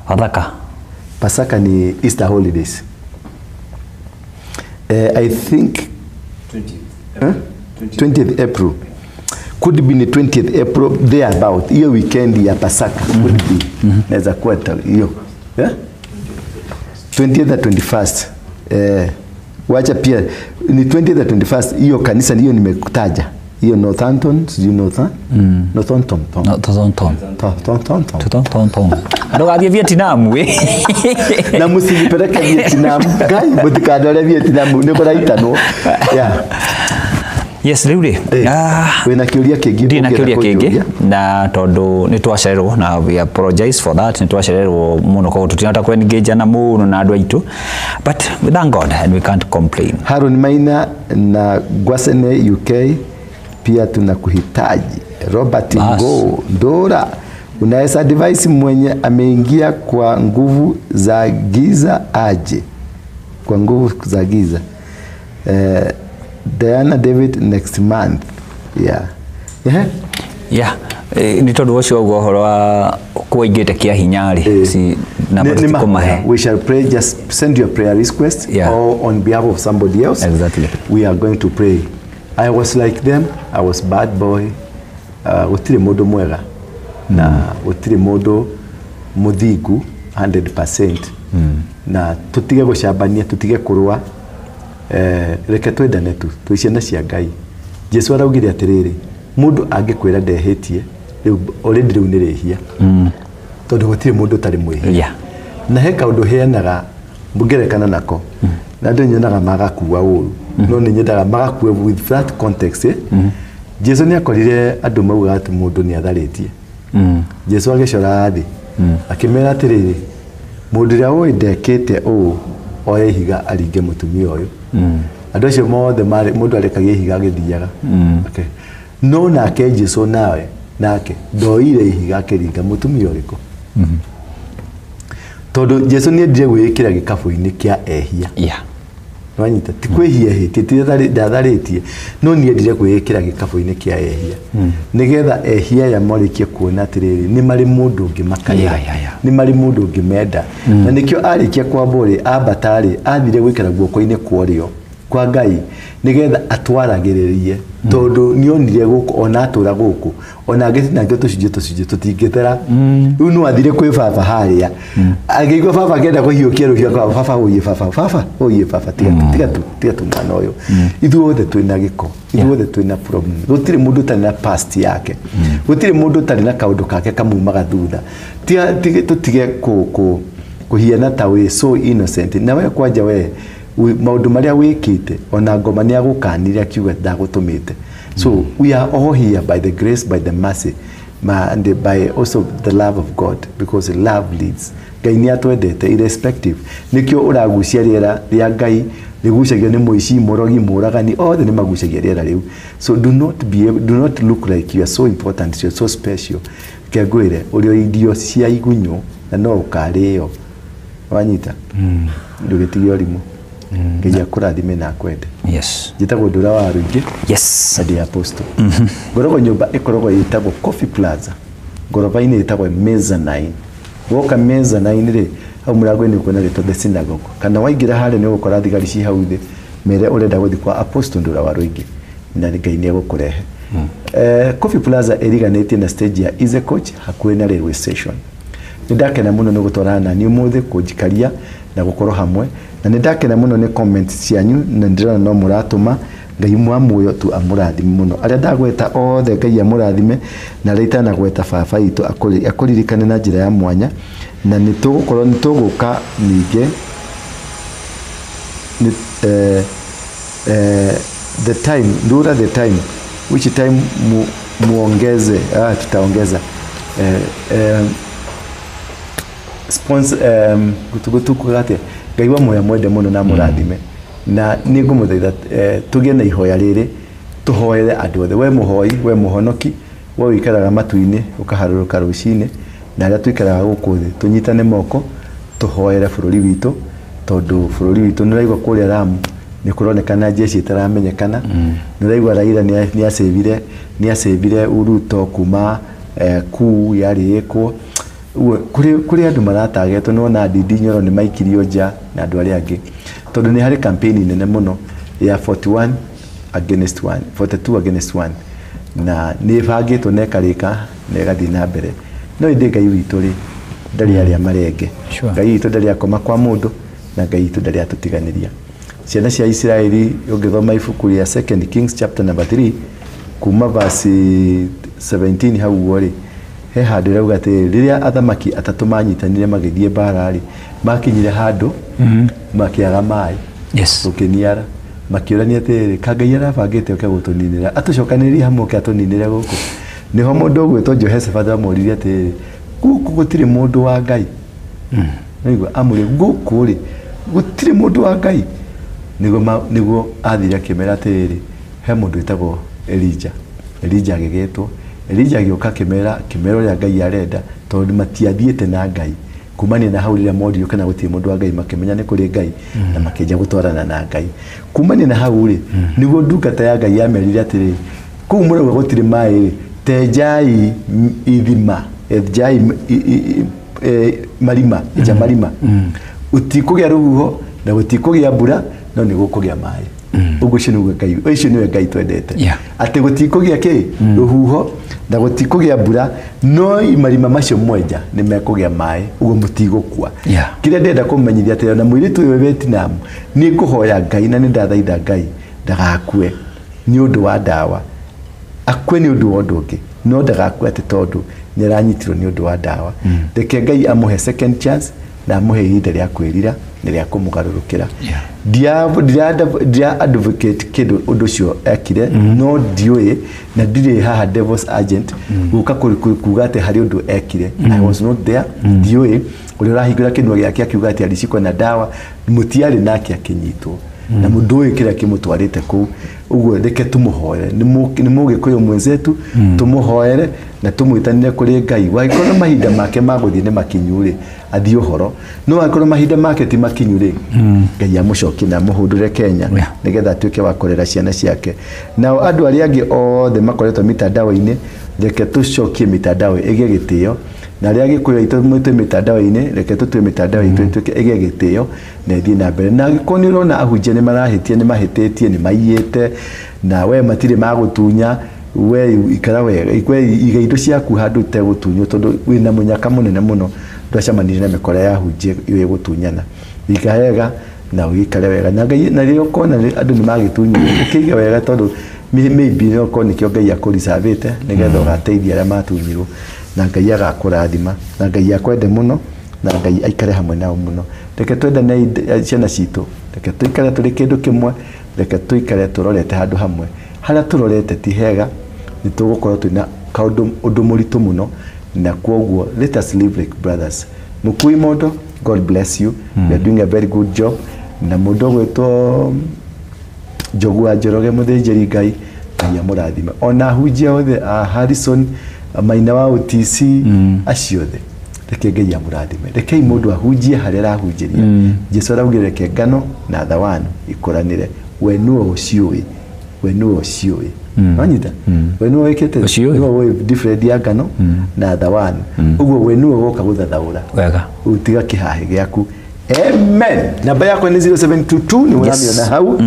Pasaka. Pasaka ni Easter holidays. I think 20th. Huh? 20th April. Could be the 20th April thereabout. Hiyo weekend ya Pasaka could be. Naweza kuwa hiyo. Yeah? 20th and 21st. Wacha pia ni 20th and 21st hiyo kanisa hiyo nimekutaja. Hiyo Northampton, sijui Northampton. Northampton. No, Northampton. Northampton. Northampton. Ndũgathiĩ Vietnam we. Na mũcinipeleke Vietnam. Ngai mũtikandware Vietnam nĩ kũraitanwo. Yeah. Yes, rĩu rĩ. Wĩna kĩũria kĩngĩ? Ndirĩ na ũngĩenda kĩũria kĩngĩ kũnjũria? Na tondũ nĩ twacererwo na we apologize for that, nĩ twacererwo mũno koguo tũtinahota kũ engage na mũno na andũ aitũ, but we thank God and we can't complain. Haron Maina na Gwasene UK pia tunakuhitaji. Robert Bas. Ngo Ndora, unaweza advise mwenye ameingia kwa nguvu za giza aje? Kwa nguvu za giza. Diana David next month. Yeah. Yeah. Yeah, nĩ tondũ ũcio ũguo ũhoro wa kũingĩte kĩa hinya rĩ, si namba tũtikũmahe. We shall pray. Just send your prayer request or on behalf of somebody else. Exactly. We are going to pray. I was like them. I was bad boy. Gũtirĩ mũndũ mwega na gũtirĩ mũndũ mũthingu 100%. Na tũtige gũcambania, tũtige kũrũa, reke twendane tu, twĩ ciana cia Ngai. Jesu araugire atĩrĩrĩ, mũndũ angĩkwĩra ndehĩtie, rĩu already rĩu nĩ rĩhia, tondũ gũtirĩ mũndũ ũtarĩ mwĩhia. Na he kaũndũ heanaga ngerekana nako, na andũ nyonaga magakua ũru, no nĩ nyendaga magakua with that context, eh? Jesu nĩ akorire andũ maugaga atĩ mũndũ nĩ atharĩtie. Jesu agĩcora thĩ, akĩmera atĩrĩrĩ, mũndũ ũrĩa ũĩ ndekĩte ũũ oe ihiga aringe mũtumia ũyũ. Andũ acio mothe marĩ mũndũ arekagia ihiga agĩthiaga. Okay. No nake Jesu nawe nake ndoire ihiga akĩringa mũtumia ũrĩkũ, tondũ Jesu nĩ endire gwĩĩkĩra gĩkabũ-inĩ kĩa ehia. Nwanyita ti kwĩhia hĩtie, ti ndatharĩtie, no nĩ endire kwĩĩkĩra gĩkabũ-inĩ kĩa ehia, nĩgetha ehia aya marĩkie kuona atĩrĩrĩ, nĩ marĩ mũndũ ũngĩ makaĩra, nĩ marĩ mũndũ ũngĩ menda. Na nĩkĩo arĩkia kwambwo rĩ, ambata rĩ, athire gwĩkĩra guoko-inĩ kwa ũrĩo kwa Ngai, nĩgetha atwaragĩrĩrie, tondũ nĩonire gũkũ ona atũra gũkũ ona angĩtinangio tũcunjĩ tũcunjĩ tũtingĩthera. Rĩu no athire kwĩ baba harĩa, angĩigua baba akĩenda kũhiũkia rũhiũ akauga, baba ũiye, baba, baba ũiye, baba tiga tu, tiga tu, tiga tu mwana ũyũ. Ithuothe twĩna gĩko, ithuothe twĩna problem. Gũtirĩ mũndũ ũtarĩ na past yake, gũtirĩ mũndũ ũtarĩ na kaũndũ kake kamumaga thutha. Tiga tũtige kũhiana ta wĩ so innocent. Na we kwanja we maũndũ marĩa wĩkĩte, ona ngoma nĩ agũkanire akiuga ndagũtũmĩte. So we are all here by the grace, by the mercy, and by also the love of God, because love leads. Ngai nĩ atwendete irrespective. Nĩkĩo ũragucia rĩera rĩa Ngai, rĩgucagio nĩ mũici, mũrogi, mũragani, othe nĩ magucagia rĩera rĩu. So do not look like you are so important, you are so special. Reke ngwĩre, ũrĩ irio cia igunyũ na no ũkarĩo. Wanyita? Ndũgĩtige ũrimũ. Ngai akũrathime na akwende. Njĩtagwo Ndũra wa Rũingĩ. Na ndĩ apostle. Ngoragwo nyũmba ĩkoragwo ĩtagwo Coffee Plaza. Ngoroba-inĩ ĩtagwo Mezzanine. Woka Mezzanine rĩ, hau mũrango-inĩ ũkuona rĩtwa The Synagogue. Kana waingĩra harĩa nĩ ũgũkora thigari ci hau thĩ, mere ũrenda gũthiĩ kwa Apostle Ndũra wa Rũingĩ, na Ngai nĩ egũkũrehe. Coffee Plaza ĩriganĩtie na stage ya Easy Coach hakuhĩ na railway station. Nĩ ndakena mũno nĩ gũtwarana na niĩ ũmũthĩ kũnjikaria na gũkorwo hamwe, na nĩ ndakena mũno nĩ comments cianyu, na ndĩrona no mũratũma. Ngai wa muoyo tu amũrathime mũno. Arĩa ndagweta othe Ngai amũrathime, na arĩa itanagweta baba witũ akũririkane na njĩra ya mwanya, na nĩ tũgũkorwo nĩ tũgũka ningĩ nĩ the time ndura the time which time muongeze tutaongeza sponsor gutugutuku gate. Ngai wa muoyo mwende mũno na mũrathime, na nĩ ngũmũthaitha tũgĩe na ihoya rĩrĩ, tũhoere andũ othe. We mũhoi, we mũhonoki, we ũikaraga matu-inĩ ũkaharũrũka rũcinĩ, na arĩa tũikaraga gũkũ thĩ tũnyitane moko tũhoere bũrũri witũ, tondũ bũrũri witũ nĩ ũraigua kũrĩa Lamu nĩ kũronekana jeshi ĩtaramenyekana. Nĩ ũraigua Raila nĩ acĩvire Ruto kuma kuu yarĩ ĩkwo. Ũguo kũrĩ andũ maratagetwo, nĩ wona Ndindi Nyoro nĩ maikirio nja na andũ arĩa angĩ, tondũ nĩ harĩ campaign nene mũno ya 41 against 1, 42 against 1, na nĩ ĩbangĩtwo na ĩkarĩka na ĩgathiĩ na mbere. No ĩndĩ Ngai witũ rĩ, ndarĩ arĩa marenge. Ngai witũ ndarĩ akoma kwa mũndũ, na Ngai witũ ndarĩ atũtiganĩria. Ciana cia Isiraeli, ũngĩthoma ibuku rĩa Second Kings chapter number 3 kuma verse 17 hau ũguo rĩ, he handũ ĩrauga atĩrĩrĩ, rĩrĩa athamaki atatũ manyitanire magĩthiĩ mbara rĩ, makinyire handũ makĩaga maĩ. Gũkĩniara, makĩũrania atĩrĩrĩ, ka Ngai arabangĩte oke gũtũninĩra, atũcokanĩrĩrie hamwe oke atũninĩre gũkũ? Nĩho mũndũ ũgwĩtwo Jehoshaphat amũririe atĩrĩrĩ, gũkũ gũtirĩ mũndũ wa Ngai? Naigua amũria, gũkũ rĩ gũtirĩ mũndũ wa Ngai? Nĩguo athire akĩmera atĩrĩrĩ, he mũndũ wĩtagwo Elija. Elija agĩgĩtwo, Elija agĩũka akĩmera ũrĩa Ngai arenda, tondũ matiathiĩte na Ngai. Kumania na hau, rĩrĩa moririo kana gũtirĩ mũndũ wa Ngai, makĩmenya nĩ kũrĩ Ngai na makĩanjia gũtwarana na Ngai. Kumania na hau rĩ, nĩguo ndungata ya Ngai yamerire atĩrĩrĩ, kũu mũrauga gũtirĩ maĩ rĩ, tenjai ithima, enjai marima, enja marima, gũtikũgĩa rũhuho na gũtikũgĩa mbura, no nĩ gũkũgĩa maĩ. Ũguo ũcio nĩguo Ngai, ũcio nĩwe Ngai twendete. Atĩ gũtikũgĩa kĩ rũhuho na gũtikũgĩa mbura, no marima macio mwenja nĩ mekũgĩa maĩ, ũguo mũtigũkua. Kĩrĩa ndĩrenda kũmenyithia atĩ ona mũirĩtu ũyũ Vietnam, nĩ ngũhoya Ngai na nĩ ndathaitha Ngai ndagakue nĩ ũndũ wa ndawa, akue nĩ ũndũ wa ũndũ ũngĩ, no ndagakue atĩ tondũ nĩ aranyitirwo nĩ ũndũ wa ndawa. Reke Ngai amũhe second chance na amũhe ihinda rĩa kwĩrira na rĩa kũmũgarũrũkĩra. Ndira advocate kĩndũ ũndũ ũcio ekire, no ndiũĩ na ndirĩ haha devil's agent gũka kuga atĩ harĩ ũndũ ekire. I was not there, ndiũĩ ũrĩa ũrahingũra kĩnua gĩake akiuga atĩ aricikwo na ndawa. Mũtiarĩ nake akĩnyitwo na mũndũ ũyũ kĩrĩa kĩmũtwarĩte kũu. Ũguo reke tũmũhoere, nĩ mũgĩkũyũ mwenzetu, tũmũhoere na tũmwĩtanĩre kũrĩ Ngai. Wangĩkorwo mahinda make ma gũthiĩ nĩ makinyu rĩ, athiĩ ũhoro, no angĩkorwo mahinda make ti makinyu rĩ, Ngai amũcokie na amũhũndũre Kenya nĩgetha atuĩke wa kũrera ciana ciake. Nao andũ arĩa angĩ othe makoretwo mitandao-inĩ, reke tũcokie mitandao ĩgĩe gĩtĩo, na arĩa Agĩkũyũ aitũ mwĩtwe mitandao-inĩ, reke tũtue mitandao itũ ĩtuĩke ĩgĩe gĩtĩo na ĩthiĩ na mbere. Na angĩkorwo nĩ ũrona ahunjia nĩ marahĩtia, nĩ mahĩtĩtie, nĩ maiyĩte, na we matirĩ magũtunya, we ikara wega, we iga indo ciaku handũ itegũtunywo, tondũ wĩna mũnyaka mũnene mũno ndwacemanirie na mĩkora ya ahunjia ĩĩ gũtunyana. Iga wega na ũgĩikare wega na Ngai, na rĩrĩa ũkona andũ nĩ magĩtunywo, ũkĩige wega, tondũ maybe no korwo nĩkĩo Ngai akũricavĩte nĩgetha ũgateithia arĩa matunyirwo, na Ngai agakũrathima, na Ngai akwende mũno, na Ngai aikare hamwe nao mũno. Reke twendane ciana citũ, reke tũikare tũrĩ kĩndũ kĩmwe, reke tũikare tũrorete handũ hamwe. Harĩa tũrorete ti hega, nĩ tũgũkorwo twĩna kaũndũ ũndũ mũritũ mũno, na kwoguo let us live like brothers. Mũkui mondo, God bless you. You are doing a very good job. Na mũndũ ũgwĩtwo Njogu wa Njoroge, mũthĩnjĩri Ngai, Ngai amũrathime, ona ahunjia othe a Harrison Maina wa OTC, acio othe, reke Ngai amũrathime. Rekei mũndũ ahunjie harĩa arahunjĩria. Jesu araugire reke ngano na thawanu ikũranĩre. We nĩwe ũciũĩ, we nĩwe ũciũĩ. Wanyita, we nĩwe wĩkĩte. Ũciũĩ. Nĩwe ũĩ different ya ngano na thawanu, ũguo we nĩwe woka gũthathaũra. Wega. Utiga kĩhahe gĩaku. Amen. Namba yakwa nĩ 0722, nĩ ũramĩona hau.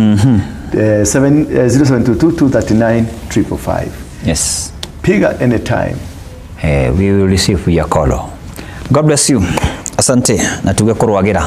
0722 239 555. Yes. Piga anytime. We will receive your call. God bless you. Asante na tuge kũrwagĩra.